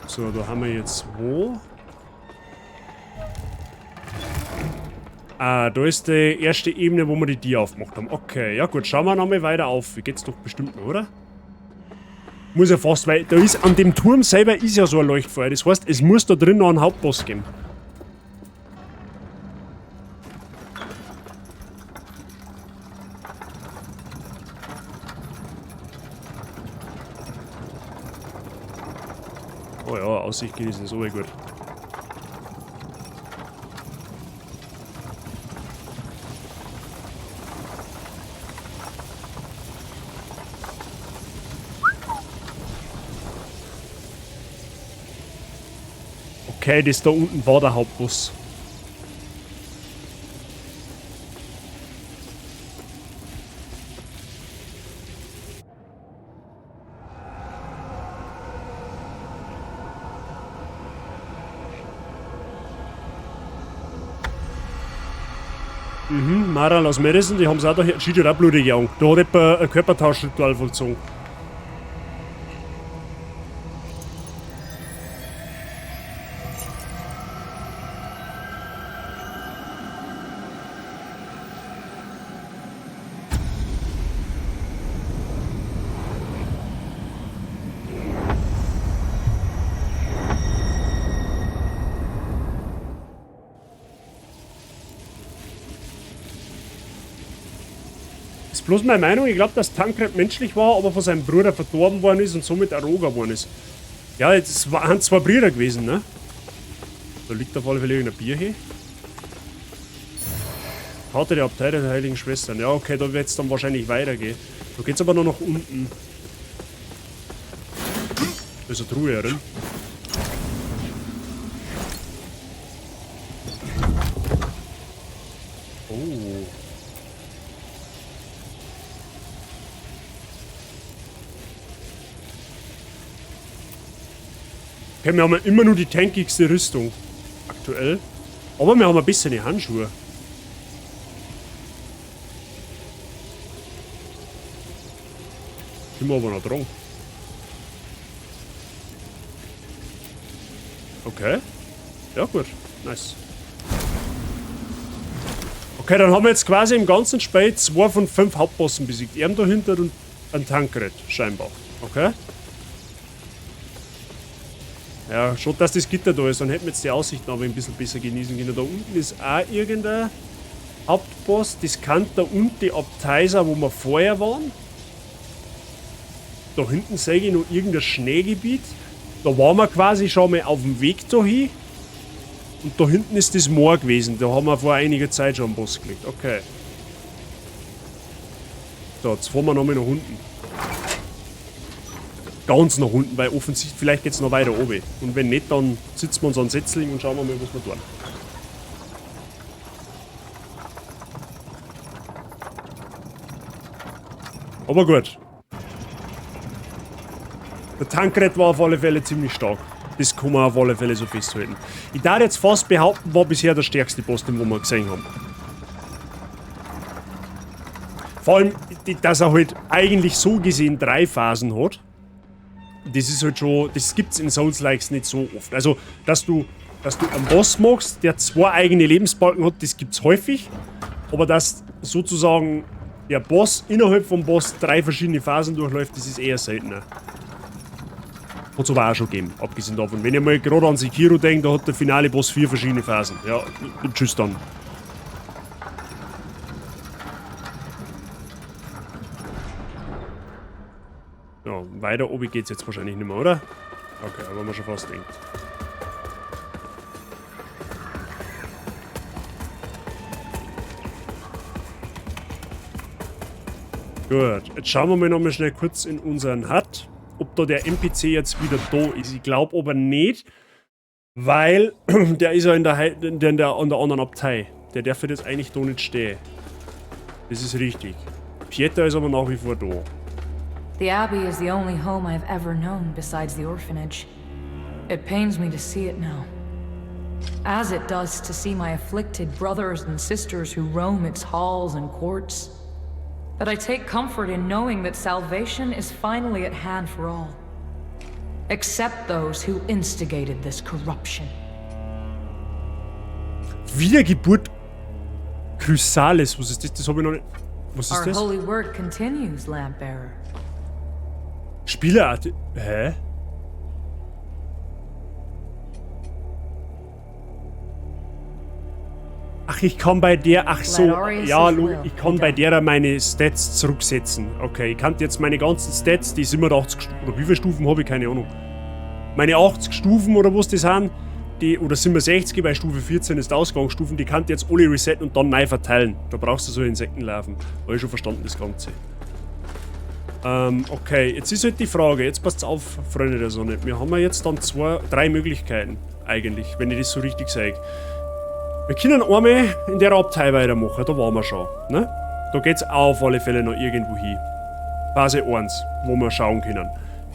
So, da haben wir jetzt wo? Ah, da ist die erste Ebene, wo wir die Tür aufgemacht haben. Okay, ja gut, schauen wir nochmal weiter auf. Wie geht's doch bestimmt noch, oder? Muss ja fast, weil da ist an dem Turm selber ist ja so ein Leuchtfeuer. Das heißt, es muss da drin noch einen Hauptboss geben. Oh ja, Aussicht genießen ist so gut. Okay, das da unten war der Hauptboss. Mhm, Maral aus Madison, die haben es auch da her. Schied auch blutige Augen. Da hat jemand ein Körpertauschritual vollzogen. Ist bloß meine Meinung, ich glaube, dass Tankred menschlich war, aber von seinem Bruder verdorben worden ist und somit ein Roger geworden ist. Ja, es waren zwei Brüder gewesen, ne? Da liegt auf alle Fälle irgendein Bier hier. Karte der Abtei der Heiligen Schwestern. Ja, okay, da wird es dann wahrscheinlich weitergehen. Da geht's aber noch nach unten. Da ist eine Truhe drin. Oh. Okay, wir haben ja immer nur die tankigste Rüstung. Aktuell. Aber wir haben ein bisschen die Handschuhe. Sind wir aber noch dran. Okay. Ja, gut. Nice. Okay, dann haben wir jetzt quasi im ganzen Spiel 2 von 5 Hauptbossen besiegt. Er dahinter und ein Tankred, scheinbar. Okay. Ja, schon, dass das Gitter da ist, dann hätten wir jetzt die Aussichten aber ein bisschen besser genießen können. Da unten ist auch irgendein Hauptboss. Das kann da unten die Abtei sein, wo wir vorher waren. Da hinten sehe ich noch irgendein Schneegebiet. Da waren wir quasi schon mal auf dem Weg dahin. Und da hinten ist das Moor gewesen. Da haben wir vor einiger Zeit schon einen Boss gelegt. Okay. So, jetzt fahren wir nochmal nach unten. Ganz nach unten, weil offensichtlich, vielleicht geht's noch weiter oben. Und wenn nicht, dann sitzen wir uns an Setzling und schauen wir mal, was wir tun. Aber gut. Der Tankred war auf alle Fälle ziemlich stark. Das kann man auf alle Fälle so festhalten. Ich darf jetzt fast behaupten, war bisher der stärkste Boss, den wir gesehen haben. Vor allem, dass er halt eigentlich so gesehen 3 Phasen hat. Das ist halt schon, das gibt's in Souls-Likes nicht so oft. Also, dass du einen Boss machst, der 2 eigene Lebensbalken hat, das gibt's häufig. Aber dass sozusagen der Boss innerhalb vom Boss 3 verschiedene Phasen durchläuft, das ist eher seltener. Hat's aber auch schon gegeben, abgesehen davon. Wenn ihr mal gerade an Sekiro denkt, da hat der finale Boss 4 verschiedene Phasen. Ja, und tschüss dann. Ja, weiter oben geht's jetzt wahrscheinlich nicht mehr, oder? Okay, aber man schon fast denkt. Gut, jetzt schauen wir mal nochmal schnell kurz in unseren HUD, ob da der NPC jetzt wieder da ist. Ich glaub aber nicht, weil der ist ja an der anderen Abtei. Der darf jetzt eigentlich da nicht stehen. Das ist richtig. Pieter ist aber nach wie vor da. The Abbey is the only home I've ever known besides the orphanage. It pains me to see it now. As it does to see my afflicted brothers and sisters who roam its halls and courts. But I take comfort in knowing that salvation is finally at hand for all. Except those who instigated this corruption. Wiedergeburt Chrysalis. Was ist das? Das habe ich noch nicht. Was ist Our das? holy work continues, Lampbearer. Spieler. Hä? Ach, ich kann bei der. Ach so, ja, ich kann bei der meine Stats zurücksetzen. Okay, ich kann jetzt meine ganzen Stats, die 87 Stufen, oder wie viele Stufen habe ich, keine Ahnung. Meine 80 Stufen oder was das sind, die, oder 67, bei Stufe 14 ist die Ausgangsstufen, die kann ich jetzt alle resetten und dann neu verteilen. Da brauchst du so Insektenlarven. Habe ich schon verstanden, das Ganze. Okay, jetzt ist halt die Frage, jetzt passt's auf, Freunde der Sonne. Wir haben ja jetzt dann drei Möglichkeiten, eigentlich, wenn ich das so richtig sage. Wir können einmal in der Abtei weitermachen, da waren wir schon, ne? Da geht's auch auf alle Fälle noch irgendwo hin. Phase 1, wo wir schauen können.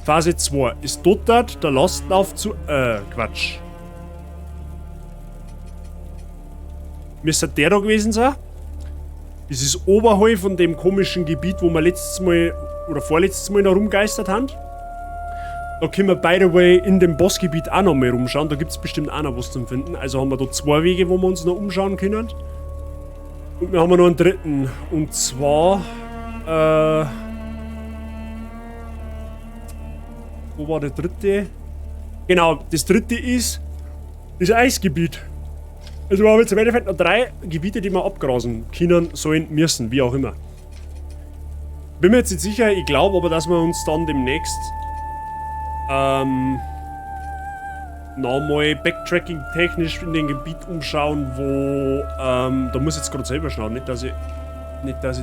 Phase 2 ist dort der Lastlauf zu... Quatsch. Müsste der da gewesen sein? Das ist oberhalb von dem komischen Gebiet, wo wir letztes Mal oder vorletztes Mal noch rumgeistert haben. Da können wir, by the way, in dem Bossgebiet auch noch mal rumschauen. Da gibt's bestimmt auch noch was zum Finden. Also haben wir da zwei Wege, wo wir uns noch umschauen können. Und wir haben noch einen dritten. Und zwar... wo war der dritte? Genau, das dritte ist das Eisgebiet. Also wir haben jetzt im Endeffekt noch drei Gebiete, die wir abgrasen können, sollen, müssen, wie auch immer. Bin mir jetzt nicht sicher, ich glaube aber, dass wir uns dann demnächst nochmal Backtracking-technisch in dem Gebiet umschauen, wo, da muss ich jetzt gerade selber schauen, nicht dass ich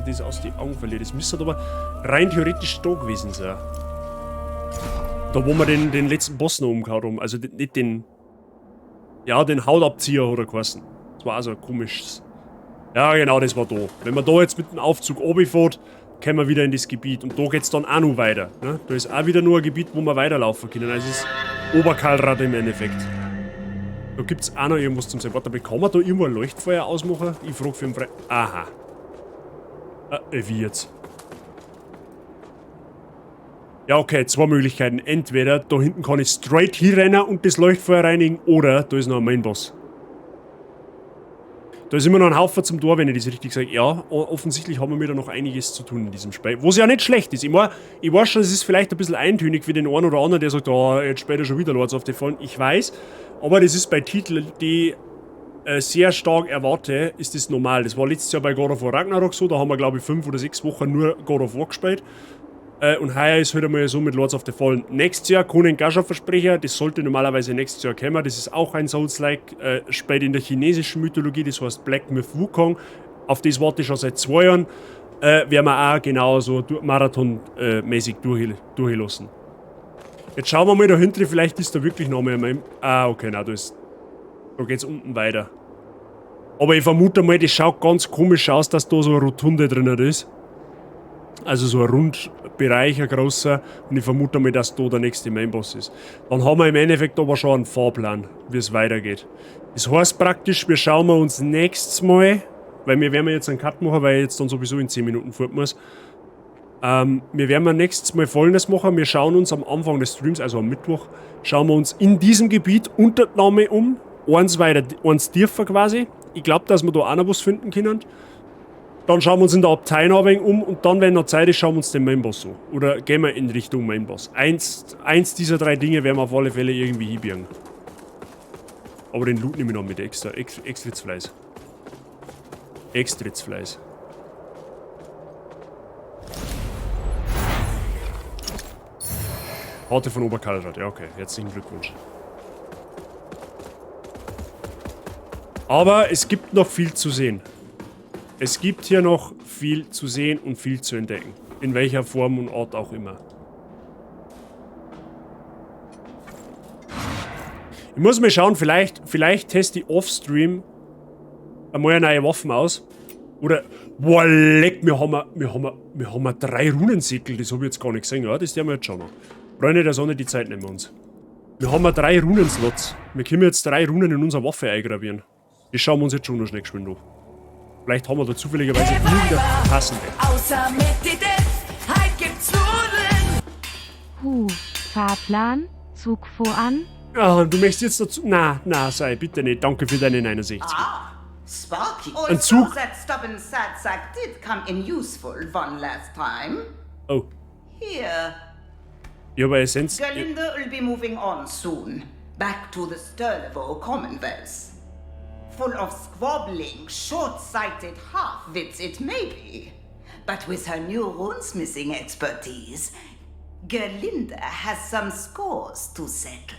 das aus den Augen verliere. Das müsste aber rein theoretisch da gewesen sein. Da, wo wir den letzten Boss noch umgehauen haben, also nicht den, ja, den Hautabzieher oder geheißen. Das war also ein komisches. Ja, genau, das war da. Wenn man da jetzt mit dem Aufzug runterfährt, kommen wir wieder in das Gebiet. Und da geht's dann auch noch weiter. Ne? Da ist auch wieder nur ein Gebiet, wo wir weiterlaufen können. Also es ist Oberkalrad im Endeffekt. Da gibt's auch noch irgendwas zum Sehen. Warte, kann man da irgendwo ein Leuchtfeuer ausmachen? Ich frag für einen Fre... Aha. Wie jetzt? Ja, okay, zwei Möglichkeiten. Entweder da hinten kann ich straight hinrennen und das Leuchtfeuer reinigen, oder da ist noch ein Mainboss. Da ist immer noch ein Haufen zum Tor, wenn ich das richtig sage. Ja, offensichtlich haben wir da noch einiges zu tun in diesem Spiel. Was ja nicht schlecht ist. Ich weiß schon, es ist vielleicht ein bisschen eintönig für den einen oder anderen, der sagt, oh, jetzt später schon wieder Lords of the Fallen. Ich weiß, aber das ist bei Titeln, die sehr stark erwarte, ist das normal. Das war letztes Jahr bei God of War Ragnarok so, da haben wir, glaube ich, 5 oder 6 Wochen nur God of War gespielt. Und heuer ist halt einmal so mit Lords of the Fallen. Nächstes Jahr Conan Gasha Versprecher, das sollte normalerweise nächstes Jahr kommen. Das ist auch ein Souls-like, spielt in der chinesischen Mythologie, das heißt Black Myth Wukong. Auf das warte ich schon seit 2 Jahren. Werden wir auch genauso marathonmäßig durchlassen. Jetzt schauen wir mal dahinter, vielleicht ist da wirklich noch mal ein... Ah, okay, nein, da geht's unten weiter. Aber ich vermute mal, das schaut ganz komisch aus, dass da so eine Rotunde drin ist. Also so ein Rundbereich, ein großer. Und ich vermute mal, dass da der nächste Mainboss ist. Dann haben wir im Endeffekt aber schon einen Fahrplan, wie es weitergeht. Das heißt praktisch, wir schauen uns nächstes Mal, weil wir werden jetzt einen Cut machen, weil ich jetzt dann sowieso in 10 Minuten fort muss. Wir werden nächstes Mal Folgendes machen. Wir schauen uns am Anfang des Streams, also am Mittwoch, schauen wir uns in diesem Gebiet unter die Name um. Eins weiter, eins tiefer quasi. Ich glaub, dass wir da auch noch was finden können. Dann schauen wir uns in der Abtei noch ein wenig um und dann, wenn noch Zeit ist, schauen wir uns den Mainboss an. Oder gehen wir in Richtung Mainboss. Eins dieser drei Dinge werden wir auf alle Fälle irgendwie hinbiegen. Aber den Loot nehme ich noch mit extra. Extritzfleiß. Extritzfleiß. Karte von Oberkalrad. Ja, okay. Herzlichen Glückwunsch. Aber es gibt noch viel zu sehen. Es gibt hier noch viel zu sehen und viel zu entdecken. In welcher Form und Art auch immer. Ich muss mal schauen, vielleicht teste ich offstream einmal eine neue Waffen aus. Oder, boah, leck, wir haben drei Runensäckel, das habe ich jetzt gar nicht gesehen, ja, das werden wir jetzt schon noch. Freunde der Sonne, die Zeit nehmen wir uns. Wir haben drei Runenslots. Wir können jetzt drei Runen in unsere Waffe eingravieren. Das schauen wir uns jetzt schon noch schnell geschwind an. Vielleicht haben wir da zufälligerweise irgendeine passende. Außer mit die Death, heut gibt's Nudeln. Huh, Fahrplan, Zug voran. Ah, du möchtest jetzt dazu. Na, na, sei bitte nicht. Danke für deine 69. Ah, Sparky. Ein Zug. Also, that stubborn sad sack did come in useful one last time. Oh, Here, ich habe eine Essenz. Gerlinde will be moving on soon. Back to the Sturnivo Commonwealth. Full of squabbling, short-sighted half-wits it may be. But with her new runesmithing expertise, Gerlinde has some scores to settle.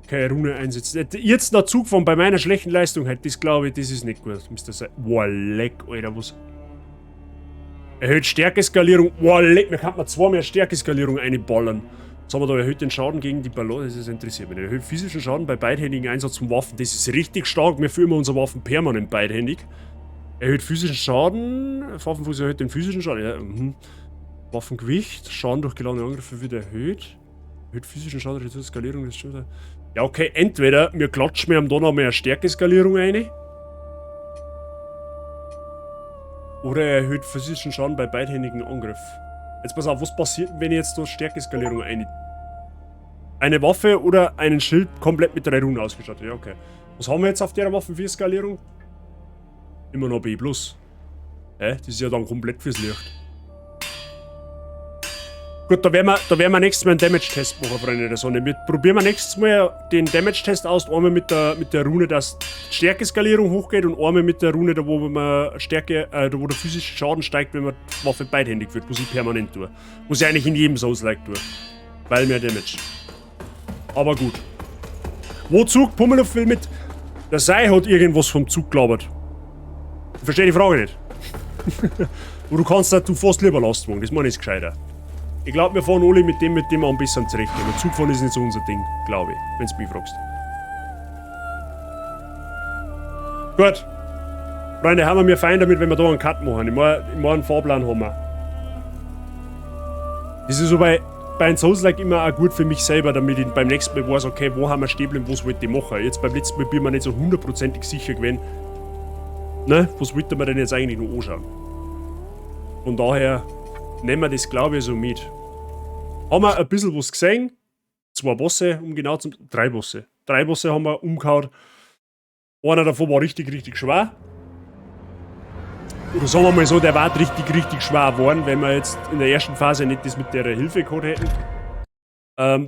Keine Rune einsetzen. Jetzt noch Zug fahren bei meiner schlechten Leistung halt, das glaube ich, das ist nicht gut. Mr. Sei. Boah, leck, Alter, was. Erhöht Stärkeskalierung. Boah, leck, mir kann man zwei mehr Stärkeskalierung einballern. Was haben wir da? Erhöht den Schaden gegen die Balance. Das interessiert mich nicht. Erhöht physischen Schaden bei beidhändigen Einsatz von Waffen. Das ist richtig stark. Wir führen unsere Waffen permanent beidhändig. Erhöht physischen Schaden. Waffenfuß erhöht den physischen Schaden. Ja. Waffengewicht. Schaden durch geladene Angriffe wird erhöht. Erhöht physischen Schaden, reduziert Skalierung des Schulter. Ja, okay, entweder wir klatschen mir am da noch mehr Stärkeskalierung rein. Oder er erhöht physischen Schaden bei beidhändigen Angriff. Jetzt pass auf, was passiert, wenn ich jetzt da Stärkeskalierung eine. Eine Waffe oder einen Schild komplett mit drei Runen ausgestattet. Ja, okay. Was haben wir jetzt auf der Waffe für Skalierung? Immer noch B+. Hä? Das ist ja dann komplett fürs Licht. Gut, da werden wir nächstes Mal einen Damage-Test machen, Freunde der Sonne. Wir probieren wir nächstes Mal den Damage-Test aus. Einmal mit der Rune, dass die Stärkeskalierung hochgeht, und einmal mit der Rune, da wo man Stärke, da wo der physische Schaden steigt, wenn man die Waffe beidhändig führt, was ich permanent tue. Was ich eigentlich in jedem Souls-like tue. Weil mehr Damage. Aber gut. Wo Zug? Pummeluff will mit. Der Sei hat irgendwas vom Zug gelabert. Ich verstehe die Frage nicht. Wo du kannst, du fährst lieber Lastwagen, das meine ich ist gescheiter. Ich glaube, wir fahren alle mit dem am besten zurechtkommen. Zugfahren ist nicht so unser Ding, glaube ich, wenn du mich fragst. Gut. Freunde, haben wir mir fein damit, wenn wir da einen Cut machen. Ich mein, einen Fahrplan haben wir. Das ist so bei einem Souls-like immer auch gut für mich selber, damit ich beim nächsten Mal weiß, okay, wo haben wir stehen geblieben, was wollte ich machen. Jetzt beim letzten Mal bin ich mir nicht so hundertprozentig sicher gewesen, ne, was wollte man denn jetzt eigentlich noch anschauen. Von daher nehmen wir das, glaube ich, so mit. Haben wir ein bisschen was gesehen. Zwei Bosse, um genau zu. Drei Bosse. Drei Bosse haben wir umgehauen. Einer davon war richtig, richtig schwer. Oder sagen wir mal so, der war richtig, richtig schwer geworden, wenn wir jetzt in der ersten Phase nicht das mit der Hilfe gehabt hätten.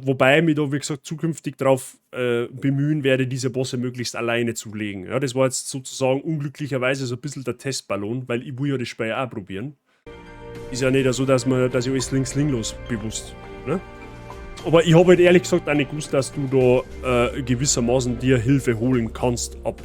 Wobei ich mich da, wie gesagt, zukünftig darauf bemühen werde, diese Bosse möglichst alleine zu legen. Ja, das war jetzt sozusagen unglücklicherweise so ein bisschen der Testballon, weil ich will ja das Spiel auch probieren. Ist ja nicht so, dass ich alles links liegen lass, bewusst. Ne? Aber ich habe halt ehrlich gesagt auch nicht gewusst, dass du da gewissermaßen dir Hilfe holen kannst ab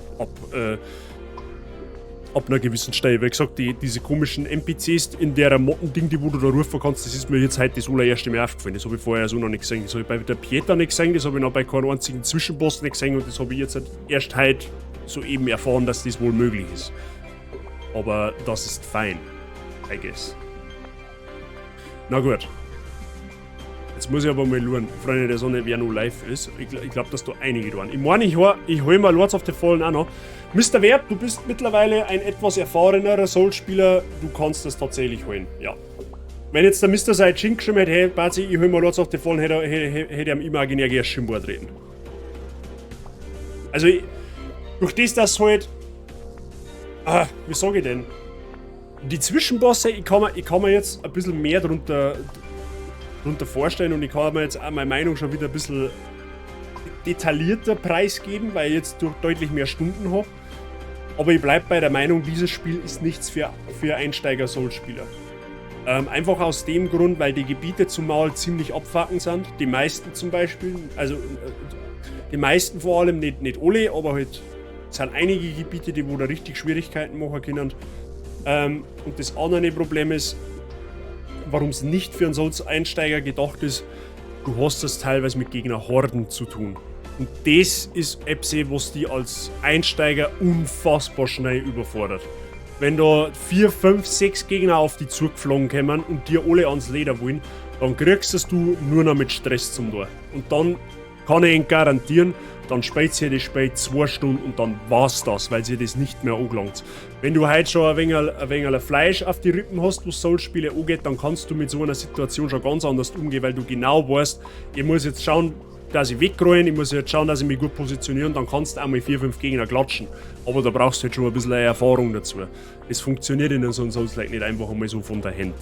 einer gewissen Stelle. Wie gesagt, diese komischen NPCs in der Mottending, die wo du da rufen kannst, das ist mir jetzt heute das allererste Mal aufgefallen. Das habe ich vorher so noch nicht gesehen. Das habe ich bei der Pieta nicht gesehen, das habe ich noch bei keinem einzigen Zwischenboss nicht gesehen und das habe ich jetzt halt erst heute soeben erfahren, dass das wohl möglich ist. Aber das ist fine, I guess. Na gut. Jetzt muss ich aber mal schauen, Freunde der Sonne, wer noch live ist. Ich glaube, dass da einige waren. Ich meine, ich hol mal Lords of the Fallen auch noch. Mr. Verb, du bist mittlerweile ein etwas erfahrenerer Souls-Spieler. Du kannst das tatsächlich holen, ja. Wenn jetzt der Mr. Saichin geschrieben hätte, hey, Bazi, ich hol mal Lords of the Fallen, hätte er ihm imaginär gegen Schienbein treten. Also, durch das, dass halt. Ah, wie sag ich denn? Die Zwischenbosse, ich kann mir jetzt ein bisschen mehr drunter vorstellen und ich kann mir jetzt auch meine Meinung schon wieder ein bisschen detaillierter preisgeben, weil ich jetzt durch deutlich mehr Stunden habe. Aber ich bleibe bei der Meinung, dieses Spiel ist nichts für Einsteiger-Souls-Spieler. Einfach aus dem Grund, weil die Gebiete zumal ziemlich abfuckend sind. Die meisten zum Beispiel, also die meisten vor allem, nicht alle, aber halt sind einige Gebiete, die wo da richtig Schwierigkeiten machen können. Und das andere Problem ist, warum es nicht für einen Souls-Einsteiger gedacht ist: Du hast das teilweise mit Gegnerhorden zu tun. Und das ist etwas, was die als Einsteiger unfassbar schnell überfordert. Wenn da 4, 5, 6 Gegner auf die zugeflogen kommen und dir alle ans Leder wollen, dann kriegst es du nur noch mit Stress zum Tor. Und dann kann ich Ihnen garantieren, dann spielt ihr das Spiel 2 Stunden und dann war's das, weil sie das nicht mehr angelangt. Wenn du heute schon ein wenig Fleisch auf die Rippen hast, was Souls-Spiele angeht, dann kannst du mit so einer Situation schon ganz anders umgehen, weil du genau weißt, ich muss jetzt schauen, dass ich wegrollen, ich muss jetzt schauen, dass ich mich gut positioniere, dann kannst du auch mal 4, 5 Gegner klatschen. Aber da brauchst du halt schon ein bisschen Erfahrung dazu. Das funktioniert in so einem Souls-like nicht einfach einmal so von der Hand.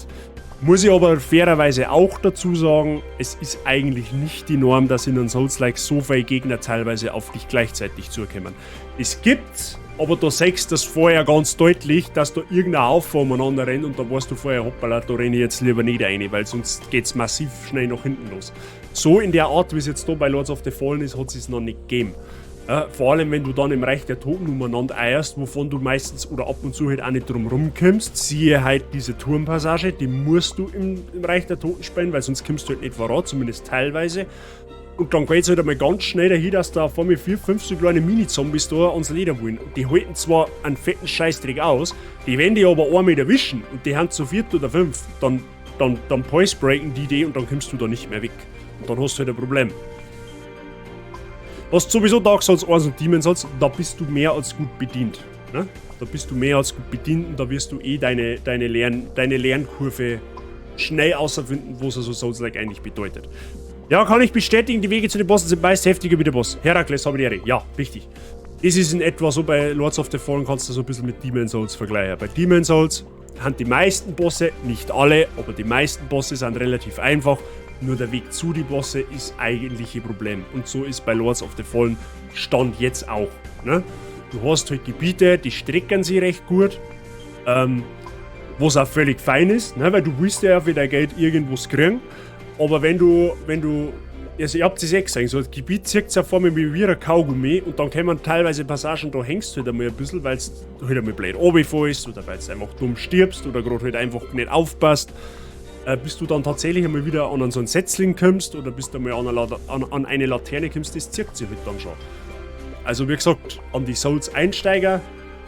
Muss ich aber fairerweise auch dazu sagen, es ist eigentlich nicht die Norm, dass in einem Souls-like so viele Gegner teilweise auf dich gleichzeitig zukommen. Es gibt, aber da siehst du das vorher ganz deutlich, dass da irgendein Haufen umeinander rennt und da weißt du vorher, hoppala, da renne ich jetzt lieber nicht rein, weil sonst geht's massiv schnell nach hinten los. So in der Art, wie es jetzt da bei Lords of the Fallen ist, hat es noch nicht gegeben. Ja, vor allem, wenn du dann im Reich der Toten umeinander eierst, wovon du meistens oder ab und zu halt auch nicht drum rumkommst. Siehe halt diese Turmpassage, die musst du im Reich der Toten spielen, weil sonst kommst du halt nicht voran, zumindest teilweise. Und dann geht es halt einmal ganz schnell dahin, dass da vor mir vier, fünf so kleine Mini-Zombies da ans Leder wollen. Und die halten zwar einen fetten Scheißdreck aus, die wenn die aber einmal erwischen und die haben zu viert oder fünf, dann pulse breaken die die und dann kommst du da nicht mehr weg. Und dann hast du halt ein Problem. Hast sowieso Dark Souls 1 und Demon's Souls, da bist du mehr als gut bedient. Ne? Da bist du mehr als gut bedient und da wirst du eh deine Lernkurve schnell außerfinden, was also Souls-like eigentlich bedeutet. Ja, kann ich bestätigen, die Wege zu den Bossen sind meist heftiger wie der Boss. Herakles, habe die Ehre. Ja, richtig. Das ist in etwa so bei Lords of the Fallen, kannst du so ein bisschen mit Demon's Souls vergleichen. Bei Demon's Souls haben die meisten Bosse, nicht alle, aber die meisten Bosse sind relativ einfach. Nur der Weg zu die Bosse ist eigentlich ein Problem. Und so ist bei Lords of the Fallen Stand jetzt auch. Ne? Du hast halt Gebiete, die strecken sich recht gut. Was auch völlig fein ist, ne? Weil du willst ja für dein Geld irgendwas kriegen. Aber wenn du, also ihr habt es eh gesehen, so ein Gebiet zieht sich ja vor mir wie ein Kaugummi und dann kommen teilweise Passagen, da hängst du halt einmal ein bisschen, weil du halt einmal blöd runterfällst oder weil du einfach dumm stirbst oder gerade halt einfach nicht aufpasst. Bis du dann tatsächlich einmal wieder an so einen Setzling kommst oder bis du einmal an eine Laterne kommst, das zieht sich halt dann schon. Also wie gesagt, an die Souls-Einsteiger,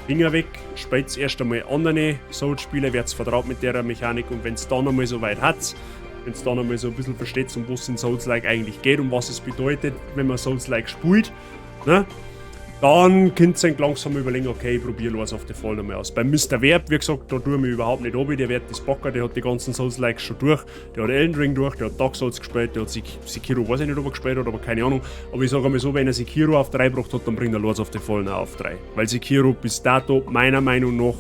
Finger weg, spielt erst einmal andere Souls-Spiele, werdet vertraut mit der Mechanik und wenn es dann einmal so weit hat, wenn es dann einmal so ein bisschen versteht, um was in Souls-like eigentlich geht und was es bedeutet, wenn man Souls-like spielt, ne? Dann könnt ihr langsam überlegen, okay, ich probiere Lords of the Fallen einmal aus. Beim Mr. Verb, wie gesagt, da tue ich mich überhaupt nicht ab, der wird das packen, der hat die ganzen Souls-Likes schon durch, der hat Elden Ring durch, der hat Dark Souls gespielt, der hat Sekiro, weiß ich nicht, ob er gespielt hat, aber keine Ahnung. Aber ich sage einmal so, wenn er Sekiro auf 3 gebracht hat, dann bringt er Lords of the Fallen auch auf 3. Weil Sekiro bis dato, meiner Meinung nach,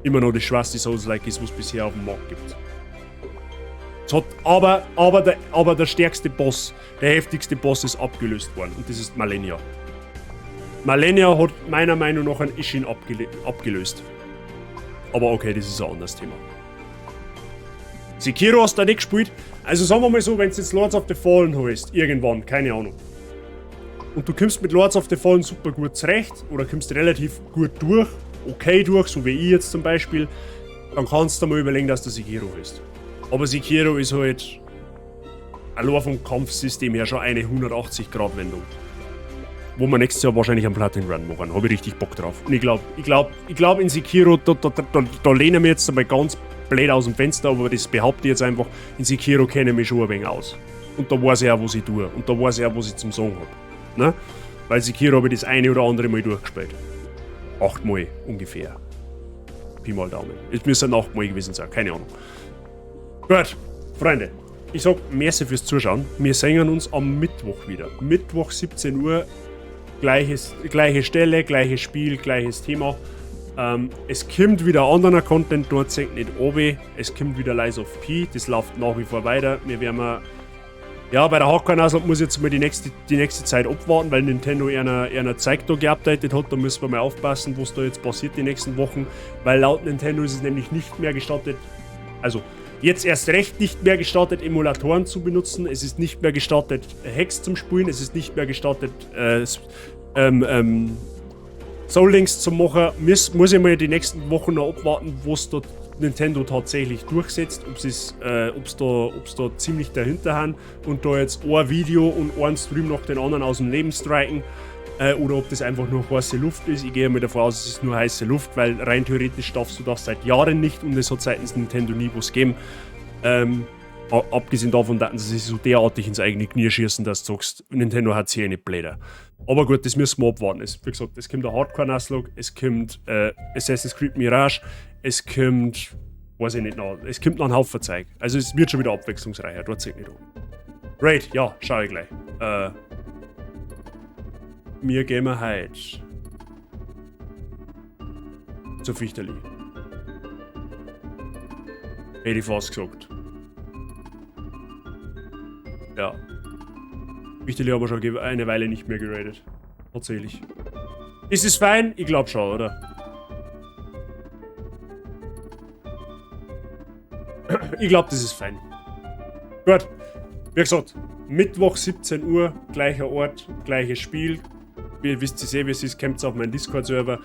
immer noch das schwerste Souls-like ist, was es bisher auf dem Markt gibt. Es hat aber der stärkste Boss, der heftigste Boss ist abgelöst worden und das ist Malenia. Malenia hat meiner Meinung nach ein Isshin abgelöst. Aber okay, das ist ein anderes Thema. Sekiro hast du da nicht gespielt. Also sagen wir mal so, wenn du jetzt Lords of the Fallen holst, irgendwann, keine Ahnung. Und du kommst mit Lords of the Fallen super gut zurecht oder kommst relativ gut durch, okay durch, so wie ich jetzt zum Beispiel, dann kannst du mal überlegen, dass du Sekiro holst. Aber Sekiro ist halt allein vom Kampfsystem her schon eine 180-Grad-Wendung. Wo wir nächstes Jahr wahrscheinlich einen Platin Run machen. Habe ich richtig Bock drauf. Und ich glaub in Sekiro, da lehnen wir jetzt einmal ganz blöd aus dem Fenster, aber das behaupte ich jetzt einfach, in Sekiro kenne ich mich schon ein wenig aus. Und da weiß ich auch, was ich tue. Und da weiß ich auch, was ich zum Sagen habe. Ne? Weil Sekiro habe ich das eine oder andere Mal durchgespielt. Achtmal ungefähr. Pi mal Daumen. Es müssen 8-mal gewesen sein, keine Ahnung. Gut, Freunde, ich sag merci fürs Zuschauen. Wir sehen uns am Mittwoch wieder. Mittwoch 17 Uhr. Gleiche Stelle, gleiches Spiel, gleiches Thema. Es kommt wieder anderer Content, dort sinkt nicht obi. Es kommt wieder Lies of P, das läuft nach wie vor weiter. Wir werden ja, bei der Hardcore muss ich jetzt mal die nächste Zeit abwarten, weil Nintendo einer Zeug da geupdatet hat. Da müssen wir mal aufpassen, was da jetzt passiert die nächsten Wochen. Weil laut Nintendo ist es nämlich nicht mehr gestattet, also jetzt erst recht nicht mehr gestattet, Emulatoren zu benutzen. Es ist nicht mehr gestattet, Hacks zum Spielen. Es ist nicht mehr gestattet, Soul Links zu machen. Muss ich mal die nächsten Wochen noch abwarten, was dort Nintendo tatsächlich durchsetzt, ob es ob's da ziemlich dahinter haben und da jetzt ein Video und ein Stream nach den anderen aus dem Leben striken. Oder ob das einfach nur heiße Luft ist. Ich gehe mal davon aus, es ist nur heiße Luft, weil rein theoretisch darfst du das seit Jahren nicht und es hat seitens Nintendo nie was gegeben. Abgesehen davon, dass sie sich so derartig ins eigene Knie schießen, dass du sagst, Nintendo hat sich eh nicht bläder. Aber gut, das müssen wir abwarten. Es, wie gesagt, es kommt der Hardcore-Nuzlocke, es kommt Assassin's Creed Mirage, es kommt, weiß ich nicht noch, es kommt noch ein Haufen Zeug. Also es wird schon wieder abwechslungsreicher, dort seht nicht an. Raid, ja, schau ich gleich. Wir gehen wir heute zu Fichterli. Hätte ich fast gesagt. Ja. Fichterli haben wir schon eine Weile nicht mehr geradet. Tatsächlich. Ist es fein? Ich glaub schon, oder? Ich glaub, das ist fein. Gut. Wie gesagt, Mittwoch 17 Uhr, gleicher Ort, gleiches Spiel. Ihr wisst es eh, wie es ist, kommt auf meinen Discord-Server.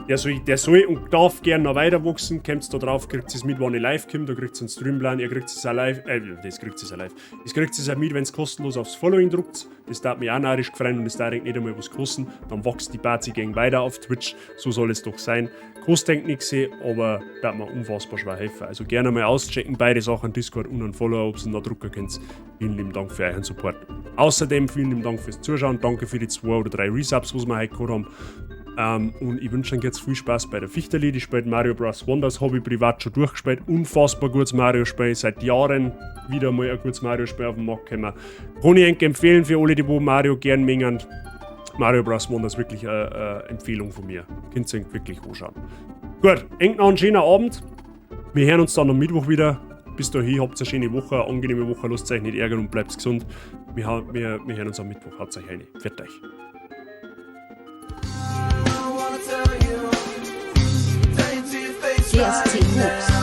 Der soll und darf gerne noch weiter wachsen. Kommt da drauf, kriegt es mit, wann ich live komme. Da kriegt es einen Streamplan, ihr kriegt es auch live. Das kriegt es auch live. Das kriegt es auch mit, wenn es kostenlos aufs Following druckt. Das darf mich auch narrisch gefreuen und das darf nicht einmal was kosten. Dann wächst die Bazi-Gang weiter auf Twitch. So soll es doch sein. Kostet nichts, aber darf mir unfassbar schwer helfen. Also gerne mal auschecken, beide Sachen, Discord und ein Follower, ob ihr da drucken könnt. Vielen lieben Dank für euren Support. Außerdem vielen lieben Dank fürs Zuschauen. Danke für die 2 oder 3 Resubs, was wir heute gehabt haben. Und ich wünsche euch jetzt viel Spaß bei der Fichterli. Die spielt Mario Bros. Wonders, habe ich privat schon durchgespielt. Unfassbar gutes Mario-Spiel. Seit Jahren wieder mal ein gutes Mario-Spiel auf den Markt gekommen. Kann ich euch empfehlen für alle, die wo Mario gern mengen. Mario Bros. Wonders wirklich eine Empfehlung von mir. Könnt ihr euch wirklich anschauen. Gut, engt noch einen schönen Abend. Wir hören uns dann am Mittwoch wieder. Bis dahin, habt eine schöne Woche, eine angenehme Woche. Lasst euch nicht ärgern und bleibt gesund. Wir hören uns am Mittwoch. Haut euch rein. Pfiat euch. DST Hoops.